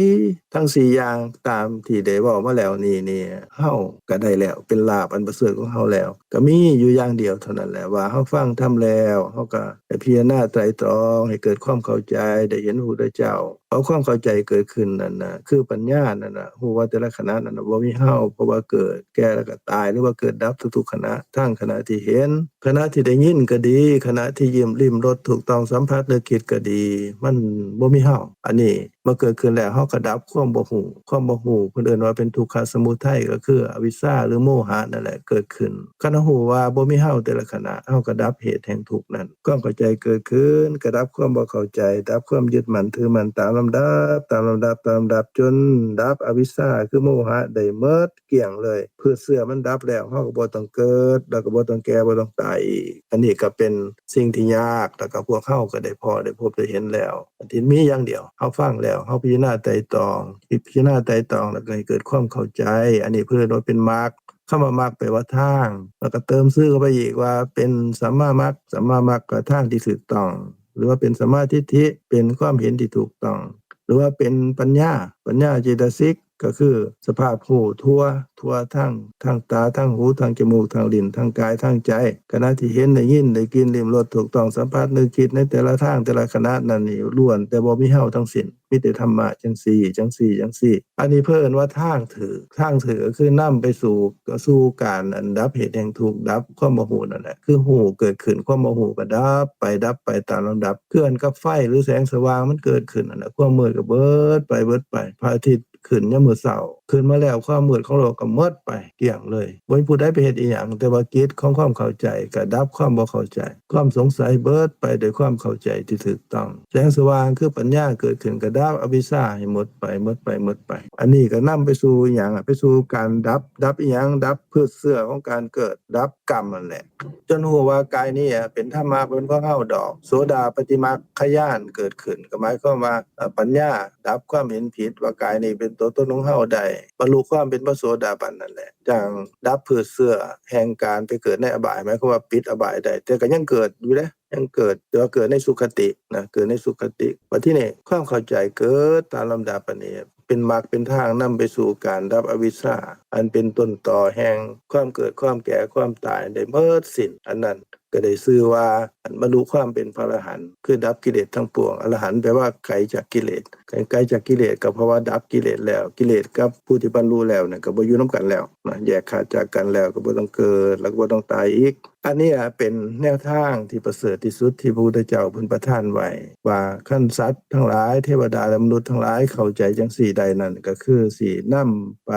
ທັງສີ່ຢ່າງຕາມທີ່ໄດ້ເວົ້າມາແລ້ວນີ້ນີ້ ເຮົາກໍໄດ້ແລ້ວ ເປັນລາບອັນປະເສີດຂອງເຮົາແລ້ວ. ກໍມີຢູ່ຢ່າງດຽວເທົ່ານັ້ນແຫຼະ ວ່າເຮົາຟັງທຳແລ້ວ ເຮົາກໍໄດ້ພິຈາລະນາໄຕຣະຕອງໃຫ້ເກີດຄວາມເຂົ້າໃຈ ໄດ້ເຫັນພະພຸດທະເຈົ້າ. ເອົາຄວາມເຂົ້າໃຈເກີດຂຶ້ນນັ້ນນະ ຄືປັນຍານັ້ນນະ ຮູ້ວ່າແຕ່ລະຂະນະນັ້ນນະບໍ່ມີເຮົາ ເພາະວ່າເກີດ ແກ່ ແລ້ວກໍຕາຍ ຫຼືວ່າເກີດດັບທຸກໆຂະນະ ທັງຂະນະທີ່ເຫັນ ຂະນະທີ່ໄດ້ຍິນກໍດີ ຂະນະທີ່ລິມ ລິມລົດ ຖືກຕ້ອງສຳຜັດ ນຶກຄິດກໍດີ ມັນບໍ່ມີເຮົາ. ອັນນີ້ ເມື່ອເກີດຂຶ້ນແລ້ວ ເຮົາກໍດັບຄວາມບໍ່ຮູ້ ຄວາມບໍ່ຮູ້ ເພິ່ນເອີ້ນວ່າເປັນທຸກຂະສະມຸໄທ ກໍຄືອະວິຊຊາ ຫຼື ໂມຫະນັ້ນແຫຼະເກີດຂຶ້ນ. ຄັນເຮົາຮູ້ວ່າບໍ່ມີເຮົາແຕ່ລະຂະນະ ເຮົາກໍດັບເຫດແຫ່ງທຸກນັ້ນ. ຄວາມເຂົ້າໃຈເກີດຂຶ້ນ ກໍດັບຄວາມບໍ່ເຂົ້າໃຈ ດັບຄວາມຍຶດໝັ້ນຖືໝັ້ນຕາມລຳດັບ ຕາມລຳດັບ ຕາມລຳດັບ ຈົນດັບອະວິຊຊາ ຄືໂມຫະໄດ້ໝົດກ້ຽງເລີຍ. ພືດເຊື້ອມັນດັບແລ້ວ ເຮົາກໍບໍ່ຕ້ອງເກີດ ແລ້ວກໍບໍ່ຕ້ອງແກ່ ບໍ່ຕ້ອງຕາຍອີກ. ອັນນີ້ກໍເປັນສິ່ງທີ່ຍາກ ແລ້ວກໍພວກເຮົາກໍໄດ້ພໍ້ ໄດ້ພົບ ໄດ້ເຫັນແລ້ວ. ອັນທີ່ມີຢ່າງດຽວ ເຮົາຟັງແລ້ວ ເຮົາພິຈາລະນາໄຕຣະຕອງ ພິຈາລະນາໄຕຣະຕອງ ແລ້ວກໍໃຫ້ເກີດຄວາມເຂົ້າໃຈ. ອັນນີ້ເພິ່ນເອີ້ນວ່າເປັນມັກ. ຄຳວ່າມັກແປວ່າທາງ ແລ້ວກໍເຕີມຊື່ເຂົ້າໄປອີກວ່າເປັນສຳມາມັກ ສຳມາມັກກໍທາງທີ່ຖືກຕ້ອງ ຫຼືວ່າເປັນສຳມາທິດຖິ ເປັນຄວາມເຫັນທີ່ຖືກຕ້ອງ ຫຼືວ່າເປັນປັນຍາ ປັນຍາເຈຕະສິກ ກໍຄືສະພາບຮູ້ທົ່ວ ທົ່ວທັງ ທັງຕາ ທັງຫູ ທັງຈະມູກ ທັງລີ້ນ ທັງກາຍ ທັງໃຈ. ຂະນະທີ່ເຫັນ ໄດ້ຍິນ ໄດ້ກິ່ນ ລິມລົດ ຖືກຕ້ອງສຳຜັດ ນຶກຄິດໃນແຕ່ລະທາງ ແຕ່ລະຂະນະນັ້ນນີ້ ລ້ວນແຕ່ບໍ່ມີເຮົາທັງສິ້ນ. ມີແຕ່ທຳມະຈັ່ງຊີ້ ຈັ່ງຊີ້ ຈັ່ງຊີ້. ອັນນີ້ເພິ່ນເອີ້ນວ່າທາງຖືກ ທາງຖືກກໍຄືນຳໄປສູ່ ກໍສູ່ການ ອັນ ດັບເຫດແຫ່ງທຸກ ດັບຄວາມບໍ່ຮູ້ນັ້ນແຫຼະ. ຄືຮູ້ເກີດຂຶ້ນ ຄວາມບໍ່ຮູ້ກໍດັບໄປ ດັບໄປຕາມລຳດັບ ຄືກັນກັບໄຟ ຫຼື ແສງສະຫວ່າງມັນເກີດຂຶ້ນນັ້ນແຫຼະ ຄວາມມືດກໍເບີດໄປ ເບີດໄປ ພະອາທິດຂຶ້ນຍາມມື້ເຊົ້າ ຂຶ້ນມາແລ້ວ ຄວາມມືດຂອງໂລກກໍໝົດໄປ ກ້ຽງເລີຍ ບໍ່ມີຜູ້ໃດໄປເຮັດອີ່ຫຍັງ ແຕ່ວ່າກິດຂອງຄວາມເຂົ້າໃຈກໍດັບຄວາມບໍ່ເຂົ້າໃຈ ຄວາມສົງໄສເບີດໄປໂດຍຄວາມເຂົ້າໃຈທີ່ຖືກຕ້ອງ. ແສງສະຫວ່າງຄືປັນຍາເກີດຂຶ້ນ ກໍດັບອະວິຊຊາໃຫ້ໝົດໄປ ໝົດໄປ ໝົດໄປ. ອັນນີ້ກໍນຳໄປສູ່ຫຍັງ? ໄປສູ່ການດັບ ດັບອີ່ຫຍັງ? ດັບພືດເຊື້ອຂອງການເກີດ ດັບກຳນັ້ນແຫຼະ ຈົນຮູ້ວ່າກາຍນີ້ເປັນທຳມະ ບໍ່ແມ່ນຂອງເຮົາດອກ. ໂສດາປະຕິມັກຄະຍານເກີດຂຶ້ນ ກໍໝາຍຄວາມວ່າ ເອີ ປັນຍາດັບຄວາມເຫັນຜິດວ່າກາຍນີ້ເປັນຕົວຕົນຂອງເຮົາໄດ້ ບັນລຸຄວາມເປັນພະໂສດາບັນນັ້ນແຫຼະ ຈັ່ງດັບພືດເຊື້ອແຫ່ງການໄປເກີດໃນອະບາຍ ໝາຍຄວາມວ່າປິດອະບາຍໄດ້ ແຕ່ກໍຍັງເກີດຢູ່ເດ້ ຍັງເກີດ ແຕ່ວ່າເກີດໃນສຸຄະຕິນະ ເກີດໃນສຸຄະຕິ. ບັດທີນີ້ຄວາມເຂົ້າໃຈເກີດຕາມລຳດັບ ອັນນີ້ເປັນມັກເປັນທາງນຳໄປສູ່ການດັບອະວິຊຊາ ອັນເປັນຕົ້ນຕໍແຫ່ງຄວາມເກີດ ຄວາມແກ່ ຄວາມຕາຍໄດ້ໝົດສິ້ນ. ອັນນັ້ນກໍໄດ້ຊື່ວ່າ ອັນບັນລຸຄວາມເປັນພະອະລະຫັນ ຄືດັບກິເລດທັງປວງ. ອະລະຫັນແປວ່າໄກຈາກກິເລດ ໄກຈາກກິເລດ ກໍເພາະວ່າດັບກິເລດແລ້ວ ກິເລດກັບຜູ້ທີ່ບັນລຸແລ້ວນັ້ນກໍບໍ່ຢູ່ນຳກັນແລ້ວນະ ແຍກຂາດຈາກກັນແລ້ວ ກໍບໍ່ຕ້ອງເກີດ ແລ້ວກໍບໍ່ຕ້ອງຕາຍອີກ. ອັນນີ້ແຫຼະເປັນແນວທາງທີ່ປະເສີດທີ່ສຸດທີ່ພະພຸດທະເຈົ້າເພິ່ນປະທານໄວ້ ວ່າຄັນສັດທັງຫຼາຍ ເທວະດາ ແລະ ມະນຸດທັງຫຼາຍເຂົ້າໃຈຈັ່ງຊີ້ໄດ້ນັ້ນ ກໍຄືຊິນຳໄປ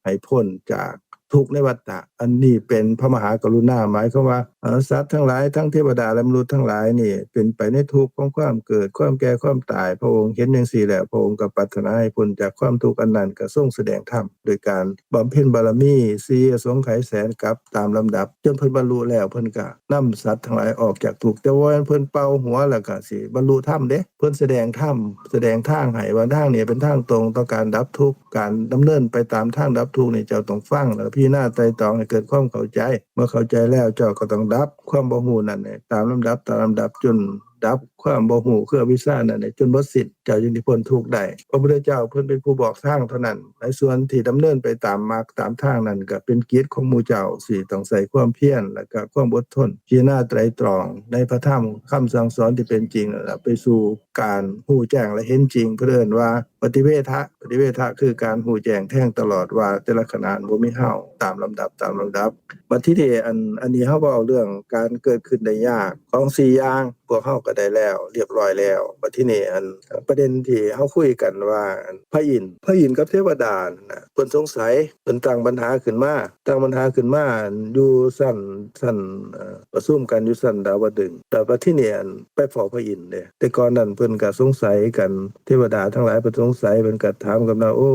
ໃຫ້ພົ້ນຈາກ ທຸກໃນວັດຕະ. ອັນນີ້ເປັນພະມະຫາກະລຸນາ ໝາຍຄວາມວ່າ ເອີ ສັດທັງຫຼາຍ ທັງເທວະດາ ແລະ ມະນຸດທັງຫຼາຍນີ້ ເປັນໄປໃນທຸກຂອງຄວາມເກີດ ຄວາມແກ່ ຄວາມຕາຍ. ພະອົງເຫັນຈັ່ງຊີ້ແລ້ວ ພະອົງກໍປາດຖະໜາໃຫ້ພົ້ນຈາກຄວາມທຸກອັນນັ້ນ ກໍຊົງສະແດງທຳ ໂດຍການບຳເພັນບາລະມີ ສີ່ອະສົງໄຂແສນກັບຕາມລຳດັບ ຈົນເພິ່ນບັນລຸແລ້ວ ເພິ່ນກໍນຳສັດທັງຫຼາຍອອກຈາກທຸກ. ແຕ່ວ່າເພິ່ນເປົ່າຫົວແລ້ວກໍຊິບັນລຸທຳເດ້ ເພິ່ນສະແດງທຳ ສະແດງທາງໃຫ້ວ່າທາງນີ້ເປັນທາງຕົງຕໍ່ການດັບທຸກ. ການດຳເນີນໄປຕາມທາງດັບທຸກນີ້ ເຈົ້າຕ້ອງຟັງ ແລ້ວກໍພິຈາລະນາໄຕຣະຕອງໃຫ້ເກີດຄວາມເຂົ້າໃຈ. ເມື່ອເຂົ້າໃຈແລ້ວ ເຈົ້າກໍຕ້ອງດັບຄວາມບໍ່ຮູ້ນັ້ນໃຫ້ຕາມລຳດັບ ຕາມລຳດັບ ຈົນດັບຄວາມບໍ່ຮູ້ ຄືອະວິຊຊານັ້ນໃຫ້ຈົນໝົດສິ້ນ ເຈົ້າຈຶ່ງຊິພົ້ນທຸກໄດ້. ພະພຸດທະເຈົ້າເພິ່ນເປັນຜູ້ບອກທາງເທົ່ານັ້ນ. ໃນສ່ວນທີ່ດຳເນີນໄປຕາມມັກຕາມທາງນັ້ນ ກໍເປັນກິດຂອງໝູ່ເຈົ້າ ທີ່ຕ້ອງໃຊ້ຄວາມພຽນ ແລ້ວກໍຄວາມອົດທົນ ພິຈາລະນາໄຕຣະຕອງໃນພະທຳຄຳສັ່ງສອນທີ່ເປັນຈິງ ແລ້ວໄປສູ່ ການຮູ້ແຈ້ງ ແລະ ເຫັນຈິງ ເພິ່ນເອີ້ນວ່າປະຕິເວທະ. ປະຕິເວທະຄືການຮູ້ແຈ້ງແທງຕະຫຼອດວ່າແຕ່ລະຂະນະບໍ່ມີເຮົາ ຕາມລຳດັບ ຕາມລຳດັບ. ບັດທີນີ້ ອັນ ອັນນີ້ເຮົາເວົ້າເລື່ອງການເກີດຂຶ້ນໄດ້ຍາກຂອງສີ່ຢ່າງ ພວກເຮົາກໍໄດ້ແລ້ວ ລຽບຮ້ອຍແລ້ວ. ບັດທີນີ້ ອັນ ປະເດັນທີ່ເຮົາຄຸຍກັນວ່າ ອັນ ພະອິນ ພະອິນກັບເທວະດານັ້ນນະ ເພິ່ນສົງໄສ ເພິ່ນຕັ້ງບັນຫາຂຶ້ນມາ ຕັ້ງບັນຫາຂຶ້ນມາ ອັນ ຢູ່ຊັ້ນ ຊັ້ນ ເອີ ປະຊຸມກັນຢູ່ຊັ້ນດາວະດຶງ ແລ້ວບັດທີນີ້ ອັນ ໄປເຝົ້າພະອິນເດ້. ແຕ່ກ່ອນນັ້ນເພິ່ນກໍສົງໄສກັນ ເທວະດາທັງຫຼາຍເພິ່ນສົງໄສ ເພິ່ນກໍຖາມກັນວ່າ ໂອ້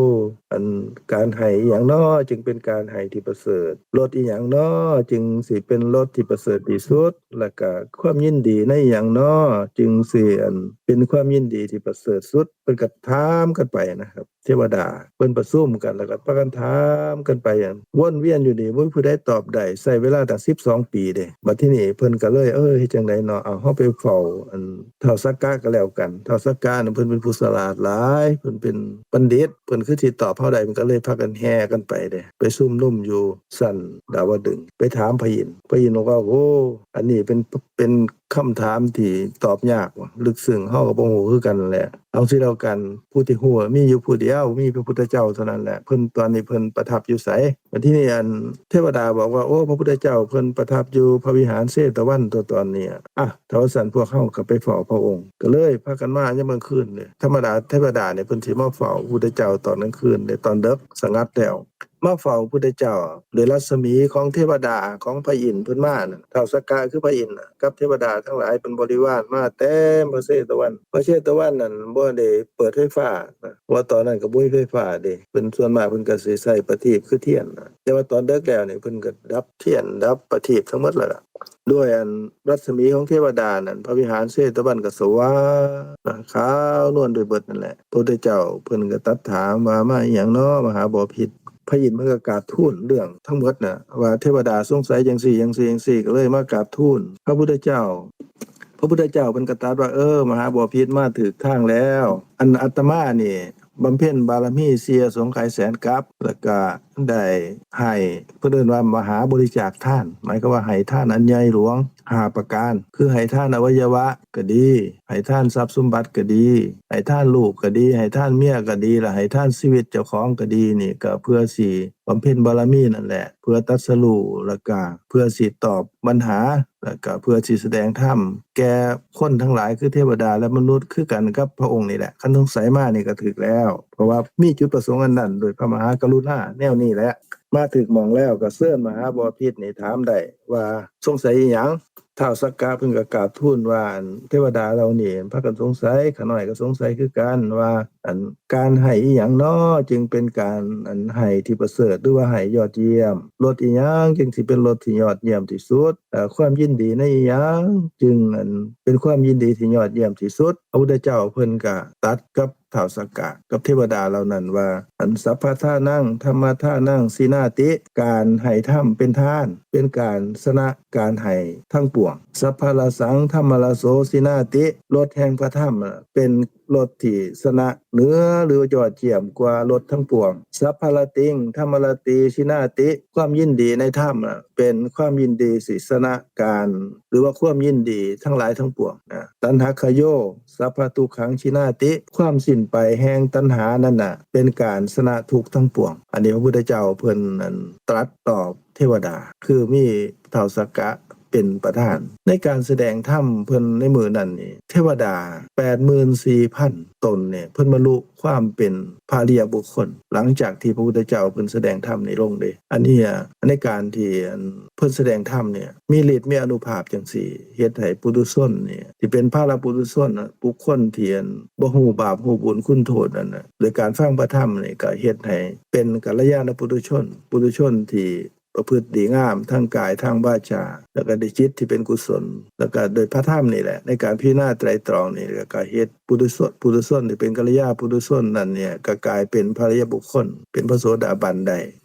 ອັນ ການໃຫ້ອີ່ຫຍັງນໍ ຈຶ່ງເປັນການໃຫ້ທີ່ປະເສີດ? ລົດອີ່ຫຍັງນໍ ຈຶ່ງຊິເປັນລົດທີ່ປະເສີດທີ່ສຸດ? ແລ້ວກໍຄວາມຍິນດີໃນອີ່ຫຍັງ ເນາະ ຈຶ່ງຊິ ອັນ ເປັນຄວາມຍິນດີທີ່ປະເສີດສຸດ?" ເພິ່ນກໍຖາມກັນໄປນະ ເທວະດາເພິ່ນປະຊຸມກັນ ແລ້ວກໍພາກັນຖາມກັນໄປ ວົນວຽນຢູ່ນີ້ ບໍ່ມີຜູ້ໃດຕອບໄດ້ ໃຊ້ເວລາຕັ້ງສິບສອງປີເດ້. ບັດທີນີ້ເພິ່ນກໍເລີຍ ເອີ ເຮັດຈັ່ງໃດເນາະ ເອົາ ເຮົາໄປເຝົ້າ ອັນ ທ້າວສັກກະກໍແລ້ວກັນ. ທ້າວສັກກະນັ້ນເພິ່ນເປັນຜູ້ສະຫຼາດຫຼາຍ ເພິ່ນເປັນບັນດິດ ເພິ່ນຄືຊິຕອບເຮົາໄດ້. ເພິ່ນກໍເລີຍພາກັນແຫ່ກັນໄປເດ້ ໄປຊຸມນຸມຢູ່ຊັ້ນດາວະດຶງ ໄປຖາມພະອິນ. ພະອິນບອກວ່າ ໂອ້ ອັນນີ້ເປັນ ເປັນຄຳຖາມທີ່ຕອບຍາກ ເລິກເຊິ່ງ ເຮົາກໍບໍ່ຮູ້ຄືກັນແຫຼະ. ເອົາຊີ້ແລ້ວກັນ ຜູ້ທີ່ຮູ້ມີຢູ່ຜູ້ດຽວ ມີພະພຸດທະເຈົ້າເທົ່ານັ້ນແຫຼະ. ເພິ່ນ ຕອນນີ້ເພິ່ນປະທັບຢູ່ໃສ? ບັດທີນີ້ ອັນ ເທວະດາບອກວ່າ ໂອ້ ພະພຸດທະເຈົ້າເພິ່ນປະທັບຢູ່ພະວິຫານເຊຕະວັນຕົວະຕອນນີ້. ອະ ຖ້າວ່າຊັ້ນພວກເຮົາກໍໄປເຝົ້າພະອົງ. ກໍເລີຍພາກັນມາຍາມກາງຄືນເດ້. ທຳມະດາເທວະດານີ້ເພິ່ນຊິມາເຝົ້າພະພຸດທະເຈົ້າຕອນກາງຄືນເດ້ ຕອນເດິກສະຫງັດແລ້ວ ມາເຝົ້າພະພຸດທະເຈົ້າ ໂດຍລັດສະໝີຂອງເທວະດາຂອງພະອິນເພິ່ນມານັ້ນ. ທ້າວສັກກະຄືພະອິນນະ ກັບເທວະດາທັງຫຼາຍເປັນບໍລິວານມາເຕັມພະເຊຕະວັນ. ພະເຊຕະວັນນັ້ນບໍ່ໄດ້ເປີດໄຟຟ້ານະ ເພາະວ່າຕອນນັ້ນກໍບໍ່ມີໄຟຟ້າເດ້. ເພິ່ນ ສ່ວນມາກເພິ່ນກໍຊິໃຊ້ປະທີບຄືທຽນນະ ແຕ່ວ່າຕອນເດິກແລ້ວນີ້ເພິ່ນກໍດັບທຽນດັບປະທີບທັງໝົດແລ້ວລະ. ດ້ວຍອັນລັດສະໝີຂອງເທວະດານັ້ນ ພະວິຫານເຊຕະວັນກໍສະຫວ່າງຂາວນວນໄປເບິດນັ້ນແຫຼະ. ພະພຸດທະເຈົ້າເພິ່ນກໍຕັດຖາມວ່າ ມາອີ່ຫຍັງເນາະ ມະຫາບໍພິດ? ພະອິນເພິ່ນກໍກາບທູນເລື່ອງທັງໝົດນະ ວ່າເທວະດາສົງໄສຈັ່ງຊີ້ຈັ່ງຊີ້ຈັ່ງຊີ້ ກໍເລີຍມາກາບທູນພະພຸດທະເຈົ້າ. ພະພຸດທະເຈົ້າເພິ່ນກໍຕັດວ່າ ເອີ ມະຫາບໍພິດ ມາຖືກທາງແລ້ວ. ອັນອາດຕະມານີ້ ບຳເພັນບາລະມີເຊຍສົງໄຄແສນກັບ ແລ້ວກະໄດ້ໃຫ້ ເພິ່ນເອີ້ນວ່າມະຫາບໍລິຈາກທານ ໝາຍຄວາມວ່າໃຫ້ທານອັນໃຫຍ່ຫຼວງຫ້າປະການ ຄືໃຫ້ທານອະໄວຍະວະກໍດີ ໃຫ້ທານຊັບສົມບັດກໍດີ ໃຫ້ທານລູກກໍດີ ໃຫ້ທານເມຍກໍດີ ແລະ ໃຫ້ທານຊີວິດເຈົ້າຂອງກໍດີ ນີ້ກໍເພື່ອຊິ ບຳເພັນບາລະມີນັ້ນແຫຼະ ເພື່ອຕັດສະຮູ້ ແລ້ວກະເພື່ອຊິຕອບບັນຫາ ແລ້ວກະເພື່ອຊິສະແດງທຳແກ່ຄົນທັງຫຼາຍ ຄືເທວະດາ ແລະ ມະນຸດ ຄືກັນກັບພະອົງນີ້ແຫຼະ. ຄັນສົງໄສມານີ້ກະຖືກແລ້ວ ເພາະວ່າມີຈຸດປະສົງອັນນັ້ນ ໂດຍພະມະຫາກະລຸນາແນວນີ້ແຫຼະ. ມາຖືກໝ່ອງແລ້ວ ກະເຊີນມະຫາບໍພິດນີ້ຖາມໄດ້ວ່າ ສົງໄສອີ່ຫຍັງ? ທ້າວສັກກະເພິ່ນກໍກາບທູນວ່າ ອັນ ເທວະດາເຫຼົ່ານີ້ພາກັນສົງໄສ, ຂ້ານ້ອຍກໍສົງໄສຄືກັນວ່າ ອັນ ການໃຫ້ອີ່ຫຍັງນໍ ຈຶ່ງເປັນການ ອັນ ໃຫ້ທີ່ປະເສີດ ຫຼືວ່າໃຫ້ຍອດຢ້ຽມ? ລົດອີ່ຫຍັງຈຶ່ງຊິເປັນລົດທີ່ຍອດຢ້ຽມທີ່ສຸດ? ເອີ ຄວາມຍິນດີໃນອີ່ຫຍັງຈຶ່ງ ອັນ ເປັນຄວາມຍິນດີທີ່ຍອດຢ້ຽມທີ່ສຸດ? ພະພຸດທະເຈົ້າເພິ່ນກໍຕັດກັບ ທ້າວສັກກະກັບເທວະດາເຫຼົ່ານັ້ນວ່າ ອັນ ສັບພະທານັງ ທຳມະທານັງ ຊິນາຕິ ການໃຫ້ທຳເປັນທານ ເປັນການຊະນະການໃຫ້ທັງປວງ. ສັບພະລະສັງ ທຳມະລະໂສ ຊິນາຕິ ລົດແຫ່ງພະທຳເປັນລົດທີ່ຊະນະເໜືອ ຫຼືວ່າຍອດຢ້ຽມກວ່າລົດທັງປວງ. ສັບພະລະຕິງ ທຳມະລະຕີ ຊິນາຕິ ຄວາມຍິນດີໃນທຳເປັນຄວາມຍິນດີທີ່ຊະນະການ ຫຼືວ່າຄວາມຍິນດີທັງຫຼາຍທັງປວງນະ. ຕັນຫະຄະໂຍ ສັບພະທຸກຂັງ ຊິນາຕິ ຄວາມສິ້ນໄປແຫ່ງຕັນຫານັ້ນນະ ເປັນການຊະນະທຸກທັງປວງ. ອັນນີ້ພະພຸດທະເຈົ້າເພິ່ນ ອັນ ຕລັດຕອບເທວະດາ ຄືມີທ້າວສັກກະເປັນປະທານ. ໃນການສະແດງທຳເພິ່ນໃນມື້ນັ້ນນີ້ ເທວະດາແປດໝື່ນສີ່ພັນຕົນນີ້ ເພິ່ນບັນລຸຄວາມເປັນພະອະລິຍະບຸກຄົນ ຫຼັງຈາກທີ່ພະພຸດທະເຈົ້າເພິ່ນສະແດງທຳນີ້ລົງເດ້. ອັນນີ້ ໃນການທີ່ ອັນ ເພິ່ນສະແດງທຳນີ້ ມີລິດມີອານຸພາບຈັ່ງຊີ້ ເຮັດໃຫ້ປຸຖຸຊົນນີ້ ທີ່ເປັນພາລະປຸຖຸຊົນ ບຸກຄົນທີ່ ອັນ ບໍ່ຮູ້ບາບຮູ້ບຸນຄຸນໂທດນັ້ນນະ ໂດຍການຟັງພະທຳນີ້ ກໍເຮັດໃຫ້ເປັນກັນລະຍານະປຸຖຸຊົນ ປຸຖຸຊົນທີ່ປະພຶດດີງາມທາງກາຍທາງວາຈາ ແລ້ວກໍດ້ວຍຈິດທີ່ເປັນກຸສົນ ແລ້ວກໍໂດຍພະທຳນີ້ແຫຼະ ໃນການພິຈາລະນາໄຕຣຕອງນີ້ ແລ້ວກໍເຮັດ ປຸຖຸຊົນ ປຸຖຸຊົນທີ່ເປັນກັນລະຍານະປຸຖຸຊົນນັ້ນເນ່ຍ ກໍກາຍເປັນພະອະລິຍະບຸກຄົນ ເປັນພະໂສດາບັນໄດ້.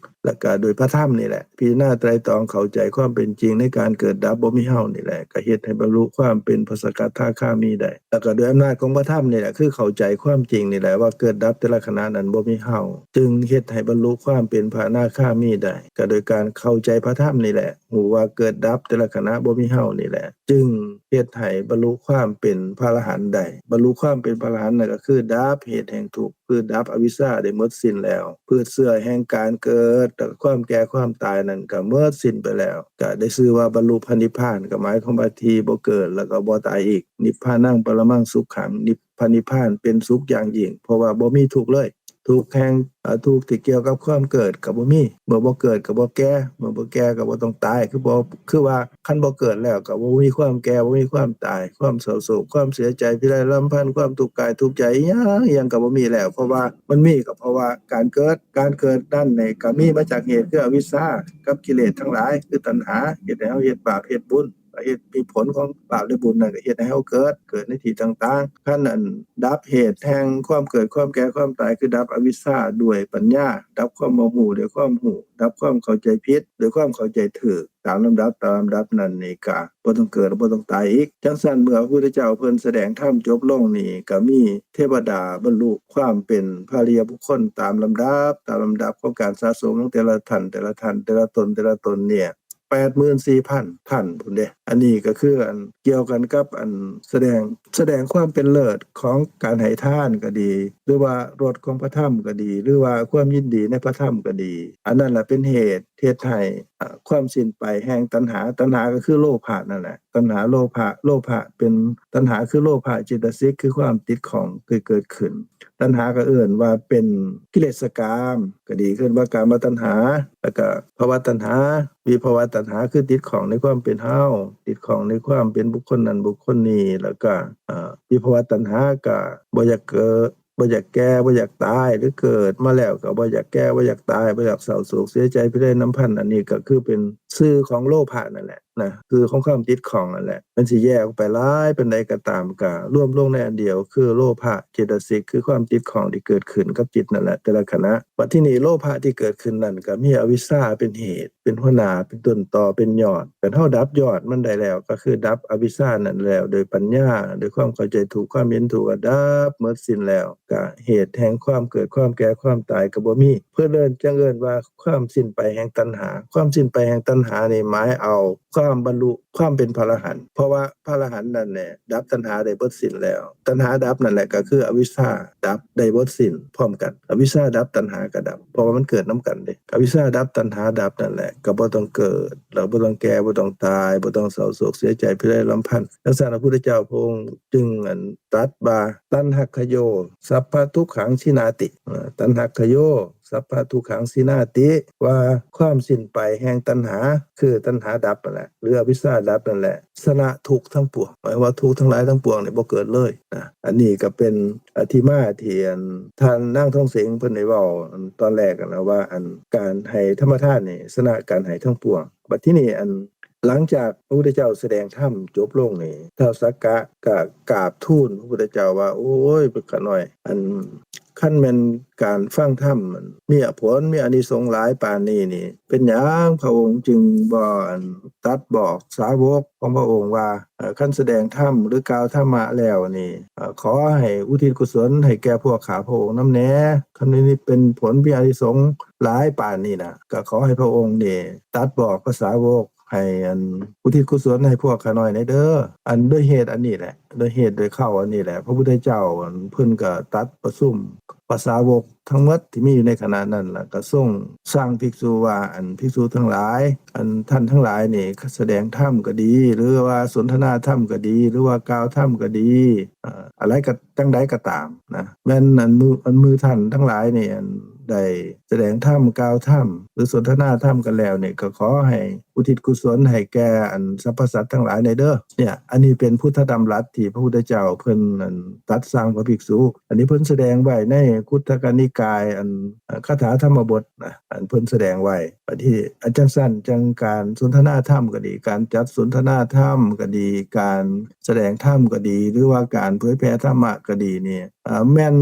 ແລ້ວກໍໂດຍພະທຳນີ້ແຫຼະ ພິຈາລະນາໄຕຣຕອງເຂົ້າໃຈຄວາມເປັນຈິງໃນການເກີດດັບບໍ່ມີເຮົານີ້ແຫຼະ ກໍເຮັດໃຫ້ບັນລຸຄວາມເປັນພະສະກັດທາຄາມີໄດ້. ແລ້ວກໍໂດຍອຳນາດຂອງພະທຳນີ້ແຫຼະ ຄືເຂົ້າໃຈຄວາມຈິງນີ້ແຫຼະວ່າເກີດດັບແຕ່ລະຂະນະນັ້ນບໍ່ມີເຮົາ ຈຶ່ງເຮັດໃຫ້ບັນລຸຄວາມເປັນພະອະນາຄາມີໄດ້. ກໍໂດຍການເຂົ້າໃຈພະທຳນີ້ແຫຼະ ຮູ້ວ່າເກີດດັບແຕ່ລະຂະນະບໍ່ມີເຮົານີ້ແຫຼະ ຈຶ່ງເຮັດໃຫ້ບັນລຸຄວາມເປັນພະອະລະຫັນໄດ້. ບັນລຸຄວາມເປັນພະອະລະຫັນນັ້ນກໍຄືດັບເຫດແຫ່ງທຸກ ຄືດັບອະວິຊຊາໄດ້ໝົດສິ້ນແລ້ວ. ພືດເຊື້ອແຫ່ງການເກີດ ແລ້ວກໍຄວາມແກ່ຄວາມຕາຍນັ້ນກໍໝົດສິ້ນໄປແລ້ວ. ກໍໄດ້ຊື່ວ່າບັນລຸພະນິບພານ ກໍໝາຍຄວາມວ່າທີ່ບໍ່ເກີດ ແລ້ວກໍບໍ່ຕາຍອີກ. ນິບພານັງປະລະມັງສຸຂັງ ນິບ ພະນິບພານເປັນສຸກຢ່າງຍິ່ງ ເພາະວ່າບໍ່ມີທຸກເລີຍ. ທຸກແຫ່ງ ເອີ ທຸກທີ່ກ່ຽວກັບຄວາມເກີດກໍບໍ່ມີ ເມື່ອບໍ່ເກີດກໍບໍ່ແກ່ ເມື່ອບໍ່ແກ່ກໍບໍ່ຕ້ອງຕາຍ ຄືບໍ່ ຄືວ່າຄັນບໍ່ເກີດແລ້ວກໍບໍ່ມີຄວາມແກ່ ບໍ່ມີຄວາມຕາຍ ຄວາມເສົ້າໂສກ ຄວາມເສຍໃຈ ພິໄລລຳພັນ ຄວາມທຸກກາຍທຸກໃຈ ອີ່ຫຍັງ ອີ່ຫຍັງກໍບໍ່ມີແລ້ວ ເພາະວ່າມັນມີກໍເພາະວ່າການເກີດ ການເກີດນັ້ນນີ້ກໍມີມາຈາກເຫດຄືອະວິຊຊາກັບກິເລດທັງຫຼາຍ ຄືຕັນຫາ ເຮັດໃຫ້ເຮົາເຮັດບາບເຮັດບຸນ. ກໍເຮັດ ມີຜົນຂອງບາບແລະບຸນນັ້ນກໍເຮັດໃຫ້ເຮົາເກີດ ເກີດໃນທີ່ຕ່າງໆ. ຄັນອັນດັບເຫດແຫ່ງຄວາມເກີດ ຄວາມແກ່ ຄວາມຕາຍ ຄືດັບອະວິຊຊາດ້ວຍປັນຍາ, ດັບຄວາມບໍ່ຮູ້ດ້ວຍຄວາມຮູ້, ດັບຄວາມເຂົ້າໃຈຜິດດ້ວຍຄວາມເຂົ້າໃຈຖືກ ຕາມລຳດັບ ຕາມລຳດັບນັ້ນນີ້ ກໍບໍ່ຕ້ອງເກີດ ແລະ ບໍ່ຕ້ອງຕາຍອີກ. ຈັ່ງຊັ້ນ ເມື່ອພະພຸດທະເຈົ້າເພິ່ນສະແດງທຳຈົບລົງນີ້ ກໍມີເທວະດາບັນລຸຄວາມເປັນພະລິຍະບຸກຄົນຕາມລຳດັບ ຕາມລຳດັບຂອງການສະສົມຂອງແຕ່ລະທ່ານ ແຕ່ລະທ່ານ ແຕ່ລະຕົນ ແຕ່ລະຕົນນີ້ ແປດໝື່ນສີ່ພັນທ່ານພຸ້ນເດ້. ອັນນີ້ກໍຄືອັນກ່ຽວກັນກັບອັນສະແດງ ສະແດງຄວາມເປັນເລີດຂອງການໃຫ້ທານກໍດີ ຫຼືວ່າລົດຂອງພະທຳກໍດີ ຫຼືວ່າຄວາມຍິນດີໃນພະທຳກໍດີ. ອັນນັ້ນລະເປັນເຫດ ເຮັດໃຫ້ ອາ ຄວາມສິ້ນໄປແຫ່ງຕັນຫາ, ຕັນຫາກໍຄືໂລພະນັ້ນແຫຼະ, ຕັນຫາໂລພະ, ໂລພະເປັນ ຕັນຫາຄືໂລພະເຈດຕະສິກ ຄືຄວາມຕິດຂ້ອງທີ່ເກີດຂຶ້ນ. ຕັນຫາກໍເອີ້ນວ່າເປັນກິເລສກາມກໍດີ, ເອີ້ນວ່າກາມະຕັນຫາ ແລ້ວກໍພະວະຕັນຫາ, ວິພະວະຕັນຫາ ຄືຕິດຂ້ອງໃນຄວາມເປັນເຮົາ, ຕິດຂ້ອງໃນຄວາມເປັນບຸກຄົນນັ້ນບຸກຄົນນີ້, ແລ້ວກໍ ອາ ວິພະວະຕັນຫາກໍບໍ່ຢາກເກີດ ບໍ່ຢາກແກ່ ບໍ່ຢາກຕາຍ ຫຼືເກີດມາແລ້ວກໍບໍ່ຢາກແກ່ ບໍ່ຢາກຕາຍ ບໍ່ຢາກເສົ້າໂສກເສຍໃຈພິໄລລຳພັນ. ອັນນີ້ກໍຄືເປັນຊື່ຂອງໂລພະນັ້ນແຫຼະນະ, ຊື່ຂອງຄວາມຕິດຂ້ອງນັ້ນແຫຼະ. ມັນຊິແຍກອອກໄປຫຼາຍປານໃດກໍຕາມ ກໍລວມລົງໃນອັນດຽວ ຄືໂລພະເຈດຕະສິກ ຄືຄວາມຕິດຂ້ອງທີ່ເກີດຂຶ້ນກັບຈິດນັ້ນແຫຼະ ແຕ່ລະຂະນະ. ບັດທີນີ້ໂລພະທີ່ເກີດຂຶ້ນນັ້ນ ກໍມີອະວິຊຊາເປັນເຫດ ເປັນຫົວໜ້າ ເປັນຕົ້ນຕໍ ເປັນຍອດ. ຄັນເຮົາດັບຍອດມັນໄດ້ແລ້ວ ກໍຄືດັບອະວິຊຊານັ້ນແລ້ວ ໂດຍປັນຍາ ໂດຍຄວາມເຂົ້າໃຈຖືກ ຄວາມເຫັນຖືກ ກໍດັບໝົດສິ້ນແລ້ວ, ກະເຫດແຫ່ງຄວາມເກີດ ຄວາມແກ່ ຄວາມຕາຍກໍບໍ່ມີ. ເພິ່ນເອີ້ນ ຈຶ່ງເອີ້ນວ່າຄວາມສິ້ນໄປແຫ່ງຕັນຫາ. ຄວາມສິ້ນໄປແຫ່ງຕັນຫານີ້ ໝາຍເອົາຄວາມບັນລຸຄວາມເປັນພະອະລະຫັນ, ເພາະວ່າພະອະລະຫັນນັ້ນແຫຼະ ດັບຕັນຫາໄດ້ໝົດສິ້ນແລ້ວ. ຕັນຫາດັບນັ້ນແຫຼະ ກໍຄືອະວິຊຊາດັບໄດ້ໝົດສິ້ນພ້ອມກັນ. ອະວິຊຊາດັບ ຕັນຫາກໍດັບ ເພາະວ່າມັນເກີດນຳກັນເດ້. ອະວິຊຊາດັບ ຕັນຫາດັບນັ້ນແຫຼະ ກໍບໍ່ຕ້ອງເກີດ ແລ້ວບໍ່ຕ້ອງແກ່ ບໍ່ຕ້ອງຕາຍ ບໍ່ຕ້ອງເສົ້າໂສກເສຍໃຈພິໄລລຳພັນ. ຈັ່ງຊັ້ນ ພະພຸດທະເຈົ້າພະອົງຈຶ່ງ ອັນ ຕັດວ່າ ຕັນຮັກຂະໂຍ ສັບພະທຸກຂັງຊິນາຕິ ເອີ ຕັນຮັກຂະໂຍ ສັບພະທຸກຂັງຊິນາຕິ ວ່າຄວາມສິ້ນໄປແຫ່ງຕັນຫາ ຄືຕັນຫາດັບນັ້ນແຫຼະ ຫຼືອະວິຊຊາດັບນັ້ນແຫຼະ ຊະນະທຸກທັງປວງ. ໝາຍວ່າທຸກທັງຫຼາຍທັງປວງນີ້ບໍ່ເກີດເລີຍນະ. ອັນນີ້ກໍເປັນ ອາ ທີ່ມາທີ່ ອັນ ທ່ານນາງທອງເສງເພິ່ນໄດ້ເວົ້າ ອັນ ຕອນແລກຫັ້ນນະວ່າ ອັນ ການໃຫ້ທຳມະທານນີ້ຊະນະການໃຫ້ທັງປວງ. ບັດທີນີ້ ອັນ ຫຼັງຈາກພະພຸດທະເຈົ້າສະແດງທຳຈົບລົງນີ້ ທ້າວສັກກະກໍກາບທູນພະພຸດທະເຈົ້າວ່າ ໂອ້ຍ ຂ້ານ້ອຍ ອັນ ຄັນແມ່ນການຟັງທຳ ມັນມີອາ ຜົນ ມີອານິສົງຫຼາຍປານນີ້ນີ້ ເປັນຫຍັງພະອົງຈຶ່ງບໍ່ ອັນ ຕັດບອກສາວົກຂອງພະອົງວ່າ ເອີ ຄັນສະແດງທຳ ຫຼື ກ່າວທຳມະແລ້ວນີ້ ເອີ ຂໍໃຫ້ອຸທິດກຸສົນໃຫ້ແກ່ພວກຂ້າພະອົງນຳແດ່? ຄັນນີ້ເປັນຜົນ ມີອານິສົງຫຼາຍປານນີ້ນະ ກໍຂໍໃຫ້ພະອົງນີ້ຕັດບອກພະສາວົກ ໃຫ້ ອັນ ອຸທິດກຸສົນໃຫ້ພວກຂ້ານ້ອຍແດ່ເດີ. ອັນ ດ້ວຍເຫດອັນນີ້ແຫຼະ ດ້ວຍເຫດດ້ວຍເຄົ້າອັນນີ້ແຫຼະ ພະພຸດທະເຈົ້າ ອັນ ເພິ່ນກໍຕັດປະຊຸມພະສາວົກທັງໝົດທີ່ມີຢູ່ໃນຂະນະນັ້ນ ແລ້ວກໍຊົງສັ່ງພິກສຸວ່າ ອັນ ພິກສຸທັງຫຼາຍ ອັນ ທ່ານທັງຫຼາຍນີ້ ສະແດງທຳກໍດີ ຫຼືວ່າສົນທະນາທຳກໍດີ ຫຼືວ່າກ່າວທຳກໍດີ ອາ ອະໄລກໍ ຈັ່ງໃດກໍຕາມນະ ແມ່ນອັນ ໝູ່ ອັນ ໝູ່ທ່ານທັງຫຼາຍນີ້ ອັນ ໄດ້ສະແດງທຳ ກ່າວທຳ ຫຼື ສົນທະນາທຳກັນແລ້ວນີ້ ກໍຂໍໃຫ້ອຸທິດກຸສົນໃຫ້ແກ່ ອັນ ສັບພະສັດທັງຫຼາຍແດ່ເດີ. ເນີ້ຍ ອັນນີ້ເປັນພຸດທະດຳລັດທີ່ພະພຸດທະເຈົ້າເພິ່ນ ອັນ ຕັດສັ່ງພະພິກສຸ. ອັນນີ້ເພິ່ນສະແດງໄວ້ໃນຄຸດທະກະນິກາຍ ອັນ ຄາຖາທຳມະບົດນະ ອັນ ເພິ່ນສະແດງໄວ້. ບັດນີ້ ອັນ ຈັ່ງຊັ້ນຈັ່ງການສົນທະນາທຳກໍດີ ການຈັດສົນທະນາທຳກໍດີ ການສະແດງທຳກໍດີ ຫຼືວ່າການເຜີຍແຜ່ທຳມະກໍດີນີ້ ເອີ ແມ່ນ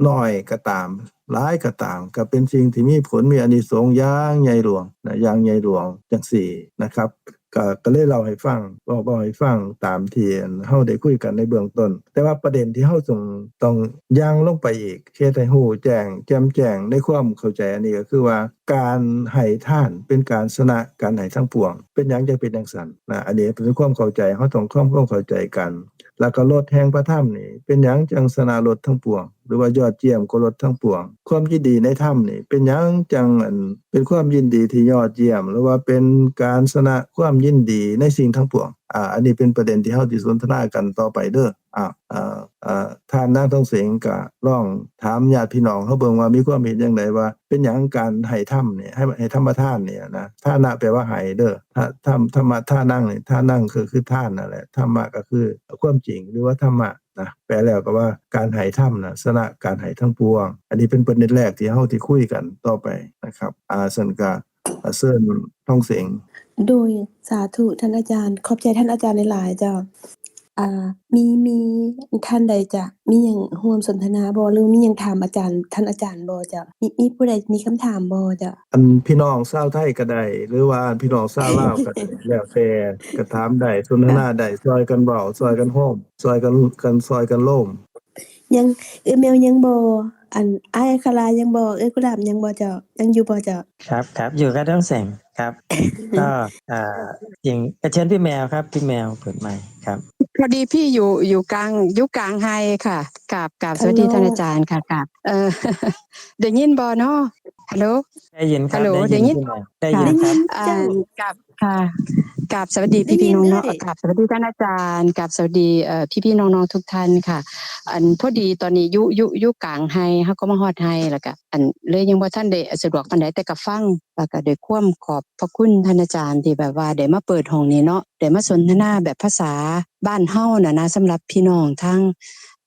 ໜ້ອຍກໍຕາມ ຫຼາຍກໍຕາມ ກໍເປັນສິ່ງທີ່ມີຜົນ ມີອານິສົງຢ່າງໃຫຍ່ຫຼວງນະ ຢ່າງໃຫຍ່ຫຼວງຈັ່ງຊີ້ນະຄັບ. ກໍ ກໍເລີຍເລົ່າໃຫ້ຟັງ ເວົ້າ ເວົ້າໃຫ້ຟັງຕາມທີ່ ອັນ ເຮົາໄດ້ຄຸຍກັນໃນເບື້ອງຕົ້ນ. ແຕ່ວ່າປະເດັນທີ່ເຮົາຕ້ອງ ຕ້ອງຍ່າງລົງໄປອີກ ເຮັດໃຫ້ຮູ້ແຈ້ງ ແຈ່ມແຈ້ງໃນຄວາມເຂົ້າໃຈ ອັນນີ້ກໍຄືວ່າ ການໃຫ້ທານເປັນການຊະນະການໃຫ້ທັງປວງ. ເປັນຫຍັງຈັ່ງເປັນຈັ່ງຊັ້ນນະ? ອັນນີ້ເປັນຄວາມເຂົ້າໃຈ ເຮົາຕ້ອງທຳຄວາມເຂົ້າໃຈກັນ. ແລ້ວກໍລົດແຫ່ງພະທຳນີ້ ເປັນຫຍັງຈັ່ງຊະນະລົດທັງປວງ ຫຼືວ່າຍອດຢ້ຽມກວ່າລົດທັງປວງ? ຄວາມຍິນດີໃນທຳນີ້ ເປັນຫຍັງຈັ່ງ ອັນ ເປັນຄວາມຍິນດີທີ່ຍອດຢ້ຽມ ຫຼືວ່າເປັນການຊະນະຄວາມຍິນດີໃນສິ່ງທັງປວງ? ອາ ອັນນີ້ເປັນປະເດັນທີ່ເຮົາຊິສົນທະນາກັນຕໍ່ໄປເດີ. ອາ ອາ ອາ ທ່ານນາງທອງເສງກໍລອງຖາມຍາດພີ່ນ້ອງເຮົາເບິ່ງວ່າມີຄວາມເຫັນຈັ່ງໃດ ວ່າເປັນຫຍັງການໃຫ້ທຳນີ້ ໃຫ້ ໃຫ້ທຳມະທານນີ້ນະ ທານະແປວ່າໃຫ້ເດີ ທະ ທຳ ທຳມະທານັງນີ້ ທານັງກໍຄືທານນັ້ນແຫຼະ ທຳມະກໍຄືຄວາມຈິງ ຫຼືວ່າທຳມະນະ ແປແລ້ວກໍວ່າການໃຫ້ທຳນະ ຊະນະການໃຫ້ທັງປວງ. ອັນນີ້ເປັນປະເດັນແລກທີ່ເຮົາຊິຄຸຍກັນຕໍ່ໄປນະຄັບ. ອາ ຊັ້ນກໍ ເຊີນ ທອງເສັງ. ໂດຍ ສາທຸທ່ານອາຈານ ຂອບໃຈທ່ານອາຈານຫຼາຍໆເຈົ້າ. ອ່າ ມີ ມີທ່ານໃດຈະມີຫຍັງຮ່ວມສົນທະນາບໍ່ ຫຼືມີຫຍັງຖາມອາຈານ ທ່ານອາຈານບໍ່ເຈົ້າ? ມີ ມີຜູ້ໃດມີຄຳຖາມບໍ່ເຈົ້າ? ອັນ ພີ່ນ້ອງຊາວໄທກໍໄດ້ ຫຼືວ່າພີ່ນ້ອງຊາວລາວກໍໄດ້ ແລ້ວແຕ່ ກໍຖາມໄດ້ ສົນທະນາໄດ້ ຊ່ອຍກັນເວົ້າ ຊ່ອຍກັນໂຮມ ຊ່ອຍກັນ ກັນ ຊ່ອຍກັນໂລມ. ຍັງ ເອື້ອຍແມວຍັງບໍ່ ອັນ ອ້າຍອັກຄະລາຍັງບໍ່ ເອື້ອຍກຸຫຼາບຍັງບໍ່ເຈົ້າ? ຍັງຢູ່ບໍ່ເຈົ້າ? ຄັບ ຄັບ ຢູ່ກັບທອງແສງຄັບ. ກໍ ເອີ ຈິງ ກໍເຊີນພີ່ແມວຄັບ ພີ່ແມວເປີດໄມຄ໌ຄັບ. ພໍດີພີ່ຢູ່ ຢູ່ກາງ ຢູ່ກາງໄຮ່ຄ່ະ. ກາບ ກາບສະຫວັດດີທ່ານອາຈານຄ່ະ. ກາບ ເອີ ໄດ້ຍິນບໍ່ເນາະ? ຮັລໂຫຼ ໄດ້ຍິນຄັບ. ໄດ້ຍິນ ໄດ້ຍິນ ໄດ້ຍິນຄັບ. ອັນ ກາບ ຄ່ະ ກາບສະຫວັດດີພີ່ໆນ້ອງໆ ກາບສະຫວັດດີທ່ານອາຈານ ກາບສະຫວັດດີ ເອີ ພີ່ໆນ້ອງໆທຸກທ່ານຄ່ະ. ອັນ ພໍດີຕອນນີ້ຢູ່ ຢູ່ ຢູ່ກາງໄຮ່ ເຮົາກໍມາຮອດໄຮ່ ແລ້ວກະ ອັນ ເລີຍຍັງບໍ່ທັນໄດ້ສະດວກປານໃດ ແຕ່ກໍຟັງ ແລ້ວກໍດ້ວຍຄວາມຂອບພະຄຸນທ່ານອາຈານທີ່ແບບວ່າໄດ້ມາເປີດຫ້ອງນີ້ເນາະ ໄດ້ມາສົນທະນາແບບພາສາບ້ານເຮົານັ້ນນະ ສຳລັບພີ່ນ້ອງທາງ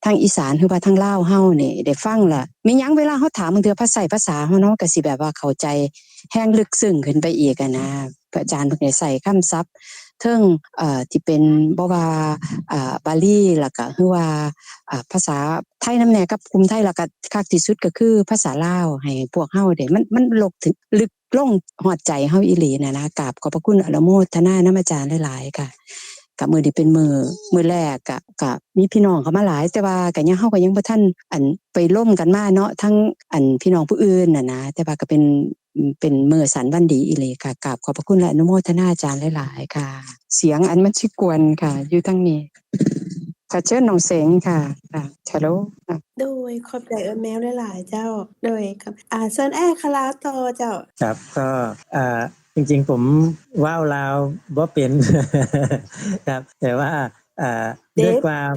ທາງອີສານ ຫຼືວ່າທາງລາວເຮົານີ້ ໄດ້ຟັງລະ ມີຫຍັງເວລາເຮົາຖາມ ບາງເທື່ອພາສາ ພາສາເຮົາເນາະ ກໍຊິແບບວ່າເຂົ້າໃຈແຮງເລິກເຊິ່ງຂຶ້ນໄປອີກຫັ້ນນະ. ພະອາຈານເພິ່ນກໍໃຊ້ຄຳສັບເທິງ ເອີ ທີ່ເປັນ ບໍ່ວ່າ ເອີ ບາລີ ແລ້ວກໍ ຫຼືວ່າ ເອີ ພາສາໄທນຳແດ່ ກັບກຸ່ມໄທ ແລ້ວກໍຄັກທີ່ສຸດກໍຄືພາສາລາວ ໃຫ້ພວກເຮົາໄດ້ ມັນ ມັນລົກເຖິງ ລຶກລົງຮອດໃຈເຮົາອີ່ຫຼີນັ້ນນະ. ກາບຂອບພະຄຸນອະນຸໂມທະນານຳອາຈານຫຼາຍໆຄ່ະ. ກະມື້ນີ້ເປັນມື້ ມື້ແລກ ກະ ກະມີພີ່ນ້ອງເຂົ້າມາຫຼາຍ ແຕ່ວ່າກະຍັງ ເຮົາກໍຍັງບໍ່ທັນ ອັນ ໄປລົມກັນມາເນາະ ທັງ ອັນ ພີ່ນ້ອງຜູ້ອື່ນຫັ້ນນະ ແຕ່ວ່າກໍເປັນ ເປັນມື້ສັນວັນດີອີ່ຫຼີຄ່ະ. ກາບຂອບພະຄຸນ ແລະ ອະນຸໂມທະນາອາຈານຫຼາຍໆຄ່ະ. ສຽງອັນມັນຊິກວນຄ່ະ ຢູ່ທາງນີ້. ຂໍເຊີນນ້ອງເສັງຄ່ະ. ອາ ຮັລໂຫຼ ອາ ໂດຍ ຂອບໃຈເອື້ອຍແມວຫຼາຍໆເຈົ້າ. ໂດຍ ອາ ເຊີນອ້າຍອັກຄະລາຕໍ່ເຈົ້າ. ຄັບ ກໍ ອາ ຈິງໆ ຜົມເວົ້າລາວບໍ່ເປັນຄັບ ແຕ່ວ່າ ອາ ດ້ວຍຄວາມ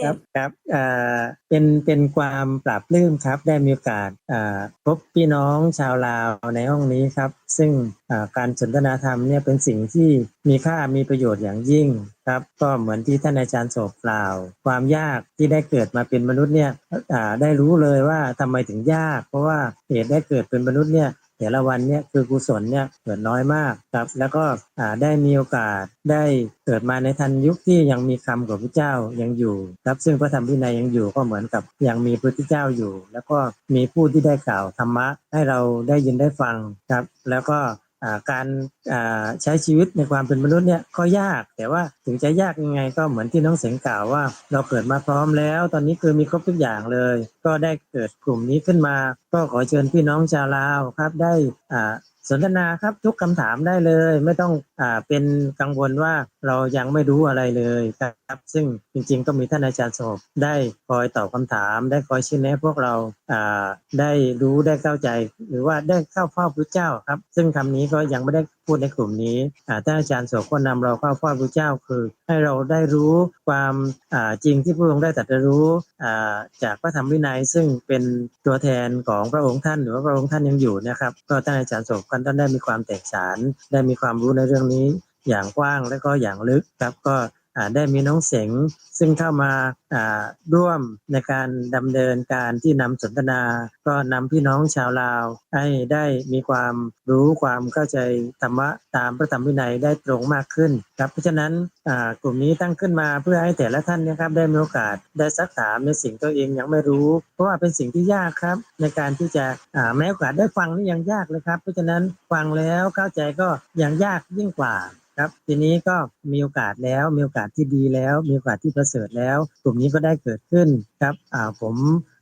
ຄັບ ຄັບ ອາ ເປັນ ເປັນຄວາມປາບປຶ້ມຄັບ ໄດ້ມີໂອກາດ ອາ ພົບພີ່ນ້ອງຊາວລາວໃນຫ້ອງນີ້ຄັບ ຊຶ່ງ ອາ ການສົນທະນາທຳເນຍເປັນສິ່ງທີ່ມີຄ່າ ມີປະໂຫຍດຢ່າງຍິ່ງຄັບ. ກໍເໝືອນທີ່ທ່ານອາຈານໂສບກ່າວ ຄວາມຍາກທີ່ໄດ້ເກີດມາເປັນມະນຸດເນຍ ອາ ໄດ້ຮູ້ເລີຍວ່າທຳໄມເຖິງຍາກ ເພາະວ່າເຫດໄດ້ເກີດເປັນມະນຸດເນຍ ແຕ່ລະວັນເນຍ ຄືກຸສົນເນຍເກີດນ້ອຍມາກຄັບ. ແລ້ວກໍ ອາ ໄດ້ມີໂອກາດໄດ້ເກີດມາໃນທັນຍຸກທີ່ຍັງມີຄຳຂອງພະເຈົ້າຍັງຢູ່ຄັບ ຊຶ່ງພະທຳວິໄນຍັງຢູ່ ກໍເໝືອນກັບຍັງມີພະພຸດທະເຈົ້າຢູ່ ແລ້ວກໍມີຜູ້ທີ່ໄດ້ກ່າວທຳມະໃຫ້ເຮົາໄດ້ຍິນໄດ້ຟັງຄັບ. ແລ້ວກໍ ອາ ການ ອາ ໃຊ້ຊີວິດໃນຄວາມເປັນມະນຸດເນຍກໍຍາກ ແຕ່ວ່າເຖິງຈະຍາກຍັງໄງ ກໍເໝືອນທີ່ນ້ອງເສັງກ່າວວ່າ ເຮົາເກີດມາພ້ອມແລ້ວ ຕອນນີ້ຄືມີຄົບທຸກຢ່າງເລີຍ ກໍໄດ້ເກີດກຸ່ມນີ້ຂຶ້ນມາ. ກໍຂໍເຊີນພີ່ນ້ອງຊາວລາວຄັບ ໄດ້ ອາ ສົນທະນາຄັບ ທຸກຄຳຖາມໄດ້ເລີຍ ໄມ່ຕ້ອງ ອາ ເປັນກັງວົນວ່າເຮົາຍັງໄມ່ຮູ້ອະໄລເລີຍຄັບ. ຊຶ່ງຈິງໆ ກໍມີທ່ານອາຈານສະຫງົບໄດ້ຄອຍຕອບຄຳຖາມ ໄດ້ຄອຍຊີ້ແນະພວກເຮົາ ອາ ໄດ້ຮູ້ໄດ້ເຂົ້າໃຈ ຫຼືວ່າໄດ້ເຂົ້າເຝົ້າພະເຈົ້າຄັບ. ຊຶ່ງຄຳນີ້ກໍຍັງບໍ່ໄດ້ ພູດໃນກຸ່ມນີ້ ອາ ທ່ານອາຈານໂສພະນຳເຮົາເຂົ້າເຝົ້າພະເຈົ້າ ຄືໃຫ້ເຮົາໄດ້ຮູ້ຄວາມ ອາ ຈິງທີ່ພະອົງໄດ້ຕັດສະຮູ້ ອາ ຈາກພະທຳວິໄນ ຊຶ່ງເປັນຕົວແທນຂອງພະອົງທ່ານ ຫຼືວ່າພະອົງທ່ານຍັງຢູ່ນະຄັບ. ກໍທ່ານອາຈານໂສພະທ່ານໄດ້ມີຄວາມແຕກສານ ໄດ້ມີຄວາມຮູ້ໃນເລື່ອງນີ້ຢ່າງກວ້າງ ແລະ ກໍຢ່າງເລິກຄັບ. ກໍ ອາ ໄດ້ມີນ້ອງເສັງ ຊຶ່ງເຂົ້າມາ ອາ ຮ່ວມໃນການດຳເນີນການທີ່ນຳສົນທະນາ ກໍນຳພີ່ນ້ອງຊາວລາວໃຫ້ໄດ້ມີຄວາມຮູ້ ຄວາມເຂົ້າໃຈທຳມະຕາມພະທຳວິໄນໄດ້ຕົງມາກຂຶ້ນຄັບ. ເພາະສະນັ້ນ ອາ ກຸ່ມນີ້ຕັ້ງຂຶ້ນມາເພື່ອໃຫ້ແຕ່ລະທ່ານເນຍຄັບ ໄດ້ມີໂອກາດໄດ້ຊັກຖາມໃນສິ່ງຕົວເອງຍັງໄມ່ຮູ້ ເພາະວ່າເປັນສິ່ງທີ່ຍາກຄັບ ໃນການທີ່ຈະ ອາ ແມ້ໂອກາດໄດ້ຟັງນີ້ຍັງຍາກເລີຍຄັບ. ເພາະສະນັ້ນ ຟັງແລ້ວເຂົ້າໃຈກໍຍັງຍາກຍິ່ງກວ່າ ครับ ทีนี้ก็มีโอกาสแล้ว มีโอกาสที่ดีแล้ว มีโอกาสที่ประเสริฐแล้ว กลุ่มนี้ก็ได้เกิดขึ้นครับ อ่า ผม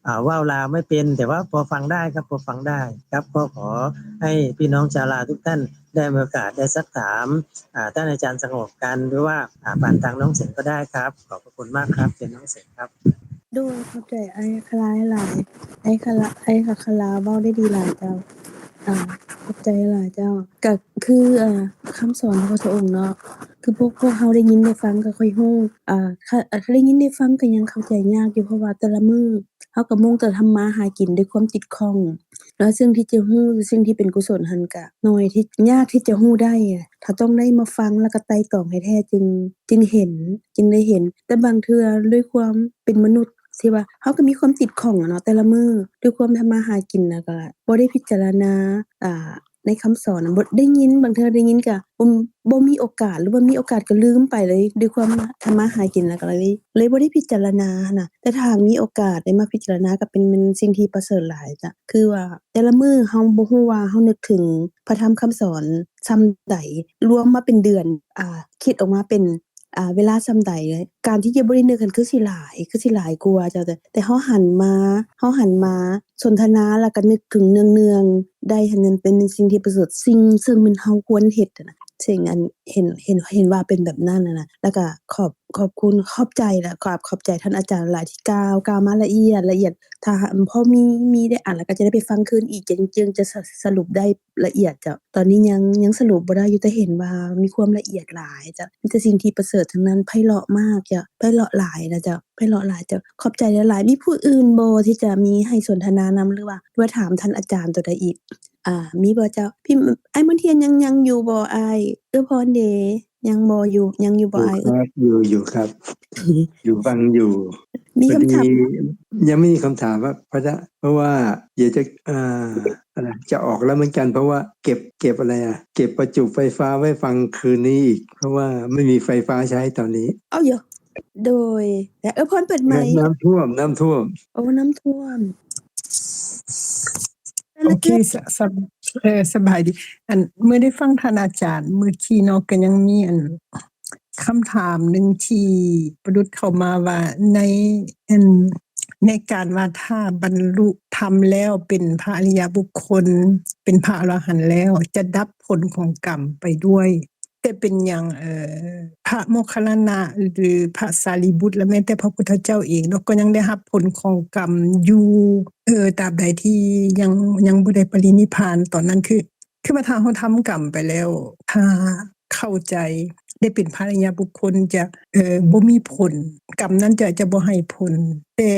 อ่า เว้าลาวไม่เป็น แต่ว่าพอฟังได้ครับ พอฟังได้ครับ ก็ขอให้พี่น้องชาวลาวทุกท่านได้มีโอกาสได้ซักถาม อ่า ท่านอาจารย์สงบกัน หรือว่า อ่า ผ่านทางน้องเสงก็ได้ครับ ขอบพระคุณมากครับ เป็นน้องเสงครับ โดย ขอบใจอ้ายอัคราหลาย อ้ายอัครา อ้ายอัคราเว้าได้ดีหลายเจ้า ອ່າ ຂອບໃຈຫຼາຍເຈົ້າ. ກະຄື ອ່າ ຄຳສອນຂອງພະພຸດທະອົງເນາະ ຄືພວກ ພວກເຮົາໄດ້ຍິນໄດ້ຟັງກະຄ່ອຍຮູ້ ອ່າ ໄດ້ຍິນໄດ້ຟັງກະຍັງເຂົ້າໃຈຍາກຢູ່ ເພາະວ່າແຕ່ລະມື້ເຮົາກະມຸ່ງແຕ່ທຳມາຫາກິນດ້ວຍຄວາມຕິດຂ້ອງ ແລ້ວສິ່ງທີ່ຈະຮູ້ ສິ່ງທີ່ເປັນກຸສົນຫັ້ນກະໜ້ອຍທີ່ ຍາກທີ່ຈະຮູ້ໄດ້ ຖ້າຕ້ອງໄດ້ມາຟັງ ແລ້ວກະໄຕ່ຕອງໃຫ້ແທ້ຈຶ່ງ ຈຶ່ງເຫັນ ຈຶ່ງໄດ້ເຫັນ. ແຕ່ບາງເທື່ອດ້ວຍຄວາມເປັນມະນຸດ ທີ່ວ່າເຮົາກໍມີຄວາມຕິດຂ້ອງແຫຼະເນາະ ແຕ່ລະມື້ ດ້ວຍຄວາມທຳມາຫາກິນ ແລ້ວກໍບໍ່ໄດ້ພິຈາລະນາ ອ່າ ໃນຄຳສອນນະ ບໍ່ໄດ້ຍິນ ບາງເທື່ອໄດ້ຍິນກະ ບໍ່ ບໍ່ມີໂອກາດ ຫຼືວ່າມີໂອກາດກໍລືມໄປເລີຍ ດ້ວຍຄວາມທຳມາຫາກິນ ແລ້ວກໍເລີຍ ເລີຍບໍ່ໄດ້ພິຈາລະນາຫັ້ນນະ. ແຕ່ຖ້າຫາກມີໂອກາດໄດ້ມາພິຈາລະນາ ກໍເປັນ ເປັນສິ່ງທີ່ປະເສີດຫຼາຍເຈົ້າ. ຄືວ່າແຕ່ລະມື້ເຮົາບໍ່ຮູ້ວ່າເຮົານຶກເຖິງພະທຳຄຳສອນຊ່ຳໃດ ລວມມາເປັນເດືອນ ອ່າ ຄິດອອກມາເປັນ ອ່າ ເວລາຊ່ຳໃດ. ການທີ່ຈະບໍ່ໄດ້ນຶກຫັ້ນຄືຊິຫຼາຍ ຄືຊິຫຼາຍກວ່າເຈົ້າ. ແຕ່ ແຕ່ເຮົາຫັນມາ ເຮົາຫັນມາສົນທະນາ ແລ້ວກໍນຶກເຖິງເນືອງໆໄດ້ຫັ້ນ ນັ້ນເປັນສິ່ງທີ່ປະເສີດ ສິ່ງເຊິ່ງແມ່ນເຮົາຄວນເຮັດຫັ້ນນະ. ເຊິ່ງອັນ ເຫັນ ເຫັນ ເຫັນວ່າເປັນແບບນັ້ນຫັ້ນນະ. ແລ້ວກໍຂອບ ຂອບຄຸນ ຂອບໃຈ ແລະ ຂອບ ຂອບໃຈທ່ານອາຈານຫຼາຍທີ່ກ່າວ ກ່າວມາລະອຽດ ລະອຽດ. ຖ້າຫາກພໍມີ ມີໄດ້ອ່ານ ແລ້ວກໍຈະໄດ້ໄປຟັງຄືນອີກ ຈຶ່ງ ຈຶ່ງຈະສະ ສະຫຼຸບໄດ້ລະອຽດເຈົ້າ. ຕອນນີ້ຍັງ ຍັງສະຫຼຸບບໍ່ໄດ້ຢູ່ ແຕ່ເຫັນວ່າມີຄວາມລະອຽດຫຼາຍເຈົ້າ. ມີແຕ່ສິ່ງທີ່ປະເສີດທັງນັ້ນ ໄພເລາະມາກເຈົ້າ ໄພເລາະຫຼາຍນະເຈົ້າ ໄພເລາະຫຼາຍເຈົ້າ. ຂອບໃຈຫຼາຍໆ. ມີຜູ້ອື່ນບໍ່ທີ່ຈະມີໃຫ້ສົນທະນານຳ ຫຼືວ່າ ຫຼືວ່າຖາມທ່ານອາຈານຕົວໃດອີກ? ອ່າ ມີບໍ່ເຈົ້າ? ພີ່ ອ້າຍມນທຽນຍັງ ຍັງຢູ່ບໍ່ອ້າຍ? ເອື້ອພອນເດ ຍັງບໍ່ຢູ່ ຍັງຢູ່ບໍ່ອ້າຍ? ຢູ່ ຢູ່ ຢູ່ຄັບ ຢູ່ຟັງຢູ່. ມີຄຳຖາມ ພໍດີຍັງມີຄຳຖາມວ່າ ເພາະ ເພາະວ່າ ດຽວຈະ ອ່າ ອະໄລ ຈະອອກແລ້ວເໝືອນກັນ ເພາະວ່າເກັບ ເກັບອະໄລອະ ເກັບປະຈຸໄຟຟ້າໄວ້ຟັງຄືນນີ້ອີກ ເພາະວ່າໄມ່ມີໄຟຟ້າໃຊ້ຕອນນີ້. ເອົາເຢາະ ໂດຍ ແລະ ເອື້ອພອນເປີດໄມ ນ້ຳ ນ້ຳຖ້ວມ ນ້ຳຖ້ວມ. ໂອ້ ນ້ຳຖ້ວມ. ໂອເຄ ສະ ສະ ເອີ ສະບາຍດີ. ອັນ ເມື່ອໄດ້ຟັງທ່ານອາຈານມື້ກີ້ເນາະ ກໍຍັງມີອັນ ຄຳຖາມໜຶ່ງທີ່ປະດຸດເຂົ້າມາວ່າ ໃນ ອັນ ໃນການວ່າຖ້າບັນລຸທຳແລ້ວເປັນພະອະລິຍະບຸກຄົນ ເປັນພະອະລະຫັນແລ້ວ ຈະດັບຜົນຂອງກຳໄປດ້ວຍ. ແຕ່ເປັນຫຍັງ ເອີ ພະໂມກຄັນລານະ ຫຼື ພະສາລີບຸດ ແລະ ແມ້ແຕ່ພະພຸດທະເຈົ້າເອງເນາະ ກໍຍັງໄດ້ຮັບຜົນຂອງກຳຢູ່ ເອີ ຕາບໃດທີ່ຍັງ ຍັງບໍ່ໄດ້ປະລິນິບພານ? ຕອນນັ້ນຄື ຄືວ່າຖ້າເຮົາທຳກຳໄປແລ້ວ ຖ້າເຂົ້າໃຈ ໄດ້ເປັນພະອະລິຍະບຸກຄົນ ຈະ ເອີ ບໍ່ມີຜົນ ກຳນັ້ນຈະ ຈະບໍ່ໃຫ້ຜົນ. ແຕ່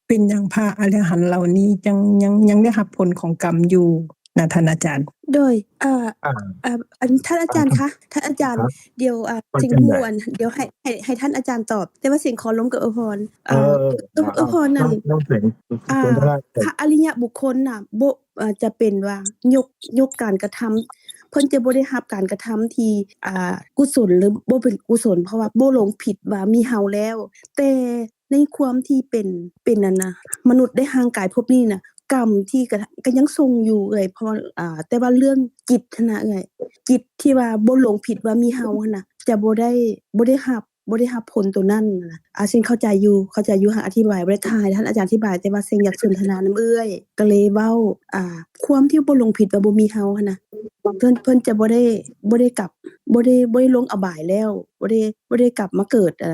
ເປັນຫຍັງພະອະລະຫັນເຫຼົ່ານີ້ຈັ່ງຍັງ ຍັງໄດ້ຮັບຜົນຂອງກຳຢູ່ນະ ທ່ານອາຈານ? ໂດຍ ເອີ ອາ ເອີ ອັນ ທ່ານອາຈານຄະ ທ່ານອາຈານ ດຽວ ອາ ຊິງຮູ້ອັນ ດຽວໃຫ້ ໃຫ້ ໃຫ້ທ່ານອາຈານຕອບ ແຕ່ວ່າຊິງຂໍລົມກັບເອື້ອພອນ ເອີ ເອີ ເອີ ເອື້ອພອນນັ້ນ ອາ ພະອະລິຍະບຸກຄົນນະ ບໍ່ ອາ ຈະເປັນວ່າຍົກ ຍົກການກະທຳ ເພິ່ນຈະບໍ່ໄດ້ຮັບການກະທຳທີ່ ອາ ກຸສົນ ຫຼື ບໍ່ເປັນກຸສົນ ເພາະວ່າບໍ່ຫຼົງຜິດວ່າມີເຮົາແລ້ວ. ແຕ່ໃນຄວາມທີ່ເປັນ ເປັນອັນນະ ມະນຸດໃນຮ່າງກາຍພົບນີ້ນະ ກຳທີ່ກະ ກະຍັງສົ່ງຢູ່ເອື້ອຍ ເພາະວ່າ ອາ ແຕ່ວ່າເລື່ອງຈິດຫັ້ນນະເອື້ອຍ ຈິດທີ່ວ່າບໍ່ຫຼົງຜິດວ່າມີເຮົາຫັ້ນນະ ຈະບໍ່ໄດ້ ບໍ່ໄດ້ຮັບ ບໍ່ໄດ້ຮັບຜົນໂຕນັ້ນນະ. ອາ ເຊິ່ງເຂົ້າໃຈຢູ່ ເຂົ້າໃຈຢູ່ ຫາກອະທິບາຍບໍ່ໄດ້ ຖ້າໃຫ້ທ່ານອາຈານອະທິບາຍ ແຕ່ວ່າເຊິ່ງຢາກສົນທະນານຳເອື້ອຍ ກໍເລີຍເວົ້າ ອາ ຄວາມທີ່ບໍ່ຫຼົງຜິດວ່າບໍ່ມີເຮົາຫັ້ນນະ ເພິ່ນ ເພິ່ນຈະບໍ່ໄດ້ ບໍ່ໄດ້ກັບ ບໍ່ໄດ້ ບໍ່ໄດ້ລົງອະບາຍແລ້ວ ບໍ່ໄດ້ ບໍ່ໄດ້ກັບມາເກີດ ອາ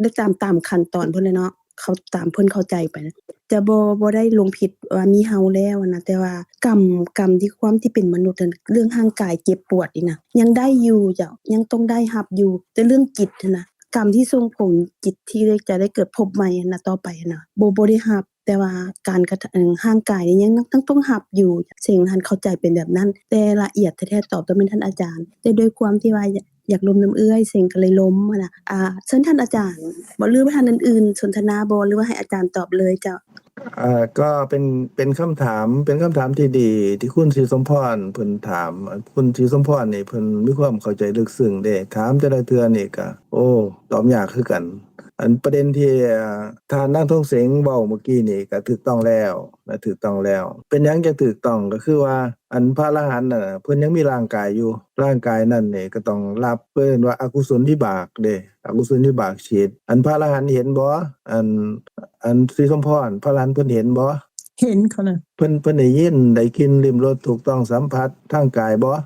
ໄດ້ຕາມ ຕາມຂັ້ນຕອນເພິ່ນແຫຼະເນາະ ເຂົ້າ ຕາມເພິ່ນເຂົ້າໃຈໄປນະ ຈະບໍ່ ບໍ່ໄດ້ຫຼົງຜິດວ່າມີເຮົາແລ້ວນະ. ແຕ່ວ່າກຳ ກຳທີ່ຄວາມທີ່ເປັນມະນຸດຫັ້ນ ເລື່ອງຮ່າງກາຍເຈັບປວດນີ້ນະ ຍັງໄດ້ຢູ່ເຈົ້າ ຍັງຕ້ອງໄດ້ຮັບຢູ່ ແຕ່ເລື່ອງຈິດຫັ້ນນະ ກຳທີ່ສົ່ງຜົນຈິດທີ່ໄດ້ ຈະໄດ້ເກີດພົບໃໝ່ຫັ້ນນະ ຕໍ່ໄປຫັ້ນນະ ບໍ່ ບໍ່ໄດ້ຮັບ. ແຕ່ວ່າການກະ ເອີ ຮ່າງກາຍນີ້ຍັງ ຍັງຕ້ອງຮັບຢູ່ ເຊິ່ງຫັ້ນເຂົ້າໃຈເປັນແບບນັ້ນ ແຕ່ລະອຽດແທ້ໆຕອບຕ້ອງແມ່ນທ່ານອາຈານ ແຕ່ດ້ວຍຄວາມທີ່ວ່າ ຢາກລົມນຳເອື້ອຍ ເສັງກໍເລີຍລົມຫັ້ນນະ. ອາ ເຊີນທ່ານອາຈານບໍ ຫຼືວ່າທ່ານອື່ນໆສົນທະນາບໍ ຫຼືວ່າໃຫ້ອາຈານຕອບເລີຍເຈົ້າ? ເອີ ກໍເປັນ ເປັນຄຳຖາມ ເປັນຄຳຖາມທີ່ດີ ທີ່ຄຸນສີສົມພອນເພິ່ນຖາມ. ຄຸນສີສົມພອນນີ້ເພິ່ນມີຄວາມເຂົ້າໃຈເລິກເຊິ່ງເດ້ ຖາມແຕ່ລະເທື່ອນີ້ກະ ໂອ້ ຕອບຍາກຄືກັນ. ອັນປະເດັນທີ່ ອາ ທ່ານນາງທອງເສັງເວົ້າເມື່ອກີ້ນີ້ກະຖືກຕ້ອງແລ້ວ ແລະ ຖືກຕ້ອງແລ້ວ. ເປັນຫຍັງຈັ່ງຖືກຕ້ອງ? ກໍຄືວ່າ ອັນພະອະລະຫັນນັ້ນນະ ເພິ່ນຍັງມີຮ່າງກາຍຢູ່ ຮ່າງກາຍນັ້ນນີ້ກໍຕ້ອງຮັບ ເອີ້ນວ່າອະກຸສົນວິບາກເດ້ ອະກຸສົນວິບາກເສບ. ອັນພະອະລະຫັນເຫັນບໍ່? ອັນ ອັນສີສົມພອນ ພະອະລະຫັນເພິ່ນເຫັນບໍ່? ເຫັນເຂົານະ ເພິ່ນ ເພິ່ນໄດ້ຍິນ ໄດ້ກິ່ນ ລິ້ມລົດ ຖືກຕ້ອງສຳຜັດທາງກາຍບໍ່?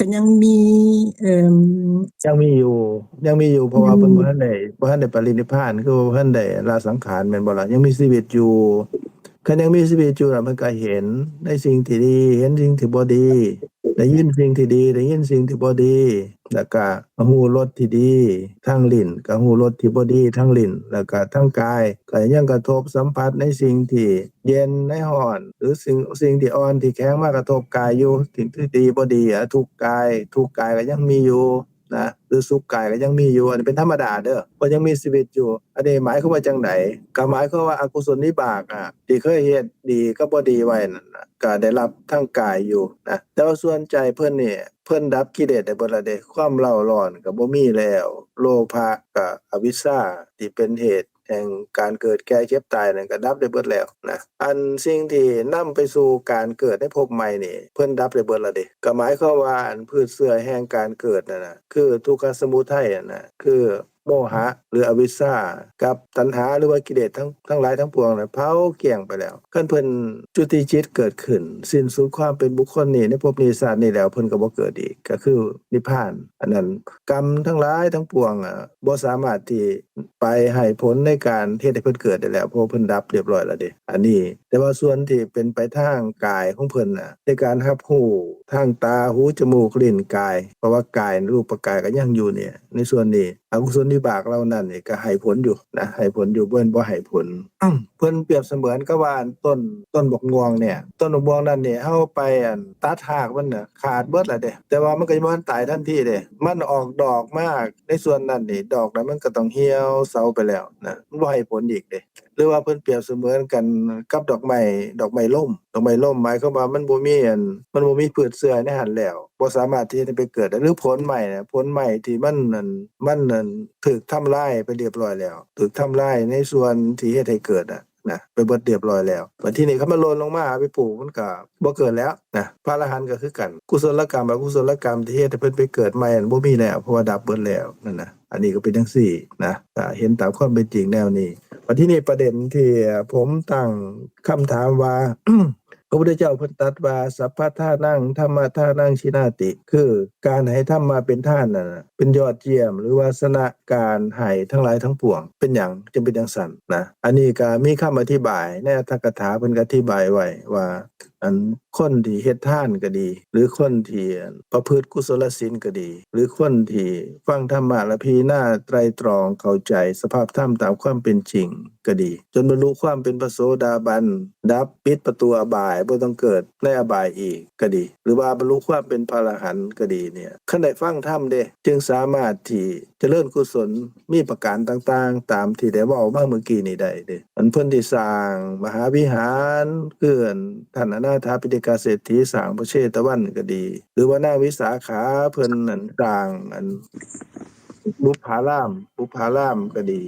ກໍຍັງມີ ເອີ ຍັງມີຢູ່ ຍັງມີຢູ່ ເພາະວ່າເພິ່ນ ອືມ ບໍ່ທັນໄດ້ ບໍ່ທັນໄດ້ປະລິນິບພານ ຄືວ່າບໍ່ທັນໄດ້ລະສັງຂານແມ່ນບໍ່ລະ? ຍັງມີຊີວິດຢູ່. ຄັນຍັງມີຊີວິດຢູ່ລະ ເພິ່ນກໍເຫັນໃນສິ່ງທີ່ດີ ເຫັນສິ່ງທີ່ບໍ່ດີ ໄດ້ຍິນສິ່ງທີ່ດີ ໄດ້ຍິນສິ່ງທີ່ບໍ່ດີ ແລ້ວກໍຮູ້ລົດທີ່ດີທາງລີ້ນ ກໍຮູ້ລົດທີ່ບໍ່ດີທາງລີ້ນ ແລ້ວກໍທາງກາຍ ກໍຍັງກະທົບສຳຜັດໃນສິ່ງທີ່ເຢັນ ໃນຮ້ອນ ຫຼື ສິ່ງ ສິ່ງທີ່ອ່ອນທີ່ແຂງມາກະທົບກາຍຢູ່ ສິ່ງທີ່ດີບໍ່ດີ ອະ ທຸກກາຍ ທຸກກາຍກໍຍັງມີຢູ່. ນະ ຫຼືສຸກກາຍກໍຍັງມີຢູ່ ອັນນີ້ເປັນທຳມະດາເດີ້ ເພິ່ນຍັງມີຊີວິດຢູ່. ອັນນີ້ໝາຍຄວາມວ່າຈັ່ງໃດ? ກໍໝາຍຄວາມວ່າອະກຸສົນວິບາກອະ ທີ່ເຄີຍເຮັດດີກັບບໍ່ດີໄວ້ນັ້ນນະ ກໍໄດ້ຮັບທາງກາຍຢູ່ນະ ແຕ່ວ່າສ່ວນໃຈເພິ່ນນີ້ ເພິ່ນດັບກິເລດໄດ້ເບິດແລ້ວເດ້ ຄວາມເລົ້າຮ້ອນກໍບໍ່ມີແລ້ວ ໂລພະກັບອະວິຊຊາທີ່ເປັນເຫດແຫ່ງການເກີດແກ່ເຈັບຕາຍນັ້ນກໍດັບໄດ້ເບິດແລ້ວນະ. ອັນສິ່ງທີ່ນຳໄປສູ່ການເກີດໃນພົບໃໝ່ນີ້ ເພິ່ນດັບໄດ້ເບິດແລ້ວເດ້ ກໍໝາຍຄວາມວ່າອັນພືດເຊື້ອແຫ່ງການເກີດນັ້ນນະ ຄືທຸກຂະສະມຸໄທຫັ້ນນະ ຄື ໂມຫະ ຫຼື ອະວິຊຊາ ກັບຕັນຫາ ຫຼືວ່າກິເລດທັງ ທັງຫຼາຍທັງປວງນັ້ນເຜົາກ້ຽງໄປແລ້ວ. ຄັນເພິ່ນ ຈຸຕິຈິດເກີດຂຶ້ນ ສິ້ນສຸດຄວາມເປັນບຸກຄົນນີ້ໃນພົບນີ້ຊາດນີ້ແລ້ວ ເພິ່ນກໍບໍ່ເກີດອີກ ກໍຄືນິບພານ. ອັນນັ້ນ ກຳທັງຫຼາຍທັງປວງ ອາ ບໍ່ສາມາດທີ່ໄປໃຫ້ຜົນໃນການເຮັດໃຫ້ເພິ່ນເກີດໄດ້ແລ້ວ ເພາະວ່າເພິ່ນດັບຮຽບຮ້ອຍແລ້ວເດ້ ອັນນີ້. ແຕ່ວ່າສ່ວນທີ່ເປັນໄປທາງກາຍຂອງເພິ່ນນະ ໃນການຮັບຮູ້ທາງຕາ ຫູ ຈະມູກ ລີ້ນ ກາຍ ເພາະວ່າກາຍ ຮູບປະກາຍກໍຍັງຢູ່ນີ້ ໃນສ່ວນນີ້ ອະກຸສົນວິບາກເຫຼົ່ານັ້ນນີ້ກໍໃຫ້ຜົນຢູ່ນະ ໃຫ້ຜົນຢູ່ ບໍ່ແມ່ນບໍ່ໃຫ້ຜົນ. ເພິ່ນປຽບສະເໝືອນກັບວ່າຕົ້ນ ຕົ້ນບັກມ່ວງນີ້ ຕົ້ນບັກມ່ວງນັ້ນນີ້ ເຮົາໄປ ອັນ ຕັດຮາກມັນນະ ຂາດເບິດແລ້ວເດ້ ແຕ່ວ່າມັນກໍຍັງບໍ່ທັນຕາຍທັນທີເດ້ ມັນອອກດອກມາໃນສ່ວນນັ້ນນີ້ ດອກນັ້ນມັນກໍຕ້ອງຫ່ຽວເຊົາໄປແລ້ວນະ ມັນບໍ່ໃຫ້ຜົນອີກເດ້. ຫຼືວ່າເພິ່ນປຽບສະເໝືອນກັນກັບດອກໄມ້ ດອກໄມ້ລົ້ມ ດອກໄມ້ລົ້ມ ໝາຍຄວາມວ່າມັນບໍ່ມີອັນ ມັນບໍ່ມີພືດເຊື້ອໃນຫັ້ນແລ້ວ ບໍ່ສາມາດທີ່ຈະໄປເກີດໄດ້ ຫຼືຜົນໄມ້ນະ ຜົນໄມ້ທີ່ມັນອັນ ມັນອັນຖືກທຳລາຍໄປຮຽບຮ້ອຍແລ້ວ ຖືກທຳລາຍໃນສ່ວນທີ່ເຮັດໃຫ້ເກີດນະ ນະ ໄປເບິດຮຽບຮ້ອຍແລ້ວ. ບັດທີນີ້ຄັນມັນຫຼົ່ນລົງມາໄປປູກ ມັນກໍບໍ່ເກີດແລ້ວນະ. ພະອະລະຫັນກໍຄືກັນ ກຸສົນລະກຳ ອະກຸສົນລະກຳທີ່ເຮັດໃຫ້ເພິ່ນໄປເກີດໃໝ່ນັ້ນ ບໍ່ມີແລ້ວ ເພາະວ່າດັບເບິດແລ້ວນັ້ນນະ. ອັນນີ້ກໍເປັນຈັ່ງຊີ້ນະ ກໍເຫັນຕາມຄວາມເປັນຈິງແນວນີ້. ບັດທີນີ້ປະເດັນທີ່ ອາ ຜົມຕັ້ງຄຳຖາມວ່າ ພະພຸດທະເຈົ້າເພິ່ນຕັດວ່າ ສັບພະທານັງ ທຳມະທານັງ ຊິນາຕິ ຄືການໃຫ້ທຳມະເປັນທານນັ້ນນະ ເປັນຍອດຢ້ຽມ ຫຼືວ່າຊະນະການໃຫ້ທັງຫຼາຍທັງປວງ. ເປັນຫຍັງຈຶ່ງເປັນຈັ່ງຊັ້ນນະ? ອັນນີ້ກໍມີຄຳອະທິບາຍໃນອັດຖະກະຖາ ເພິ່ນກໍອະທິບາຍໄວ້ວ່າ ອັນຄົນທີ່ເຮັດທານກໍດີ ຫຼືຄົນທີ່ປະພຶດກຸສົລະສິນກໍດີ ຫຼືຄົນທີ່ຟັງທຳມະ ແລະ ພິຈາລະນາໄຕຣະຕຣອງເຂົ້າໃຈສະພາບທຳຕາມຄວາມເປັນຈິງກໍດີ ຈົນບັນລຸຄວາມເປັນພະໂສດາບັນ ດັບ ປິດປະຕູອະບາຍ ບໍ່ຕ້ອງເກີດໃນອະບາຍອີກກໍດີ ຫຼືວ່າບັນລຸຄວາມເປັນພະອະລະຫັນກໍດີນີ້ ຄັນໄດ້ຟັງທຳເດ້ ຈຶ່ງສາມາດທີ່ຈະເລີນກຸສົນ ມີປະການຕ່າງໆ ຕາມທີ່ໄດ້ເວົ້າມາເມື່ອກີ້ນີ້ໄດ້ເດ້. ອັນເພິ່ນທີ່ສ້າງມະຫາວິຫານ ຄືອັນທ່ານອະນາຖາປິນທິກາເສດຖີສ້າງພະເຊຕະວັນກໍດີ ຫຼືວ່ານາງວິສາຂາເພິ່ນອັນສ້າງອັນບຸບພາລາມ ບຸບພາລາມກໍດີ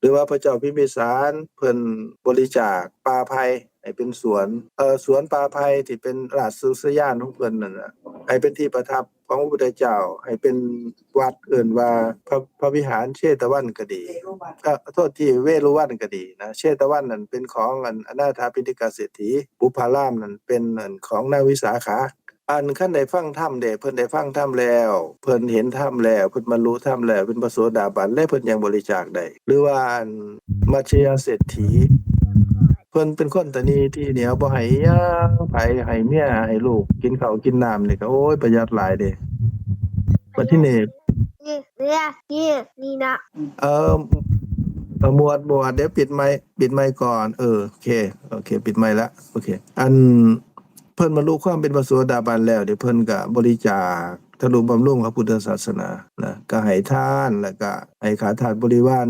ຫຼືວ່າພະເຈົ້າພິມພິສານເພິ່ນບໍລິຈາກປ່າໄຜ່ໃຫ້ເປັນສວນ ເອີ ສວນປ່າໄຜ່ທີ່ເປັນລາຊະອຸດສະຍານຂອງເພິ່ນນັ້ນນະ ໃຫ້ເປັນທີ່ປະທັບ ຂອງພະພຸດທະເຈົ້າ ໃຫ້ເປັນວັດເອີ້ນວ່າພະ ພະວິຫານເຊຕະວັນກໍດີ ເອີ ໂທດທີ ເວລຸວັນກໍດີນະ ເຊຕະວັນນັ້ນເປັນຂອງອັນອະນາຖາປິນທິກາເສດຖີ ບຸບພາລາມນັ້ນເປັນອັນຂອງນາງວິສາຂາ. ອັນຄັນໄດ້ຟັງທຳເດ້ ເພິ່ນໄດ້ຟັງທຳແລ້ວ ເພິ່ນເຫັນທຳແລ້ວ ເພິ່ນບັນລຸທຳແລ້ວ ເປັນພະໂສດາບັນ ແລະ ເພິ່ນຍັງບໍລິຈາກໄດ້ ຫຼືວ່າອັນມັດຊະຍາເສດຖີ ເພິ່ນເປັນຄົນຕະໜີທີ່ໜຽວ ບໍ່ໃຫ້ອີ່ຫຍັງໃຜ ໃຫ້ເມຍໃຫ້ລູກກິນເຂົ້າກິນນ້ຳນີ້ກໍ ໂອ້ຍ ປະຢັດຫຼາຍເດ້. ບັດທີນີ້ ນີ້ ນີ້ ນີ້ນະ ເອີ ໝວດ ໝວດ ດຽວປິດໄມ ປິດໄມກ່ອນ ເອີ ໂອເຄ ໂອເຄ ປິດໄມລະ ໂອເຄ ອັນ ເພິ່ນບັນລຸຄວາມເປັນພະໂສດາບັນແລ້ວ ດຽວເພິ່ນກະບໍລິຈາກທະນຸບຳລຸງພະພຸດທະສາສະໜານະ ກະໃຫ້ທານ ແລ້ວກະໃຫ້ຂ້າທາດບໍລິວານ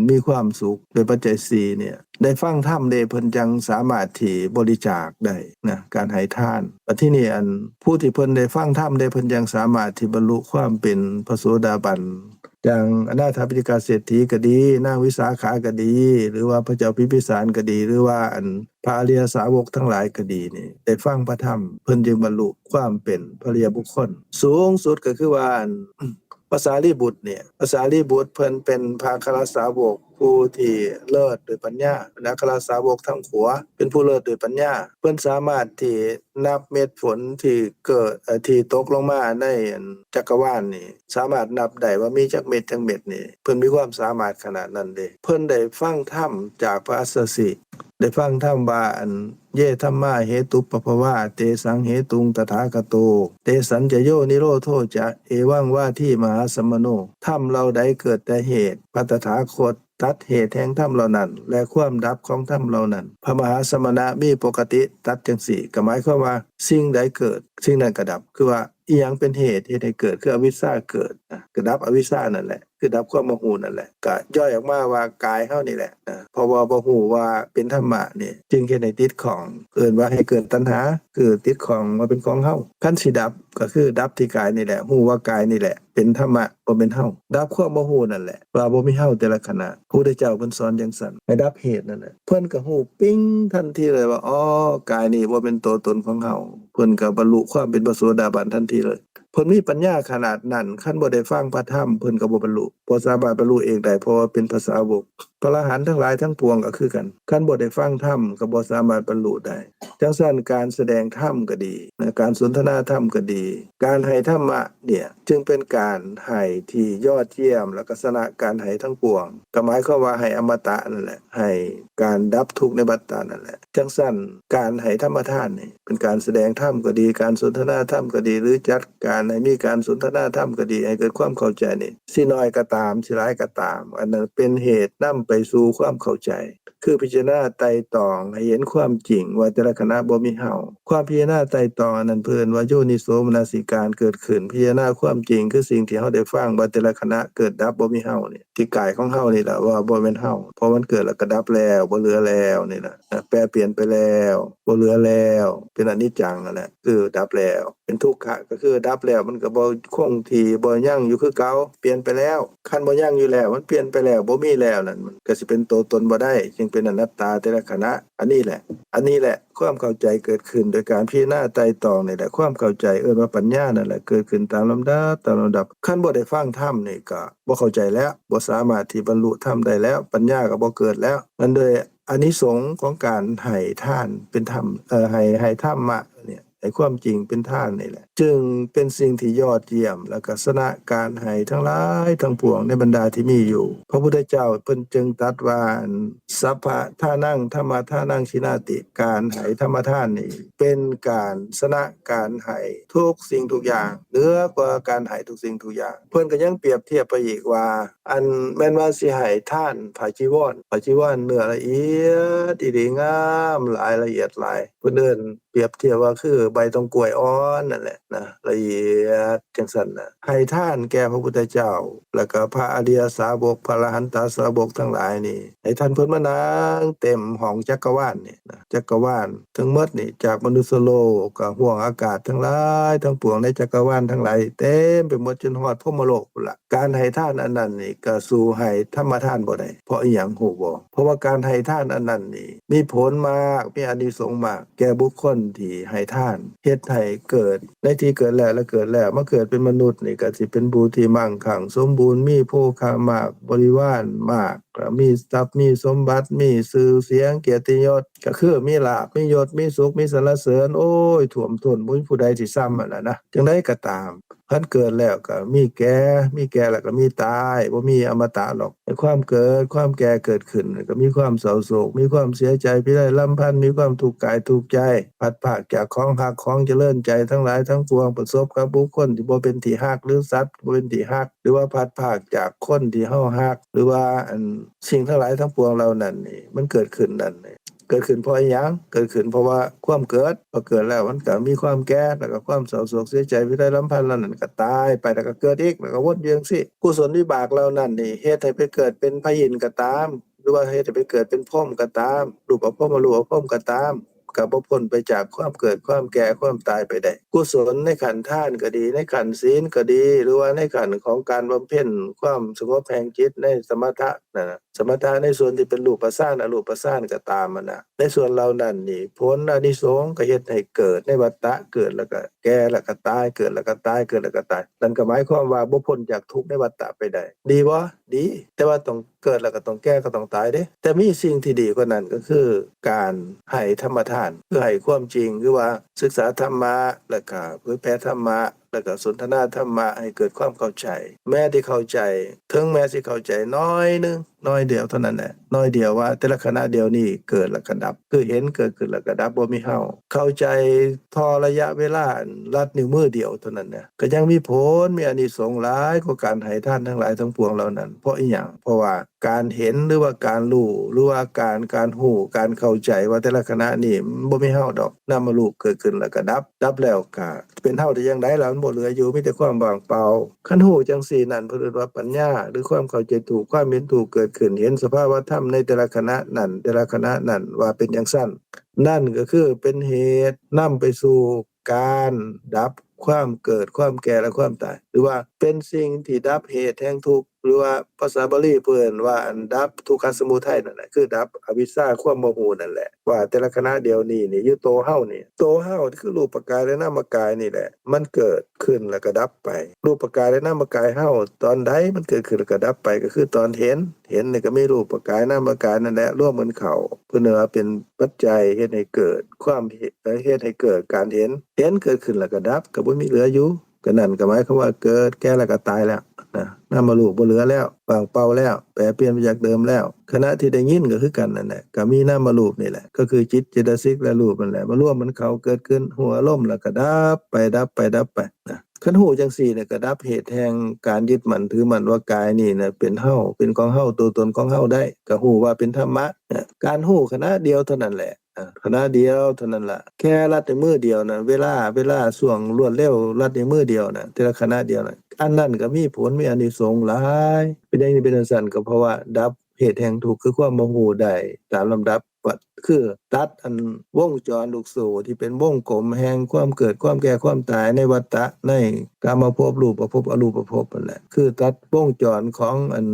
ມີຄວາມສຸກດ້ວຍປັດໄຈສີ່ນີ້ ໄດ້ຟັງທຳເດ້ ເພິ່ນຈັ່ງສາມາດທີ່ບໍລິຈາກໄດ້ນະ ການໃຫ້ທານ. ບັດທີນີ້ ອັນ ຜູ້ທີ່ເພິ່ນໄດ້ຟັງທຳເດ້ ເພິ່ນຈັ່ງສາມາດທີ່ບັນລຸຄວາມເປັນພະໂສດາບັນ ຢ່າງອະນາຖາປິນທິກາເສດຖີກໍດີ ນາງວິສາຂາກໍດີ ຫຼືວ່າພະເຈົ້າພິມພິສານກໍດີ ຫຼືວ່າອັນພະອະລິຍະສາວົກທັງຫຼາຍກໍດີນີ້ ໄດ້ຟັງພະທຳ ເພິ່ນຈຶ່ງບັນລຸຄວາມເປັນພະລິຍະບຸກຄົນ. ສູງສຸດກໍຄືວ່າອັນພະສາລີບຸດນີ້ ພະສາລີບຸດເພິ່ນເປັນພະອັກຄະລະສາວົກຜູ້ທີ່ເລີດດ້ວຍປັນຍາ ເປັນອັກຄະລະສາວົກທາງຂວາ ເປັນຜູ້ເລີດດ້ວຍປັນຍາ ເພິ່ນສາມາດທີ່ ນັບເມັດຝົນທີ່ເກີດ ເອີ ທີ່ຕົກລົງມາໃນ ອັນ ຈັກກະວານນີ້ ສາມາດນັບໄດ້ວ່າມີຈັກເມັດ ຈັກເມັດນີ້ ເພິ່ນມີຄວາມສາມາດຂະໜາດນັ້ນເດ້. ເພິ່ນໄດ້ຟັງທຳຈາກພະອັດສະສິ ໄດ້ຟັງທຳວ່າ ອັນ ເຢ ທຳມາ ເຫຕຸປະພະວາ ເຕສັງ ເຫຕຸງ ຕະຖາຄະໂຕ ເຕສັນ ຈະ ໂຍ ນິໂຣໂທ ຈະ ເອວັງ ວາທີ ມະຫາສະມະໂນ ທຳເຫຼົ່າໃດເກີດແຕ່ເຫດ ພະຕະຖາຄົດ ຕັດເຫດແຫ່ງທຳເຫຼົ່ານັ້ນ ແລະ ຄວາມດັບຂອງທຳເຫຼົ່ານັ້ນ ພະມະຫາສະມະນະມີປົກກະຕິຕັດຈັ່ງຊີ້ ກໍໝາຍຄວາມວ່າ ສິ່ງໃດເກີດ ສິ່ງນັ້ນກໍດັບ ຄືວ່າ ອີ່ຫຍັງເປັນເຫດ ເຮັດໃຫ້ເກີດ ຄືອະວິຊຊາເກີດນະ ກໍດັບອະວິຊຊານັ້ນແຫຼະ ຄືດັບຄວາມບໍ່ຮູ້ນັ້ນແຫຼະ ກໍຍ່ອຍອອກມາວ່າກາຍເຮົານີ້ແຫຼະນະ ເພາະວ່າບໍ່ຮູ້ວ່າເປັນທຳມະນີ້ ຈຶ່ງເຮັດໃຫ້ຕິດຂ້ອງ ເອີ້ນວ່າໃຫ້ເກີດຕັນຫາ ຄືຕິດຂ້ອງວ່າເປັນຂອງເຮົາ ຄັນຊິດັບ ກໍຄືດັບທີ່ກາຍນີ້ແຫຼະ ຮູ້ວ່າກາຍນີ້ແຫຼະເປັນທຳມະ ບໍ່ແມ່ນເຮົາ ດັບຄວາມບໍ່ຮູ້ນັ້ນແຫຼະ ວ່າບໍ່ມີເຮົາແຕ່ລະຂະນະ. ພະພຸດທະເຈົ້າເພິ່ນສອນຈັ່ງຊັ້ນ ໃຫ້ດັບເຫດນັ້ນແຫຼະ ເພິ່ນກໍຮູ້ປິ້ງທັນທີເລີຍວ່າ ອໍ ກາຍນີ້ບໍ່ແມ່ນຕົວຕົນຂອງເຮົາ ເພິ່ນກໍບັນລຸຄວາມເປັນພະໂສດາບັນທັນທີເລີຍ. ເພິ່ນມີປັນຍາຂະໜາດນັ້ນ ຄັນບໍ່ໄດ້ຟັງພະທຳ ເພິ່ນກໍບໍ່ບັນລຸ ບໍ່ສາມາດບັນລຸເອງໄດ້ ເພາະວ່າເປັນພະສາວົກ. ພະອະລະຫັນທັງຫຼາຍທັງປວງກໍຄືກັນ ຄັນບໍ່ໄດ້ຟັງທຳກໍບໍ່ສາມາດບັນລຸໄດ້. ຈັ່ງຊັ້ນ ການສະແດງທຳກໍດີ ແລະ ການສົນທະນາທຳກໍດີ ການໃຫ້ທຳມະເນ່ຍ ຈຶ່ງເປັນການໃຫ້ທີ່ຍອດຢ້ຽມ ແລະ ກໍຊະນະການໃຫ້ທັງປວງ ກໍໝາຍຄວາມວ່າໃຫ້ອະມະຕະນັ້ນແຫຼະ ໃຫ້ການດັບທຸກໃນວັດຕະນັ້ນແຫຼະ. ຈັ່ງຊັ້ນ ການໃຫ້ທຳມະທານນີ້ ເປັນການສະແດງທຳກໍດີ ການສົນທະນາທຳກໍດີ ຫຼື ຈັດການໃຫ້ມີການສົນທະນາທຳກໍດີ ໃຫ້ເກີດຄວາມເຂົ້າໃຈນີ້ ຊິໜ້ອຍກໍຕາມ ຊິຫຼາຍກໍຕາມ ອັນນັ້ນເປັນເຫດນຳໄປສູ່ຄວາມເຂົ້າໃຈ ຄືພິຈາລະນາໄຕ່ຕອງໃຫ້ເຫັນຄວາມຈິງວ່າແຕ່ລະຂະນະບໍ່ມີເຮົາ. ຄວາມພິຈາລະນາໄຕ່ຕອງອັນນັ້ນເພິ່ນວ່າໂຍນິໂສມະນະສິການເກີດຂຶ້ນ ພິຈາລະນາຄວາມຈິງ ຄືສິ່ງທີ່ເຮົາໄດ້ຟັງວ່າແຕ່ລະຂະນະເກີດດັບບໍ່ມີເຮົານີ້ ທີ່ກາຍຂອງເຮົານີ້ລະ ວ່າບໍ່ແມ່ນເຮົາ ເພາະມັນເກີດແລ້ວກໍດັບແລ້ວ ບໍ່ເຫຼືອແລ້ວນີ້ລະ ແປປ່ຽນໄປແລ້ວ ບໍ່ເຫຼືອແລ້ວ ເປັນອະນິດຈັງນັ້ນແຫຼະ ຄືດັບແລ້ວ ເປັນທຸກຂະ ກໍຄືດັບແລ້ວ ມັນກໍບໍ່ຄົງທີ່ ບໍ່ຍັງຢູ່ຄືເກົ່າ ປ່ຽນໄປແລ້ວ. ຄັນບໍ່ຍັງຢູ່ແລ້ວ ມັນປ່ຽນໄປແລ້ວ ບໍ່ມີແລ້ວນັ້ນ ມັນກໍຊິເປັນຕົວຕົນບໍ່ໄດ້ ຈຶ່ງເປັນອະນັດຕາແຕ່ລະຂະນະ. ອັນນີ້ແຫຼະ ອັນນີ້ແຫຼະ ຄວາມເຂົ້າໃຈເກີດຂຶ້ນໂດຍການພິຈາລະນາໄຕ່ຕອງນີ້ແຫຼະ ຄວາມເຂົ້າໃຈເອີ້ນວ່າປັນຍານັ້ນແຫຼະ ເກີດຂຶ້ນຕາມລຳດັບ ຕາມລຳດັບ. ຄັນບໍ່ໄດ້ຟັງທຳນີ້ກໍບໍ່ເຂົ້າໃຈແລ້ວ ບໍ່ສາມາດທີ່ບັນລຸທຳໄດ້ແລ້ວ ປັນຍາກໍບໍ່ເກີດແລ້ວ. ນັ້ນໂດຍອານິສົງຂອງການໃຫ້ທານເປັນທຳ ເອີ ໃຫ້ ໃຫ້ທຳມະນີ້ ໃຫ້ຄວາມຈິງເປັນທານນີ້ແຫຼະ ຈຶ່ງເປັນສິ່ງທີ່ຍອດຢ້ຽມ ແລະ ກໍຊະນະການໃຫ້ທັງຫຼາຍທັງປວງໃນບັນດາທີ່ມີຢູ່. ພະພຸດທະເຈົ້າເພິ່ນຈຶ່ງຕັດວ່າ ສັບພະທານັງທຳມະທານັງຊິນາຕິ ການໃຫ້ທຳມະທານນີ້ເປັນການຊະນະການໃຫ້ທຸກສິ່ງທຸກຢ່າງ ເໜືອກວ່າການໃຫ້ທຸກສິ່ງທຸກຢ່າງ. ເພິ່ນກໍຍັງປຽບທຽບໄປອີກວ່າ ອັນແມ່ນວ່າຊິໃຫ້ທານຜ້າຈີວອນ ຜ້າຈີວອນເນື້ອລະອຽດອີ່ຫຼີ ງາມຫຼາຍ ລະອຽດຫຼາຍ ເພິ່ນເອີ້ນ ປຽບທຽບວ່າຄືໃບຕອງກ້ວຍອ່ອນນັ້ນແຫຼະນະ ລະອຽດຈັ່ງຊັ້ນນະ. ໃຫ້ທານແກ່ພະພຸດທະເຈົ້າ ແລ້ວກໍພະອະລິຍະສາວົກ ພະອະລະຫັນຕະສາວົກທັງຫຼາຍນີ້ ໃຫ້ທ່ານເພິ່ນມານັ່ງເຕັມຫ້ອງຈັກກະວານນີ້ນະ ຈັກກະວານທັງໝົດນີ້ ຈາກມະນຸດສະໂລກ ກໍຫ້ວງອາກາດທັງຫຼາຍທັງປວງໃນຈັກກະວານທັງຫຼາຍ ເຕັມໄປໝົດຈົນຮອດພົມມະໂລກພຸ້ນລະ. ການໃຫ້ທານອັນນັ້ນນີ້ກໍສູ້ໃຫ້ທຳມະທານບໍ່ໄດ້. ເພາະອີ່ຫຍັງຮູ້ບໍ່? ເພາະວ່າການໃຫ້ທານອັນນັ້ນນີ້ມີຜົນມາກ ມີອານິສົງມາກແກ່ບຸກຄົນທີ່ໃຫ້ທານ ເຮັດໃຫ້ເກີດໃນທີ່ເກີດແລ້ວ ແລະ ເກີດແລ້ວມາເກີດເປັນມະນຸດນີ້ ກໍຊິເປັນຜູ້ທີ່ມັ່ງຄັ່ງສົມບູນ ມີໂພຄາມາກ ບໍລິວານມາກ ມີຊັບ ມີສົມບັດ ມີຊື່ສຽງ ກຽດຕິຍົດ ກໍຄືມີລາບ ມີຍົດ ມີສຸກ ມີສັນລະເສີນ ໂອ້ຍ ຖ້ວມທົນ ບໍ່ມີຜູ້ໃດທີ່ຊ່ຳຫັ້ນລະນະ. ຈັ່ງໃດກໍຕາມ ຄັນເກີດແລ້ວກໍມີແກ່ ມີແກ່ແລ້ວກໍມີຕາຍ ບໍ່ມີອະມະຕະດອກ. ໃນຄວາມເກີດ ຄວາມແກ່ເກີດຂຶ້ນ ກໍມີຄວາມເສົ້າໂສກ ມີຄວາມເສຍໃຈພິໄລລຳພັນ ມີຄວາມທຸກກາຍທຸກໃຈ ພັດພາກຈາກຂອງຮັກຂອງຈະເລີນໃຈທັງຫຼາຍທັງປວງ ປະສົບກັບບຸກຄົນທີ່ບໍ່ເປັນທີ່ຮັກ ຫຼື ສັດບໍ່ເປັນທີ່ຮັກ ຫຼືວ່າພັດພາກຈາກຄົນທີ່ເຮົາຮັກ ຫຼືວ່າ ອັນ ສິ່ງທັງຫຼາຍທັງປວງເຫຼົ່ານັ້ນນີ້ ມັນເກີດຂຶ້ນນັ້ນນີ້ ເກີດຂຶ້ນເພາະອີ່ຫຍັງ? ເກີດຂຶ້ນເພາະວ່າຄວາມເກີດ ພໍເກີດແລ້ວມັນກໍມີຄວາມແກ່ ແລ້ວກໍຄວາມເສົ້າໂສກເສຍໃຈພິໄລລຳພັນ ແລ້ວນັ້ນກໍຕາຍໄປ ແລ້ວກໍເກີດອີກ ແລ້ວກໍວົນຢູ່ຈັ່ງຊີ້. ກຸສົນວິບາກເຫຼົ່ານັ້ນນີ້ ເຮັດໃຫ້ໄປເກີດເປັນພະອິນກໍຕາມ ຫຼືວ່າເຮັດໃຫ້ໄປເກີດເປັນພົມກໍຕາມ ຮູບອະພົມ ອະຮູບອະພົມກໍຕາມ ກໍບໍ່ພົ້ນໄປຈາກຄວາມເກີດ ຄວາມແກ່ ຄວາມຕາຍໄປໄດ້. ກຸສົນໃນຂັ້ນທານກໍດີ ໃນຂັ້ນສິນກໍດີ ຫຼືວ່າໃນຂັ້ນຂອງການບຳເພັນຄວາມສະຫງົບແຫ່ງຈິດໃນສະມະຖະນັ້ນນະ ສະມະຖະໃນສ່ວນທີ່ເປັນຮູບປະຊານ ອະຮູບປະຊານກໍຕາມຫັ້ນນະ ໃນສ່ວນເຫຼົ່ານັ້ນນີ້ ຜົນອານິສົງກໍເຮັດໃຫ້ເກີດໃນວັດຕະ ເກີດແລ້ວກໍແກ່ ແລ້ວກໍຕາຍ ເກີດແລ້ວກໍຕາຍ ເກີດແລ້ວກໍຕາຍ ນັ້ນກໍໝາຍຄວາມວ່າບໍ່ພົ້ນຈາກທຸກໃນວັດຕະໄປໄດ້. ດີບໍ່? ດີ ແຕ່ວ່າຕ້ອງເກີດແລ້ວກໍຕ້ອງແກ່ ກໍຕ້ອງຕາຍເດ້. ແຕ່ມີສິ່ງທີ່ດີກວ່ານັ້ນ ກໍຄືການໃຫ້ທຳມະທານ ຄືໃຫ້ຄວາມຈິງ ຄືວ່າສຶກສາທຳມະ ແລ້ວກໍເຜີຍແຜ່ທຳມະ ແລ້ວກໍສົນທະນາທຳມະໃຫ້ເກີດຄວາມເຂົ້າໃຈ. ແມ້ທີ່ເຂົ້າໃຈ ເຖິງແມ້ຊິເຂົ້າໃຈໜ້ອຍໜຶ່ງ ໜ້ອຍດຽວເທົ່ານັ້ນແຫຼະ ໜ້ອຍດຽວວ່າແຕ່ລະຂະນະດຽວນີ້ເກີດແລ້ວກໍດັບ ຄືເຫັນເກີດຂຶ້ນແລ້ວກໍດັບ ບໍ່ມີເຮົາ. ເຂົ້າໃຈທໍ່ໄລຍະເວລາລັດນິ້ວມືດຽວເທົ່ານັ້ນນະ ກໍຍັງມີຜົນ ມີອານິສົງຫຼາຍກວ່າການໃຫ້ທານທັງຫຼາຍທັງປວງເຫຼົ່ານັ້ນ. ເພາະອີ່ຫຍັງ? ເພາະວ່າການເຫັນ ຫຼືວ່າການຮູ້ ຫຼືວ່າການ ການຮູ້ ການເຂົ້າໃຈວ່າແຕ່ລະຂະນະນີ້ມັນບໍ່ມີເຮົາດອກ ນາມະຮູບເກີດຂຶ້ນແລ້ວກໍດັບ ດັບແລ້ວກໍເປັນເຮົາໄດ້ຈັ່ງໃດລະ? ມັນ ບໍ່ເຫຼືອຢູ່ ມີແຕ່ຄວາມວ່າງເປົ່າ. ຄັນຮູ້ຈັ່ງຊີ້ນັ້ນ ເພິ່ນເອີ້ນວ່າປັນຍາ ຫຼື ຄວາມເຂົ້າໃຈຖືກ, ຄວາມເຫັນຖືກເກີດຂຶ້ນ, ເຫັນສະພາວະທຳໃນແຕ່ລະຂະນະນັ້ນ, ແຕ່ລະຂະນະນັ້ນວ່າເປັນຈັ່ງຊັ້ນ. ນັ້ນກໍຄືເປັນເຫດນຳໄປສູ່ການດັບຄວາມເກີດ, ຄວາມແກ່ ແລະ ຄວາມຕາຍ ຫຼືວ່າເປັນສິ່ງທີ່ດັບເຫດແຫ່ງທຸກ ຫຼືວ່າພາສາບາລີເພິ່ນວ່າອັນດັບທຸກຂະສະມຸໄທນັ້ນແຫຼະ ຄືດັບອະວິຊຊາ ຄວາມບໍ່ຮູ້ນັ້ນແຫຼະ ວ່າແຕ່ລະຂະນະດຽວນີ້ນີ້ ຢູ່ໂຕເຮົານີ້ ໂຕເຮົາຄືຮູບປະກາຍ ແລະ ນາມະກາຍນີ້ແຫຼະ ມັນເກີດຂຶ້ນແລ້ວກໍດັບໄປ. ຮູບປະກາຍ ແລະ ນາມະກາຍເຮົາ ຕອນໃດມັນເກີດຂຶ້ນແລ້ວກໍດັບໄປ ກໍຄືຕອນເຫັນ, ເຫັນນີ້ກໍມີຮູບປະກາຍ ນາມະກາຍນັ້ນແຫຼະ ລວມກັນເຂົ້າ ເພິ່ນວ່າເປັນປັດໄຈເຮັດໃຫ້ເກີດຄວາມເຫັນ ເຮັດໃຫ້ເກີດການເຫັນ, ເຫັນເກີດຂຶ້ນແລ້ວກໍດັບ ກໍບໍ່ມີເຫຼືອຢູ່. ກໍນັ້ນກໍໝາຍຄວາມວ່າເກີດ ແກ່ ແລ້ວກໍຕາຍແລ້ວນະ, ນາມະຮູບບໍ່ເຫຼືອແລ້ວ, ວ່າງເປົ່າແລ້ວ, ແປປ່ຽນໄປຈາກເດີມແລ້ວ. ຂະນະທີ່ໄດ້ຍິນກໍຄືກັນນັ້ນແຫຼະ, ກໍມີນາມະຮູບນີ້ແຫຼະ, ກໍຄືຈິດເຈຕະສິກ ແລະ ຮູບນັ້ນແຫຼະ ມາລວມກັນເຂົ້າ ເກີດຂຶ້ນ ຮູ້ອາລົມ ແລ້ວກໍດັບໄປ ດັບໄປ ດັບໄປນະ. ຄັນຮູ້ຈັ່ງຊີ້ນະ ກໍດັບເຫດແຫ່ງການຍຶດໝັ້ນຖືໝັ້ນວ່າກາຍນີ້ນະເປັນເຮົາ, ເປັນຂອງເຮົາ, ຕົວຕົນຂອງເຮົາໄດ້, ກໍຮູ້ວ່າເປັນທຳມະນະ. ການຮູ້ຂະນະດຽວເທົ່ານັ້ນແຫຼະ, ອາ ຂະນະດຽວເທົ່ານັ້ນລະ, ແຄ່ລັດນິ້ວມືດຽວນະ, ເວລາ ເວລາຊ່ວງລວດເລັວ ລັດນິ້ວມືດຽວນະ, ແຕ່ລະຂະນະດຽວນະ, ອັນນັ້ນກໍມີຜົນ ມີອານິສົງຫຼາຍ. ເປັນຫຍັງຈຶ່ງເປັນຈັ່ງຊັ້ນ? ກໍເພາະວ່າດັບເຫດແຫ່ງທຸກ ຄືຄວາມບໍ່ຮູ້ໄດ້ຕາມລຳດັບ, ວ່າ ຄືຕັດອັນວົງຈອນລູກໂສ້ທີ່ເປັນວົງກົມແຫ່ງຄວາມເກີດ ຄວາມແກ່ ຄວາມຕາຍໃນວັດຕະ ໃນກາມະພົບ ຮູບປະພົບ ອະຮູບປະພົບນັ້ນແຫຼະ, ຄືຕັດວົງຈອນຂອງອັນ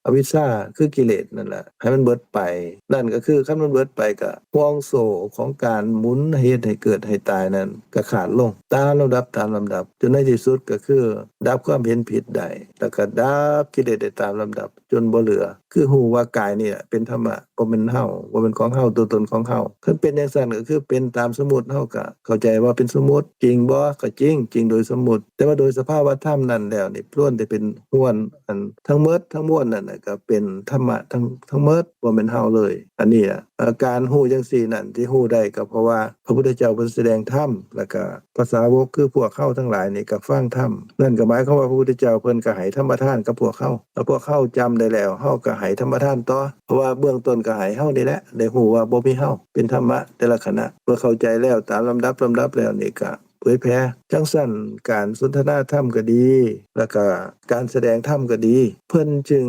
ອະວິຊຊາ ຄືກິເລດນັ້ນແຫຼະ ໃຫ້ມັນເບິດໄປ. ນັ້ນກໍຄື ຄັນມັນເບິດໄປ ກໍຫ່ວງໂສ້ຂອງການໝູນເຮັດໃຫ້ເກີດໃຫ້ຕາຍນັ້ນ ກໍຂາດລົງຕາມລຳດັບ ຕາມລຳດັບ, ຈົນໃນທີ່ສຸດກໍຄືດັບຄວາມເຫັນຜິດໄດ້ ແລ້ວກໍດັບກິເລດໄດ້ຕາມລຳດັບ ຈົນບໍ່ເຫຼືອ. ຄືຮູ້ວ່າກາຍນີ້ແຫຼະເປັນທຳມະ, ບໍ່ແມ່ນເຮົາ, ບໍ່ແມ່ນຂອງເຮົາ, ຕົວຕົນຂອງເຮົາ. ຄັນເປັນຈັ່ງຊັ້ນ ກໍຄືເປັນຕາມສົມມຸດ, ເຮົາກໍເຂົ້າໃຈວ່າເປັນສົມມຸດ. ຈິງບໍ່? ກໍຈິງ, ຈິງໂດຍສົມມຸດ, ແຕ່ວ່າໂດຍສະພາວະທຳນັ້ນແລ້ວນີ້ ລ້ວນແຕ່ເປັນ ຮວນ ອັນທັງໝົດທັງມວນນັ້ນນະ ກໍເປັນທຳມະທັງ ທັງໝົດ, ບໍ່ແມ່ນເຮົາເລີຍ. ອັນນີ້ລະ ເອີ ການຮູ້ຈັ່ງຊີ້ນັ້ນ ທີ່ຮູ້ໄດ້ກໍເພາະວ່າພະພຸດທະເຈົ້າເພິ່ນສະແດງທຳ, ແລ້ວກໍພະສາວົກຄືພວກເຮົາທັງຫຼາຍນີ້ກໍຟັງທຳ. ນັ້ນກໍໝາຍຄວາມວ່າພະພຸດທະເຈົ້າເພິ່ນກໍໃຫ້ທຳມະທານກັບພວກເຮົາ, ແລ້ວພວກເຮົາຈຳໄດ້ແລ້ວ ເຮົາກໍໃຫ້ທຳມະທານຕໍ່, ເພາະວ່າເບື້ອງຕົ້ນກໍໃຫ້ເຮົານີ້ແຫຼະ ໄດ້ຮູ້ວ່າບໍ່ມີເຮົາ, ເປັນທຳມະແຕ່ລະຂະນະ. ເມື່ອເຂົ້າໃຈແລ້ວຕາມລຳດັບ ລຳດັບແລ້ວນີ້ກໍ ເຜີຍແຜ່. ຈັ່ງຊັ້ນ ການສົນທະນາທຳກໍດີ ແລ້ວກະການສະແດງທຳກໍດີ ເພິ່ນຈຶ່ງ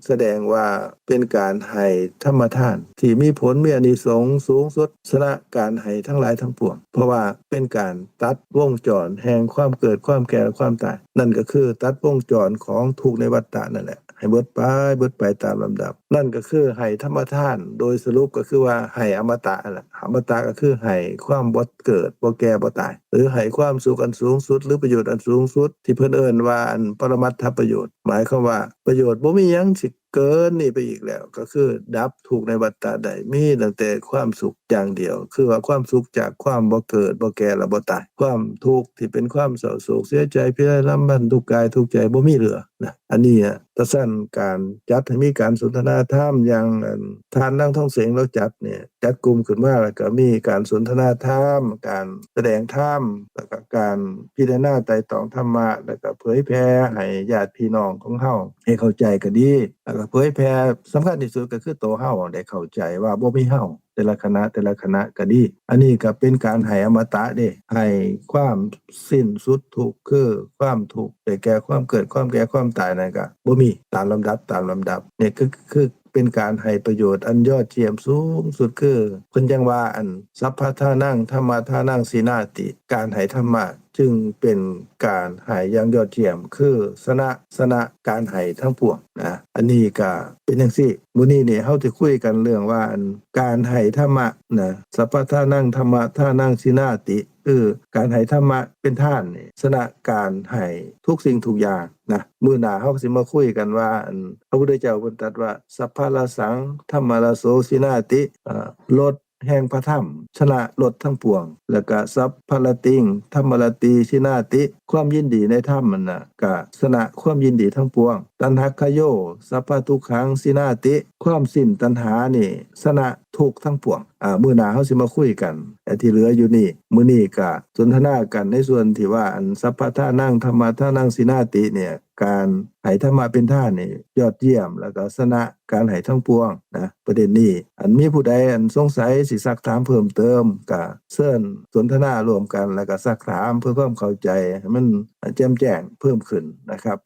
ສະແດງວ່າເປັນການໃຫ້ທຳມະທານທີ່ມີຜົນ ມີອານິສົງສູງສຸດ ຊະນະການໃຫ້ທັງຫຼາຍທັງປວງ, ເພາະວ່າເປັນການຕັດວົງຈອນແຫ່ງຄວາມເກີດ ຄວາມແກ່ ແລະ ຄວາມຕາຍ, ນັ້ນກໍຄືຕັດວົງຈອນຂອງທຸກໃນວັດຕະນັ້ນແຫຼະ ໃຫ້ເບິດໄປ ເບິດໄປຕາມລຳດັບ. ນັ້ນກໍຄືໃຫ້ທຳມະທານ, ໂດຍສະຫຼຸບກໍຄືວ່າໃຫ້ອະມະຕະຫັ້ນລະ. ອະມະຕະກໍຄືໃຫ້ຄວາມບໍ່ເກີດ ບໍ່ແກ່ ບໍ່ຕາຍ ຫຼືໃຫ້ຄວາມສຸກອັນສູງສຸດ ຫຼືປະໂຫຍດອັນສູງສຸດ ທີ່ເພິ່ນເອີ້ນວ່າອັນປະລະມັດທະປະໂຫຍດ, ໝາຍຄວາມວ່າປະໂຫຍດບໍ່ມີຫຍັງຊິເກີນນີ້ໄປອີກແລ້ວ, ກໍຄືດັບທຸກໃນວັດຕະໄດ້, ມີຕັ້ງແຕ່ຄວາມສຸກຢ່າງດຽວ, ຄືວ່າຄວາມສຸກຈາກຄວາມບໍ່ເກີດ ບໍ່ແກ່ ແລະ ບໍ່ຕາຍ, ຄວາມທຸກທີ່ເປັນຄວາມເສົ້າໂສກເສຍໃຈ ພິໄລລຳພັນ ທຸກກາຍທຸກໃຈ ບໍ່ມີເຫຼືອນະ. ອັນນີ້ ຕະຊັ້ນ ການຈັດໃຫ້ມີການສົນທະນາທຳ ຢ່າງ ອັນ ທ່ານນາງທອງເສັງລາວຈັດນີ້ ຈັດກຸ່ມຂຶ້ນມາ ແລ້ວກໍມີການສົນທະນາທຳ, ການສະແດງທຳ, ແລ້ວກໍການພິຈາລະນາໄຕ່ຕອງທຳມະ, ແລ້ວກໍເຜີຍແຜ່ໃຫ້ຍາດພີ່ນ້ອງຂອງເຮົາໃຫ້ເຂົ້າໃຈກໍດີ, ແລ້ວກໍເຜີຍແຜ່ ສຳຄັນທີ່ສຸດກໍຄືໂຕເຮົາໄດ້ເຂົ້າໃຈວ່າບໍ່ມີເຮົາ, ແຕ່ລະຄະນະ ແຕ່ລະຄະນະກໍດີ. ອັນນີ້ກໍເປັນການໃຫ້ອະມະຕະເດ້, ໃຫ້ຄວາມສິ້ນສຸດທຸກ, ຄືຄວາມທຸກໄດ້ແກ່ຄວາມເກີດ ຄວາມແກ່ ຄວາມຕາຍນັ້ນກໍບໍ່ມີ, ຕາມລຳດັບ ຕາມລຳດັບ. ນີ້ຄື ຄືເປັນການໃຫ້ປະໂຫຍດອັນຍອດຢ້ຽມສູງສຸດ, ຄືເພິ່ນຈັ່ງວ່າ ອັນ ສັບພະທານັງ ທຳມະທານັງ ຊິນາຕິ, ການໃຫ້ທຳມະຈຶ່ງເປັນການໃຫ້ຢ່າງຍອດຢ້ຽມ, ຄືຊະນະ ຊະນະການໃຫ້ທັງປວງນະ. ອັນນີ້ກໍເປັນຈັ່ງຊີ້. ມື້ນີ້ນີ້ເຮົາຈະຄຸຍກັນເລື່ອງວ່າ ອັນ ການໃຫ້ທຳມະນະ, ສັບພະທານັງ ທຳມະທານັງ ຊິນາຕິ, ຄືການໃຫ້ທຳມະເປັນທານນີ້ ຊະນະການໃຫ້ທຸກສິ່ງທຸກຢ່າງນະ. ມື້ໜ້າເຮົາກໍຊິມາຄຸຍກັນວ່າ ອັນ ພະພຸດທະເຈົ້າເພິ່ນຕັດວ່າ ສັບພະລະສັງ ທຳມະລະໂສ ຊິນາຕິ, ເອີ ລົດ ແຫ່ງພະທຳ ຊະນະລົດທັງປວງ, ແລ້ວກະ ສັບພະລະຕິງ ທຳມະລະຕີ ຊິນາຕິ, ຄວາມຍິນດີໃນທຳນັ້ນນະ ກະຊະນະຄວາມຍິນດີທັງປວງ. ຕັນຫະຄະໂຍ ສັບພະທຸກຂັງ ຊິນາຕິ, ຄວາມສິ້ນຕັນຫານີ້ຊະນະ ທຸກທັງປວງ. ອາ ມື້ໜ້າເຮົາຊິມາຄຸຍກັນ ແຕ່ທີ່ເຫຼືອຢູ່ນີ້ ມື້ນີ້ກະສົນທະນາກັນໃນສ່ວນທີ່ວ່າ ອັນ ສັບພະທານັງ ທຳມະທານັງ ສິນາຕິ ເນ່ຍ ການໃຫ້ທຳມະເປັນທານນີ້ຍອດຢ້ຽມ ແລ້ວກໍຊະນະການໃຫ້ທັງປວງນະ. ປະເດັນນີ້ ອັນ ມີຜູ້ໃດ ອັນ ສົງໄສ ຊິຊັກຖາມເພີ່ມເຕີມ ກະເຊີນສົນທະນາຮ່ວມກັນ ແລ້ວກະຊັກຖາມເພື່ອຄວາມເຂົ້າໃຈໃຫ້ມັນແຈ່ມແຈ້ງເພີ່ມຂຶ້ນນະຄັບ.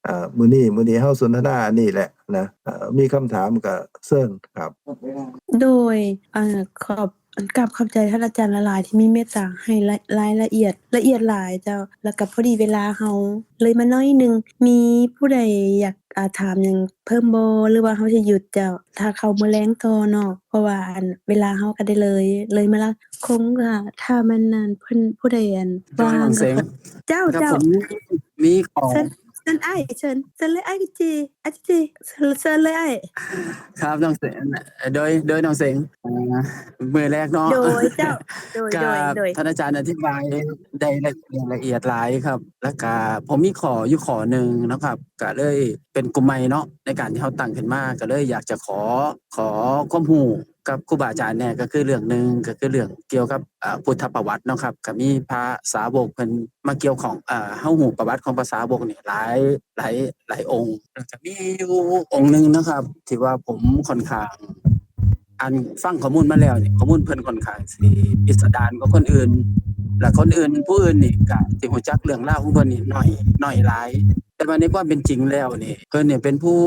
ອາ ມື້ນີ້ ມື້ນີ້ເຮົາສົນທະນາອັນນີ້ແຫຼະນະ. ເອີ ມີຄຳຖາມກໍເຊີນຄັບ. ໂດຍ ເອີ ຂອບ ກາບຂອບໃຈທ່ານອາຈານຫຼາຍໆ ທີ່ມີເມດຕາໃຫ້ລາຍ ລາຍລະອຽດ ລະອຽດຫຼາຍເຈົ້າ. ແລ້ວກໍພໍດີເວລາເຮົາເລີຍມາໜ້ອຍໜຶ່ງ. ມີຜູ້ໃດຢາກ ອາ ຖາມຫຍັງເພີ່ມບໍ່ ຫຼືວ່າເຮົາຊິຢຸດເຈົ້າ ຖ້າເຂົ້າມື້ແລງຕໍ່ເນາະ? ເພາະວ່າ ອັນ ເວລາເຮົາກໍໄດ້ເລີຍ ເລີຍມາລະ. ຄົງ ອາ ຖ້າແມ່ນ ອັນ ເພິ່ນ ຜູ້ໃດ ອັນ ວ່າງກໍ ເຈົ້າ ເຈົ້າ ມີຂໍ ເຊີນອ້າຍ ເຊີນ ເຊີນເລີຍອ້າຍກິດຈີ ອ້າຍກິດຈີ ເຊີນເລີຍອ້າຍ. ຄັບ ນ້ອງເສັງ ໂດຍ ໂດຍນ້ອງເສັງ ອາ ມື້ແລກເນາະ. ໂດຍເຈົ້າ ໂດຍ ໂດຍ ທ່ານອາຈານອະທິບາຍໄດ້ລະອຽດຫຼາຍຄັບ. ແລ້ວກະ ອືມ ຜົມມີຂໍ້ຢູ່ຂໍ້ໜຶ່ງເນາະຄັບ ກະເລີຍເປັນກຸ່ມໃໝ່ເນາະ ໃນການທີ່ເຮົາຕັ້ງຂຶ້ນມາ ກະເລີຍຢາກຈະຂໍ ຂໍຄວາມຮູ້ກັບຄູບາອາຈານແດ່ ກໍຄືເລື່ອງໜຶ່ງ ກໍຄືເລື່ອງກ່ຽວກັບ ອາ ພຸດທະປະຫວັດເນາະຄັບ. ກໍມີພະສາວົກເພິ່ນມາກ່ຽວຂ້ອງ ອາ ເຮົາຮູ້ປະຫວັດຂອງພະສາວົກນີ້ຫຼາຍ ຫຼາຍ ຫຼາຍອົງ. ແລ້ວກໍມີຢູ່ອົງໜຶ່ງເນາະຄັບ ທີ່ວ່າຜົມຂ້ອນຂ້າງ ອັນ ຟັງຂໍ້ມູນມາແລ້ວນີ້ ຂໍ້ມູນເພິ່ນຂ້ອນຂ້າງຊິພິດສະດານກວ່າຄົນອື່ນ ແລະ ຄົນອື່ນ ຜູ້ອື່ນນີ້ກໍຊິຮູ້ຈັກເລື່ອງລາວຂອງເພິ່ນນີ້ໜ້ອຍ ໜ້ອຍຫຼາຍ. ແຕ່ວ່າໃນຄວາມເປັນຈິງແລ້ວນີ້ ເພິ່ນນີ້ເປັນຜູ້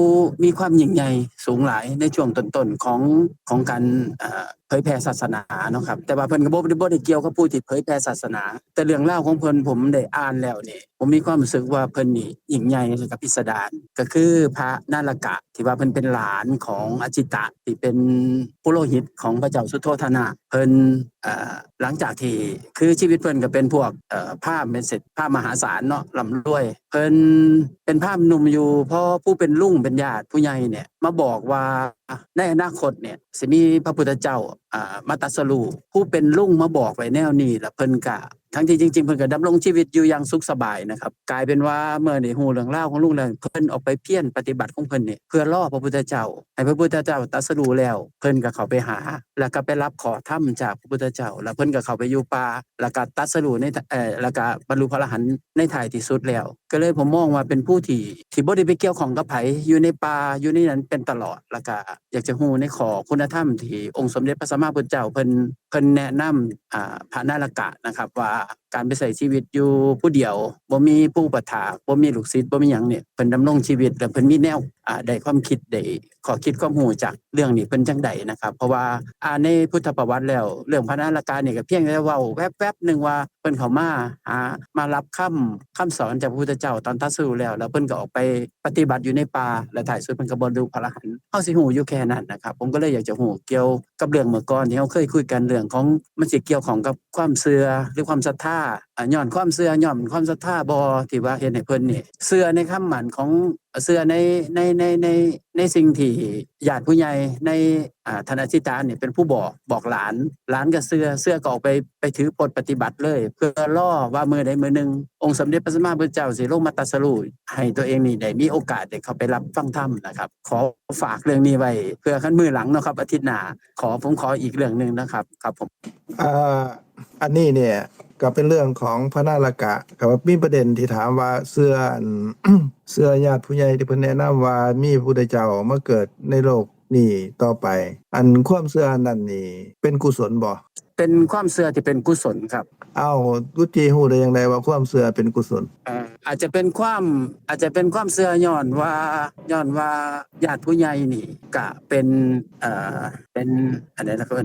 ມີຄວາມຍິ່ງໃຫຍ່ສູງຫຼາຍໃນຊ່ວງຕົ້ນໆຂອງ ຂອງການ ເອີ ເຜີຍແຜ່ສາສະໜາເນາະຄັບ. ແຕ່ວ່າເພິ່ນກໍບໍ່ ບໍ່ໄດ້ກ່ຽວກັບຜູ້ທີ່ເຜີຍແຜ່ສາສະໜາ, ແຕ່ເລື່ອງລາວຂອງເພິ່ນ ຜົມໄດ້ອ່ານແລ້ວນີ້ ຜົມມີຄວາມຮູ້ສຶກວ່າເພິ່ນນີ້ຍິ່ງໃຫຍ່ ແລະ ກໍພິດສະດານ. ກໍຄືພະນາລະກະ ທີ່ວ່າເພິ່ນເປັນຫຼານຂອງອະຈິຕະ ທີ່ເປັນປຸໂຣຫິດຂອງພະເຈົ້າສຸໂທທະນະ. ເພິ່ນ ເອີ ຫຼັງຈາກທີ່ ຄືຊີວິດເພິ່ນກໍເປັນພວກ ເອີ ພາມເປັນເສດ ພາມມະຫາສານເນາະ ລ່ຳລວຍ. ເພິ່ນເປັນພາມໜຸ່ມຢູ່ ພໍຜູ້ເປັນລຸງເປັນຍາດຜູ້ໃຫຍ່ເນ່ຍມາບອກວ່າ ໃນອະນາຄົດເນ່ຍ ຊິມີພະພຸດທະເຈົ້າ ອາ ມາຕັດສະຮູ້. ຜູ້ເປັນລຸງມາບອກໄວ້ແນວນີ້ ລະເພິ່ນກະ ທັງທີ່ຈິງໆ ເພິ່ນກໍດຳລົງຊີວິດຢູ່ຢ່າງສຸກສະບາຍນະຄັບ. ກາຍເປັນວ່າເມື່ອໄດ້ຮູ້ເລື່ອງລາວຂອງລຸງແລ້ວ ເພິ່ນອອກໄປພຽນປະຕິບັດຂອງເພິ່ນນີ້ ເພື່ອລໍພະພຸດທະເຈົ້າ ໃຫ້ພະພຸດທະເຈົ້າຕັດສະຮູ້ແລ້ວ ເພິ່ນກໍເຂົ້າໄປຫາ ແລ້ວກໍໄປຮັບຂໍທຳຈາກພະພຸດທະເຈົ້າ ແລ້ວເພິ່ນກໍເຂົ້າໄປຢູ່ປ່າ ແລ້ວກໍຕັດສະຮູ້ໃນ ເອີ ແລ້ວກໍບັນລຸພະອະລະຫັນໃນທ້າຍທີ່ສຸດແລ້ວ. ກໍເລີຍ ຜົມມອງວ່າເປັນຜູ້ທີ່ ທີ່ບໍ່ໄດ້ໄປກ່ຽວຂ້ອງກັບໃຜ ຢູ່ໃນປ່າ ຢູ່ໃນນັ້ນເປັນຕະຫຼອດ. ແລ້ວກໍຢາກຈະຮູ້ໃນຂໍ້ຄຸນນະທຳທີ່ອົງສົມເດັດພະສຳມາພຸດທະເຈົ້າເພິ່ນ ເພິ່ນແນະນຳ ອາ ພະນາລະກະນະຄັບ ວ່າການໄປໃຊ້ຊີວິດຢູ່ຜູ້ດຽວ ບໍ່ມີຜູ້ອຸປະຖາກ ບໍ່ມີລູກສິດ ບໍ່ມີຫຍັງນີ້ ເພິ່ນດຳລົງຊີວິດ ແລະ ເພິ່ນມີແນວ ອາ ໄດ້ຄວາມຄິດ ໄດ້ຂໍ້ຄິດຄວາມຮູ້ຈາກເລື່ອງນີ້ເພິ່ນຈັ່ງໃດນະຄັບ. ເພາະວ່າອ່ານໃນພຸດທະປະຫວັດແລ້ວ ເລື່ອງພະນາລະກະນີ້ກໍພຽງແຕ່ເວົ້າແວັບໆໜຶ່ງວ່າ ເພິ່ນເຂົ້າມາຫາ ມາຮັບຄຳ ຄຳສອນຈາກພະພຸດທະເຈົ້າຕອນຕັດສະຮູ້ແລ້ວ ແລ້ວເພິ່ນກໍອອກໄປປະຕິບັດຢູ່ໃນປ່າ ແລະ ທ້າຍສຸດເພິ່ນກໍບັນລຸພະອະລະຫັນ. ເຮົາຊິຮູ້ຢູ່ແຄ່ນັ້ນນະຄັບ. ຜົມກໍເລີຍຢາກຈະຮູ້ກ່ຽວກັບເລື່ອງເມື່ອກ່ອນທີ່ເຮົາເຄີຍຄຸຍກັນ ເລື່ອງຂອງ ມັນຊິກ່ຽວຂ້ອງກັບຄວາມເຊື່ອ ຫຼື ຄວາມສັດທາ. ອາ ຍ້ອນຄວາມເຊື່ອ ຍ້ອນຄວາມສັດທາບໍ່ ທີ່ວ່າເຮັດໃຫ້ເພິ່ນນີ້ເຊື່ອໃນຄຳໝັ້ນຂອງ ເຊື່ອໃນ ໃນ ໃນ ໃນ ໃນສິ່ງທີ່ຍາດຜູ້ໃຫຍ່ໃນ ອາ ທ່ານອະທິຕານີ້ເປັນຜູ້ບອກ ບອກຫຼານ ຫຼານກໍເຊື່ອ ເຊື່ອກໍອອກໄປ ໄປຖືພົດປະຕິບັດເລີຍ ເພື່ອລໍວ່າມື້ໃດມື້ໜຶ່ງ ອົງສົມເດັດພະສຳມາພຸດທະເຈົ້າຊິລົງມາຕັດສະຮູ້ ໃຫ້ຕົວເອງນີ້ໄດ້ມີໂອກາດໄດ້ເຂົ້າໄປຮັບຟັງທຳນະຄັບ. ຂໍຝາກເລື່ອງນີ້ໄວ້ ເພື່ອຄັນມື້ຫຼັງເນາະຄັບ ອາທິດໜ້າ ຂໍ ຜົມຂໍອີກເລື່ອງໜຶ່ງນະຄັບ. ຄັບຜົມ. ເອີ ອັນນີ້ເນ່ຍກໍເປັນເລື່ອງຂອງພະນາລະກະ ກໍວ່າມີປະເດັນທີ່ຖາມວ່າເຊື່ອ ອັນ ເຊື່ອຍາດຜູ້ໃຫຍ່ທີ່ເພິ່ນແນະນຳວ່າມີພະພຸດທະເຈົ້າມາເກີດໃນໂລກນີ້ຕໍ່ໄປ ອັນຄວາມເຊື່ອນັ້ນນີ້ເປັນກຸສົນບໍ່? ເປັນຄວາມເຊື່ອທີ່ເປັນກຸສົນຄັບ. ເອົ້າ ກຸດຈີຮູ້ໄດ້ຈັ່ງໃດວ່າຄວາມເຊື່ອເປັນກຸສົນ? ເອີ ອາດຈະເປັນຄວາມ ອາດຈະເປັນຄວາມເຊື່ອຍ້ອນວ່າ ຍ້ອນວ່າຍາດຜູ້ໃຫຍ່ນີ້ກະເປັນ ເອີ ເປັນ ອັນໃດລະ ເພິ່ນ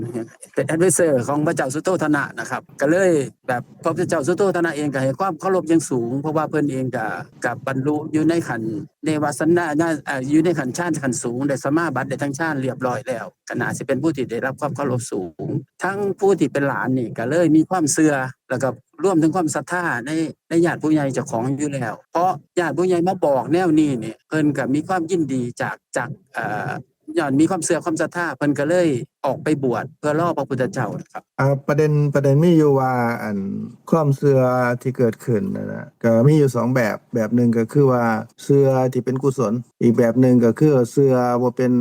ເປັນແອດໄວເຊີຂອງພະເຈົ້າສຸໂທທະນະນະຄັບ. ກໍເລີຍແບບ ພະພຸດທະເຈົ້າສຸໂທທະນະເອງກໍໃຫ້ຄວາມເຄົາລົບຢ່າງສູງ ເພາະວ່າເພິ່ນເອງກໍ ກໍບັນລຸຢູ່ໃນຂັ້ນເນວະສັນນະຍານ ເອີ ຢູ່ໃນຂັ້ນຊານຂັ້ນສູງ ໄດ້ສະມາບັດ ໄດ້ທັງຊານລຽບຮ້ອຍແລ້ວ ກໍໜ້າຊິເປັນຜູ້ທີ່ໄດ້ຮັບຄວາມເຄົາລົບສູງ. ທັງຜູ້ທີ່ເປັນຫຼານນີ້ກໍເລີຍມີຄວາມເຊື່ອ ແລ້ວກໍລວມເຖິງຄວາມສັດທາໃນ ໃນຍາດຜູ້ໃຫຍ່ເຈົ້າຂອງຢູ່ແລ້ວ ເພາະຍາດຜູ້ໃຫຍ່ມາບອກແນວນີ້ນີ້ ເພິ່ນກໍມີຄວາມຍິນດີຈາກ ຈາກ ເອີ ຍ້ອນມີຄວາມເຊື່ອຄວາມສັດທາ ເພິ່ນກໍເລີຍ ອອກໄປບວດເພື່ອລໍພະພຸດທະເຈົ້ານະຄັບ? ອ່າ ປະເດັນ ປະເດັນມີຢູ່ວ່າ ອັນ ຄວາມເຊື່ອທີ່ເກີດຂຶ້ນນັ້ນນະ ກໍມີຢູ່ສອງແບບ. ແບບໜຶ່ງກໍຄືວ່າເຊື່ອທີ່ເປັນກຸສົນ, ອີກແບບໜຶ່ງກໍຄືເຊື່ອບໍ່ເປັນ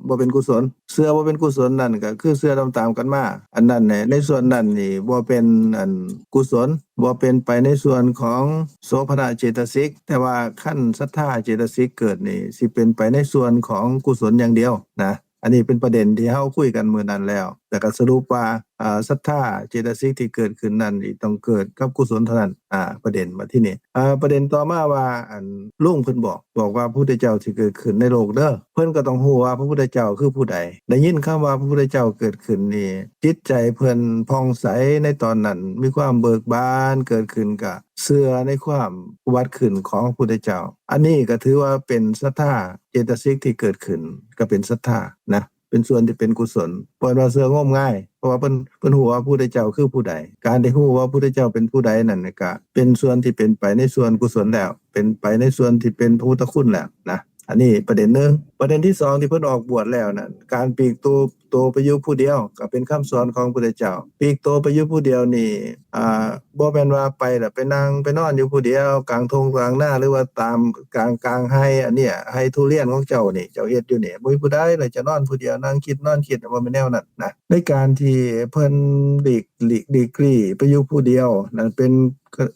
ບໍ່ເປັນກຸສົນ. ເຊື່ອບໍ່ເປັນກຸສົນນັ້ນກໍຄືເຊື່ອຕາມໆກັນມາ. ອັນນັ້ນແຫຼະ ໃນສ່ວນນັ້ນນີ້ບໍ່ເປັນ ອັນ ກຸສົນ, ບໍ່ເປັນໄປໃນສ່ວນຂອງໂສພະນະເຈຕະສິກ, ແຕ່ວ່າຄັນສັດທາເຈຕະສິກເກີດນີ້ ຊິເປັນໄປໃນສ່ວນຂອງກຸສົນຢ່າງດຽວນະ. ອັນນີ້ເປັນປະເດັນທີ່ເຮົາຄຸຍກັນມື້ນັ້ນແລ້ວ, ແລ້ວກໍສະຫຼຸບວ່າ ເອີ ສັດທາເຈຕະສິກທີ່ເກີດຂຶ້ນນັ້ນ ຕ້ອງເກີດກັບກຸສົນເທົ່ານັ້ນ. ອາ ປະເດັນ ບັດທີນີ້ ເອີ ປະເດັນຕໍ່ມາວ່າ ອັນ ລຸງເພິ່ນບອກ ບອກວ່າພະພຸດທະເຈົ້າຊິເກີດຂຶ້ນໃນໂລກເດີ. ເພິ່ນກໍຕ້ອງຮູ້ວ່າພະພຸດທະເຈົ້າຄືຜູ້ໃດ. ໄດ້ຍິນຄຳວ່າພະພຸດທະເຈົ້າເກີດຂຶ້ນນີ້ ຈິດໃຈເພິ່ນຜ່ອງໃສໃນຕອນນັ້ນ, ມີຄວາມເບີກບານ, ເກີດຂຶ້ນກະເຊື່ອໃນຄວາມອຸບັດຂຶ້ນຂອງພະພຸດທະເຈົ້າ. ອັນນີ້ກໍຖືວ່າເປັນສັດທາເຈຕະສິກທີ່ເກີດຂຶ້ນ, ກໍເປັນສັດທານະ. ເປັນສ່ວນທີ່ເປັນກຸສົນ, ບໍ່ແມ່ນວ່າເຊື່ອງົມງາຍ, ເພາະວ່າເພິ່ນ ເພິ່ນຮູ້ວ່າພະພຸດທະເຈົ້າຄືຜູ້ໃດ. ການທີ່ຮູ້ວ່າພະພຸດທະເຈົ້າເປັນຜູ້ໃດນັ້ນ ກະເປັນສ່ວນທີ່ເປັນໄປໃນສ່ວນກຸສົນແລ້ວ, ເປັນໄປໃນສ່ວນທີ່ເປັນພະພຸດທະຄຸນແລ້ວນະ. ອັນນີ້ປະເດັນໜຶ່ງ. ປະເດັນທີສອງ ທີ່ເພິ່ນອອກບວດແລ້ວນັ້ນ ການປີກໂຕ ໂຕໄປຢູ່ຜູ້ດຽວ ກະເປັນຄຳສອນຂອງພະພຸດທະເຈົ້າ. ປີກໂຕໄປຢູ່ຜູ້ດຽວນີ້ ອ່າ ບໍ່ແມ່ນວ່າໄປແລ້ວໄປນັ່ງໄປນອນຢູ່ຜູ້ດຽວ ກາງທົ່ງກາງນາ ຫຼືວ່າຕາມກາງ ກາງໄຮ່ ອັນເນີ້ຍ ໄຮ່ທຸລຽນຂອງເຈົ້ານີ້ ເຈົ້າເຮັດຢູ່ນີ້ ບໍ່ມີຜູ້ໃດ ແລ້ວຈະນອນຜູ້ດຽວ ນັ່ງຄິດນອນຄິດ ບໍ່ແມ່ນແນວນັ້ນນະ. ໃນການທີ່ເພິ່ນຫຼີກ ຫຼີກ ຫຼີກຫຼີ່ໄປຢູ່ຜູ້ດຽວນັ້ນ ເປັນ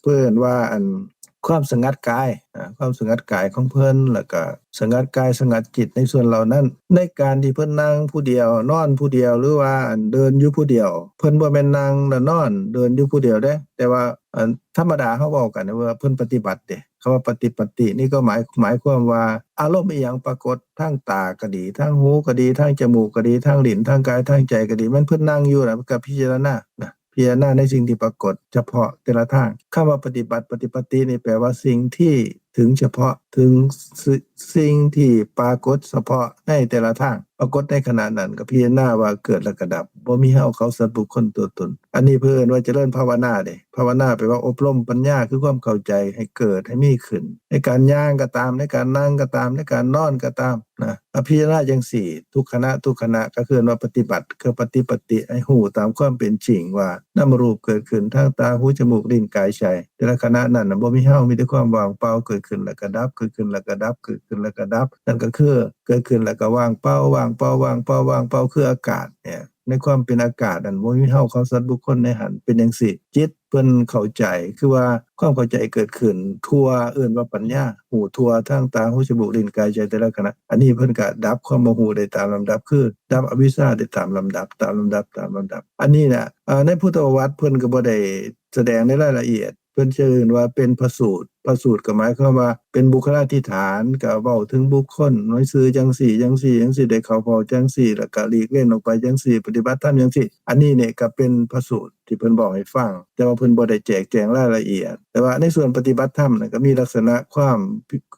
ເພິ່ນວ່າ ອັນ ຄວາມສະຫງັດກາຍ ອາ ຄວາມສະຫງັດກາຍຂອງເພິ່ນ ແລ້ວກະສະຫງັດກາຍສະຫງັດຈິດໃນສ່ວນເຫຼົ່ານັ້ນ. ໃນການທີ່ເພິ່ນນັ່ງຜູ້ດຽວ ນອນຜູ້ດຽວ ຫຼືວ່າ ອັນ ເດີນຢູ່ຜູ້ດຽວ ເພິ່ນບໍ່ແມ່ນນັ່ງແລ້ວນອນ ເດີນຢູ່ຜູ້ດຽວເດ້ ແຕ່ວ່າ ອັນ ທຳມະດາເຮົາເວົ້າກັນວ່າເພິ່ນປະຕິບັດເດ້. ຄຳວ່າປະຕິປັດຕິນີ້ກໍໝາຍ ໝາຍຄວາມວ່າອາລົມອີ່ຫຍັງປາກົດທາງຕາກໍດີ ທາງຫູກໍດີ ທາງຈະມູກກໍດີ ທາງລີ້ນ ທາງກາຍ ທາງໃຈກໍດີ ແມ່ນເພິ່ນນັ່ງຢູ່ນະ ເພິ່ນກໍພິຈາລະນານະ ພິຈາລະນາໃນສິ່ງທີ່ປາກົດສະເພາະແຕ່ລະທາງ. ຄຳວ່າປະຕິບັດ ປະຕິປັດຕິນີ້ແປວ່າສິ່ງທີ່ເຖິງສະເພາະ ເຖິງສິ່ງ ສິ່ງທີ່ປາກົດສະເພາະໃນແຕ່ລະທາງ ປາກົດໃນຂະນະນັ້ນ ກໍພິຈາລະນາວ່າເກີດແລ້ວກໍດັບ ບໍ່ມີເຮົາເຂົາສັດບຸກຄົນຕົວຕົນ. ອັນນີ້ເພິ່ນເອີ້ນວ່າຈະເລີນພາວະນາເດ້. ພາວະນາແປວ່າອົບຮົມປັນຍາ ຄືຄວາມເຂົ້າໃຈໃຫ້ເກີດ ໃຫ້ມີຂຶ້ນ ໃນການຍ່າງກໍຕາມ ໃນການນັ່ງກໍຕາມ ໃນການນອນກໍຕາມນະ. ອາ ພິຈາລະນາຈັ່ງຊີ້ ທຸກຂະນະ ທຸກຂະນະ ກໍຄືເອີ້ນວ່າປະຕິບັດ ຄືປະຕິປັດຕິ ໃຫ້ຮູ້ຕາມຄວາມເປັນຈິງວ່ານາມະຮູບເກີດຂຶ້ນທາງຕາ ຫູ ຈະມູກ ລີ້ນ ກາຍ ໃຈ. ແຕ່ລະຂະນະນັ້ນນະ ບໍ່ມີເຮົາ ມີແຕ່ຄວາມວ່າງເປົ່າ ເກີດຂຶ້ນແລ້ວກໍດັບ ເກີດຂຶ້ນແລ້ວກໍດັບ ເກີດຂຶ້ນແລ້ວກໍດັບ. ນັ້ນກໍຄືເກີດຂຶ້ນແລ້ວກໍວ່າງເປົ່າ ວ່າງເປົ່າ ວ່າງເປົ່າ ວ່າງເປົ່າ ຄືອາກາດເນຍ. ໃນຄວາມເປັນອາກາດນັ້ນ ບໍ່ມີເຮົາເຂົາສັດບຸກຄົນໃນຫັ້ນ ເປັນຈັ່ງຊີ້. ຈິດເພິ່ນເຂົ້າໃຈ ຄືວ່າຄວາມເຂົ້າໃຈເກີດຂຶ້ນທົ່ວ ເອີ້ນວ່າປັນຍາ ຮູ້ທົ່ວທາງຕາ ຫູ ຈະມູກ ລີ້ນ ກາຍ ໃຈ ແຕ່ລະຂະນະ. ອັນນີ້ເພິ່ນກໍດັບຄວາມບໍ່ຮູ້ໄດ້ຕາມລຳດັບ ຄືດັບອະວິຊຊາໄດ້ຕາມລຳດັບ ຕາມລຳດັບ ຕາມລຳດັບ. ອັນນີ້ນະ ເອີ ໃນພຸດທະປະຫວັດເພິ່ນກໍບໍ່ໄດ້ສະແດງໃນລາຍລະອຽດ ເພິ່ນຈະເອີ້ນວ່າເປັນພະສູດ. ພະສູດກໍໝາຍຄວາມວ່າເປັນບຸກຄະລາທິຖານ ກໍເວົ້າເຖິງບຸກຄົນໃນຊື່ຈັ່ງຊີ້ ຈັ່ງຊີ້ ຈັ່ງຊີ້ ໄດ້ເຂົ້າເຝົ້າຈັ່ງຊີ້ ແລ້ວກໍຫຼີກເວັ້ນອອກໄປຈັ່ງຊີ້ ປະຕິບັດທຳຈັ່ງຊີ້. ອັນນີ້ນີ້ກໍເປັນພະສູດທີ່ເພິ່ນເວົ້າໃຫ້ຟັງ ແຕ່ວ່າເພິ່ນບໍ່ໄດ້ແຈກແຈງລາຍລະອຽດ. ແຕ່ວ່າໃນສ່ວນປະຕິບັດທຳນັ້ນ ກໍມີລັກສະນະຄວາມ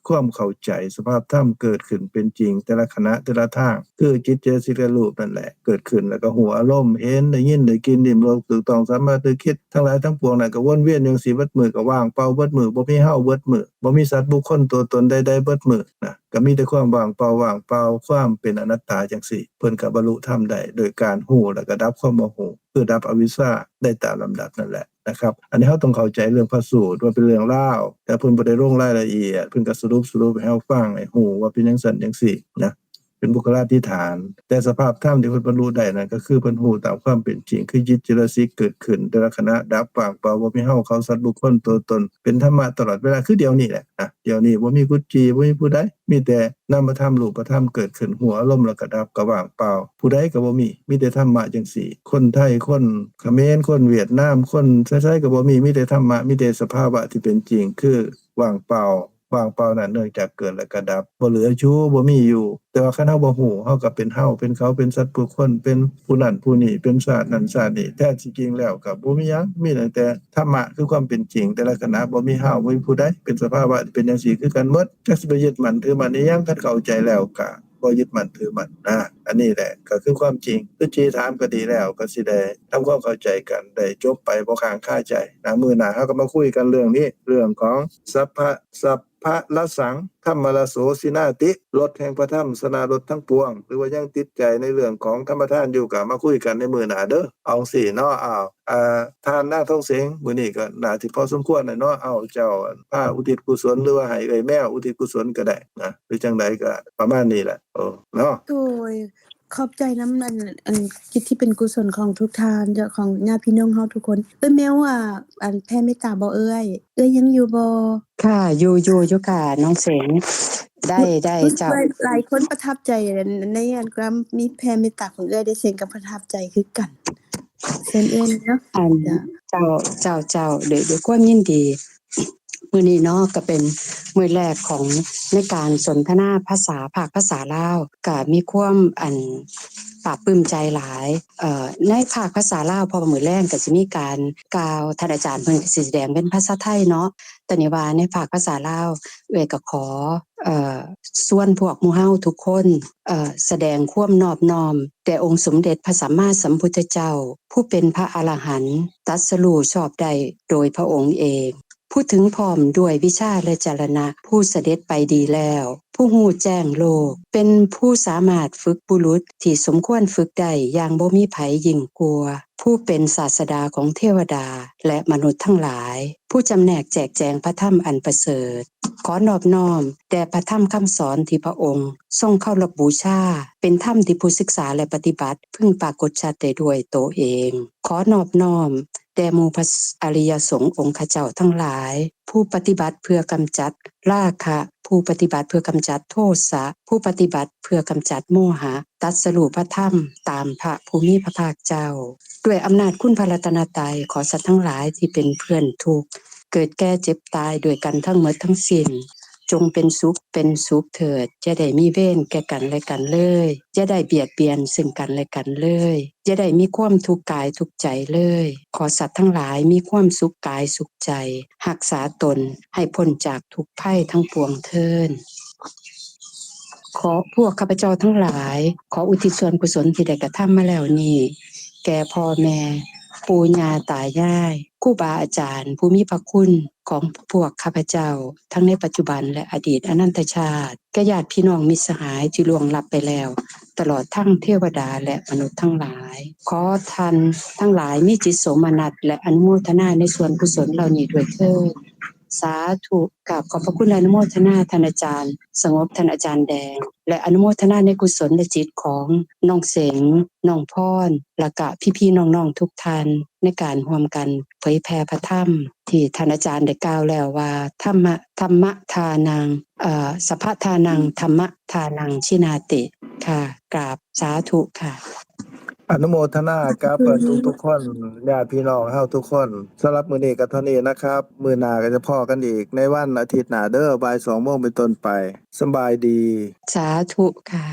ຄວາມເຂົ້າໃຈສະພາບທຳເກີດຂຶ້ນເປັນຈິງ ແຕ່ລະຂະນະ ແຕ່ລະທາງ ຄືຈິດ ເຈຕະສິກ ແລະ ຮູບນັ້ນແຫຼະ ເກີດຂຶ້ນ ແລ້ວກໍຮູ້ອາລົມ ເຫັນ ໄດ້ຍິນ ໄດ້ກິ່ນ ລິ້ມ ລົດ ຖືກຕ້ອງ ສາມາດ ນຶກ ຄິດ ທັງຫຼາຍທັງປວງນັ້ນກໍວົນວຽນຢູ່ຈັ່ງຊີ້ເບິດມື້ ກໍວ່າງເປົ່າເບິດມື້ ບໍ່ມີເຮົາເບິດມື້ ບໍ່ມີສັດບຸກຄົນຕົວຕົນໃດໆເບິດມື້ນະ. ກໍມີແຕ່ຄວາມວ່າງເປົ່າ ວ່າງເປົ່າ ຄວາມເປັນອະນັດຕາຈັ່ງຊີ້ ເພິ່ນກໍບັນລຸທຳໄດ້ໂດຍການຮູ້ ແລ້ວກໍດັບຄວາມບໍ່ຮູ້ ຄືດັບອະວິຊຊາໄດ້ຕາມລຳດັບນັ້ນແຫຼະນະຄັບ. ອັນນີ້ເຮົາຕ້ອງເຂົ້າໃຈເລື່ອງພະສູດວ່າເປັນເລື່ອງລາວ ແຕ່ເພິ່ນບໍ່ໄດ້ລົງລາຍລະອຽດ ເພິ່ນກໍສະຫຼຸບ ສະຫຼຸບໃຫ້ເຮົາຟັງ ໃຫ້ຮູ້ວ່າເປັນຈັ່ງຊັ້ນຈັ່ງຊີ້ນະ. ເປັນບຸກຄະລາທິຖານ ແຕ່ສະພາບທຳທີ່ເພິ່ນບັນລຸໄດ້ນັ້ນ ກໍຄືເພິ່ນຮູ້ຕາມຄວາມເປັນຈິງ ຄືຈິດ ເຈຕະສິກ ເກີດຂຶ້ນແຕ່ລະຂະນະ ດັບ ວ່າງເປົ່າ ບໍ່ມີເຮົາເຂົາສັດບຸກຄົນຕົວຕົນ ເປັນທຳມະຕະຫຼອດເວລາ ຄືດຽວນີ້ແຫຼະນະ. ດຽວນີ້ບໍ່ມີກຸດຈີ່ ບໍ່ມີຜູ້ໃດ ມີແຕ່ນາມະທຳ ຮູບປະທຳເກີດຂຶ້ນ ຮູ້ອາລົມແລ້ວກໍດັບ ກໍວ່າງເປົ່າ ຜູ້ໃດກໍບໍ່ມີ ມີແຕ່ທຳມະຈັ່ງຊີ້. ຄົນໄທ ຄົນຂະເໝນ ຄົນຫວຽດນາມ ຄົນໃສໆກໍບໍ່ມີ ມີແຕ່ທຳມະ ມີແຕ່ສະພາວະທີ່ເປັນຈິງ ຄືວ່າງເປົ່າ. ວ່າງເປົ່ານັ້ນເນື່ອງຈາກເກີດແລ້ວກໍດັບ ບໍ່ເຫຼືອຢູ່ ບໍ່ມີຢູ່. ແຕ່ວ່າຄັນເຮົາບໍ່ຮູ້ ເຮົາກໍເປັນເຮົາ ເປັນເຂົາ ເປັນສັດບຸກຄົນ ເປັນຜູ້ນັ້ນຜູ້ນີ້ ເປັນຊາດນັ້ນຊາດນີ້ ແທ້ທີ່ຈິງແລ້ວກໍບໍ່ມີຫຍັງ ມີຕັ້ງແຕ່ທຳມະ ຄືຄວາມເປັນຈິງ ແຕ່ລະຂະນະ ບໍ່ມີເຮົາ ບໍ່ມີຜູ້ໃດ ເປັນສະພາວະທີ່ເປັນຈັ່ງຊີ້ຄືກັນໝົດ. ຈັກຊິໄປຍຶດໝັ້ນຖືໝັ້ນອີ່ຫຍັງ ຄັນເຂົ້າໃຈແລ້ວກໍບໍ່ຍຶດໝັ້ນຖືໝັ້ນນະ. ອັນນີ້ແຫຼະກໍຄືຄວາມຈິງ. ຄືຈີຖາມກໍດີແລ້ວ ກໍຊິໄດ້ທຳຄວາມເຂົ້າໃຈກັນ ໄດ້ຈົບໄປ ບໍ່ຄ້າງຄາໃຈນະ. ມື້ໜ້າເຮົາກໍມາຄຸຍກັນເລື່ອງນີ້ ເລື່ອງຂອງສັບພະ ສັບ ພະລະສັງ ທຳມະລະໂສສິນາຕິ ລົດແຫ່ງພະທຳຊະນະລົດທັງປວງ ຫຼືວ່າຍັງຕິດໃຈໃນເລື່ອງຂອງທຳມະທານຢູ່ ກໍມາຄຸຍກັນໃນມື້ໜ້າເດີ້ ເອົາຈັ່ງຊີ້ເນາະ. ອ້າວ ອ່າ ທ່ານນາງທອງເສງ ມື້ນີ້ກໍໜ້າທີ່ພໍສົມຄວນແລ້ວເນາະ. ເອົາ ເຈົ້າພາອຸທິດກຸສົນ ຫຼືວ່າໃຫ້ເອື້ອຍແມວອຸທິດກຸສົນກໍໄດ້ນະ ຫຼືຈັ່ງໃດກໍປະມານນີ້ແຫຼະ ເອີ ເນາະ. ໂດຍ ຂອບໃຈນຳ ອັນ ອັນ ກິດທີ່ເປັນກຸສົນຂອງທຸກທ່ານ ຂອງຍາດພີ່ນ້ອງເຮົາທຸກຄົນ. ເອື້ອຍແມວ ອ່າ ອັນ ແຜ່ເມດຕາບໍ່ເອື້ອຍ? ເອື້ອຍຍັງຢູ່ບໍ່? ຄ່ະ ຢູ່ ຢູ່ ຢູ່ຄ່ະ ນ້ອງເສງ. ໄດ້ ໄດ້ ເຈົ້າ. ຫຼາຍ ຫຼາຍຄົນປະທັບໃຈໃນອັນການມີແຜ່ເມດຕາຂອງເອື້ອຍ ເດ້ ເສງກໍປະທັບໃຈຄືກັນ. ເຊີນເອື້ອຍເນາະ. ອັນ ເຈົ້າ ເຈົ້າ ເຈົ້າ ເຈົ້າ ດ້ວຍ ດ້ວຍຄວາມຍິນດີ. ມື້ນີ້ເນາະ ກໍເປັນມື້ແລກຂອງ ໃນການສົນທະນາພາສາ ພາກພາສາລາວ ກໍມີຄວາມ ອັນ ປາບປຶ້ມໃຈຫຼາຍ ເອີ ໃນພາກພາສາລາວ ເພາະວ່າມື້ແລງກໍຊິມີການກ່າວ ທ່ານອາຈານເພິ່ນກໍຊິສະແດງເປັນພາສາໄທເນາະ. ແຕ່ນີ້ວ່າໃນພາກພາສາລາວ ເອື້ອຍກໍຂໍ ເອີ ຊວນພວກໝູ່ເຮົາທຸກຄົນ ເອີ ສະແດງຄວາມນອບນ້ອມແດ່ອົງສົມເດັດພະສຳມາສຳພຸດທະເຈົ້າ ຜູ້ເປັນພະອະລະຫັນ ຕັດສະຮູ້ຊອບໄດ້ໂດຍພະອົງເອງ ຜູ້ເຖິງພ້ອມດ້ວຍວິຊາ ແລະ ຈະລະນະ ຜູ້ສະເດັດໄປດີແລ້ວ ຜູ້ຮູ້ແຈ້ງໂລກ ເປັນຜູ້ສາມາດຝຶກບຸລຸດທີ່ສົມຄວນຝຶກໄດ້ຢ່າງບໍ່ມີໃຜຍິ່ງກວ່າ ຜູ້ເປັນສາດສະດາຂອງເທວະດາ ແລະ ມະນຸດທັງຫຼາຍ ຜູ້ຈຳແນກແຈກແຈງພະທຳອັນປະເສີດ. ຂໍນອບນ້ອມແດ່ພະທຳຄຳສອນທີ່ພະອົງຊົງເຄົາລົບບູຊາ ເປັນທຳທີ່ຜູ້ສຶກສາ ແລະ ປະຕິບັດ ເພິ່ງປາກົດຊັດໄດ້ດ້ວຍໂຕເອງ. ຂໍນອບນ້ອມແດ່ໝູ່ພະອະລິຍະສົງອົງຄະເຈົ້າທັງຫຼາຍ ຜູ້ປະຕິບັດເພື່ອກຳຈັດລາຄະ, ຜູ້ປະຕິບັດເພື່ອກຳຈັດໂທສະ, ຜູ້ປະຕິບັດເພື່ອກຳຈັດໂມຫະ, ຕັດສະຮູ້ພະທຳຕາມພະຜູ້ມີພະພາກເຈົ້າ. ດ້ວຍອຳນາດຄຸນພະລັດຕະນະໄຕ, ຂໍສັດທັງຫຼາຍທີ່ເປັນເພື່ອນທຸກ, ເກີດແກ່ເຈັບຕາຍດ້ວຍກັນທັງໝົດທັງສິ້ນ, ຈົ່ງເປັນສຸກເປັນສຸກເຖີດ, ຢ່າໄດ້ມີເວນແກ່ກັນແລະກັນເລີຍ, ຢ່າໄດ້ບຽດບຽນເຊິ່ງກັນແລະກັນເລີຍ, ຢ່າໄດ້ມີຄວາມທຸກກາຍທຸກໃຈເລີຍ. ຂໍສັດທັງຫຼາຍມີຄວາມສຸກກາຍສຸກໃຈ, ຮັກສາຕົນໃຫ້ພົ້ນຈາກທຸກໄພທັງປວງເທີ້ນ. ຂໍພວກຂ້າພະເຈົ້າທັງຫຼາຍ, ຂໍອຸທິດສ່ວນກຸສົນທີ່ໄດ້ກະທຳມາແລ້ວນີ້ ແກ່ພໍ່ແມ່, ປູ່ຍ່າຕາຍາຍ, ຄູບາອາຈານຜູ້ມີພະຄຸນຂອງພວກຂ້າພະເຈົ້າ ທັງໃນປັດຈຸບັນ ແລະ ອະດີດອະນັນຕະຊາດ, ແກ່ຍາດພີ່ນ້ອງມິດສະຫາຍທີ່ລ່ວງລັບໄປແລ້ວ, ຕະຫຼອດທັງເທວະດາ ແລະ ມະນຸດທັງຫຼາຍ. ຂໍທ່ານທັງຫຼາຍມີຈິດໂສມະນັດ ແລະ ອະນຸໂມທະນາໃນສ່ວນກຸສົນເຫຼົ່ານີ້ດ້ວຍເທີ້ນ. ສາທຸ. ກາບຂອບພະຄຸນ ແລະ ອະນຸໂມທະນາທ່ານອາຈານສະຫງົບ, ທ່ານອາຈານແດງ ແລະ ອະນຸໂມທະນາໃນກຸສົນນະຈິດຂອງນ້ອງເສັງ, ນ້ອງພອນ ແລະ ກະພີ່ໆນ້ອງໆທຸກທ່ານ ໃນການຮ່ວມກັນເຜີຍແຜ່ພະທຳ ທີ່ທ່ານອາຈານໄດ້ກ່າວແລ້ວວ່າ ທຳມະ ທຳມະທານັງ ເອີ ສັບພະທານັງ ທຳມະທານັງ ຊິນາຕິ ຄ່ະ. ກາບສາທຸຄ່ະ. ອະນຸໂມທະນາກັບ ເອີ ທຸກໆຄົນ ຍາດພີ່ນ້ອງເຮົາທຸກຄົນ. ສຳລັບມື້ນີ້ກໍເທົ່ານີ້ນະຄັບ. ມື້ໜ້າກໍຈະພໍ້ກັນອີກໃນວັນອາທິດໜ້າເດີ້ ບ່າຍສອງໂມງເປັນຕົ້ນໄປ. ສະບາຍດີ. ສາທຸຄ່ະ.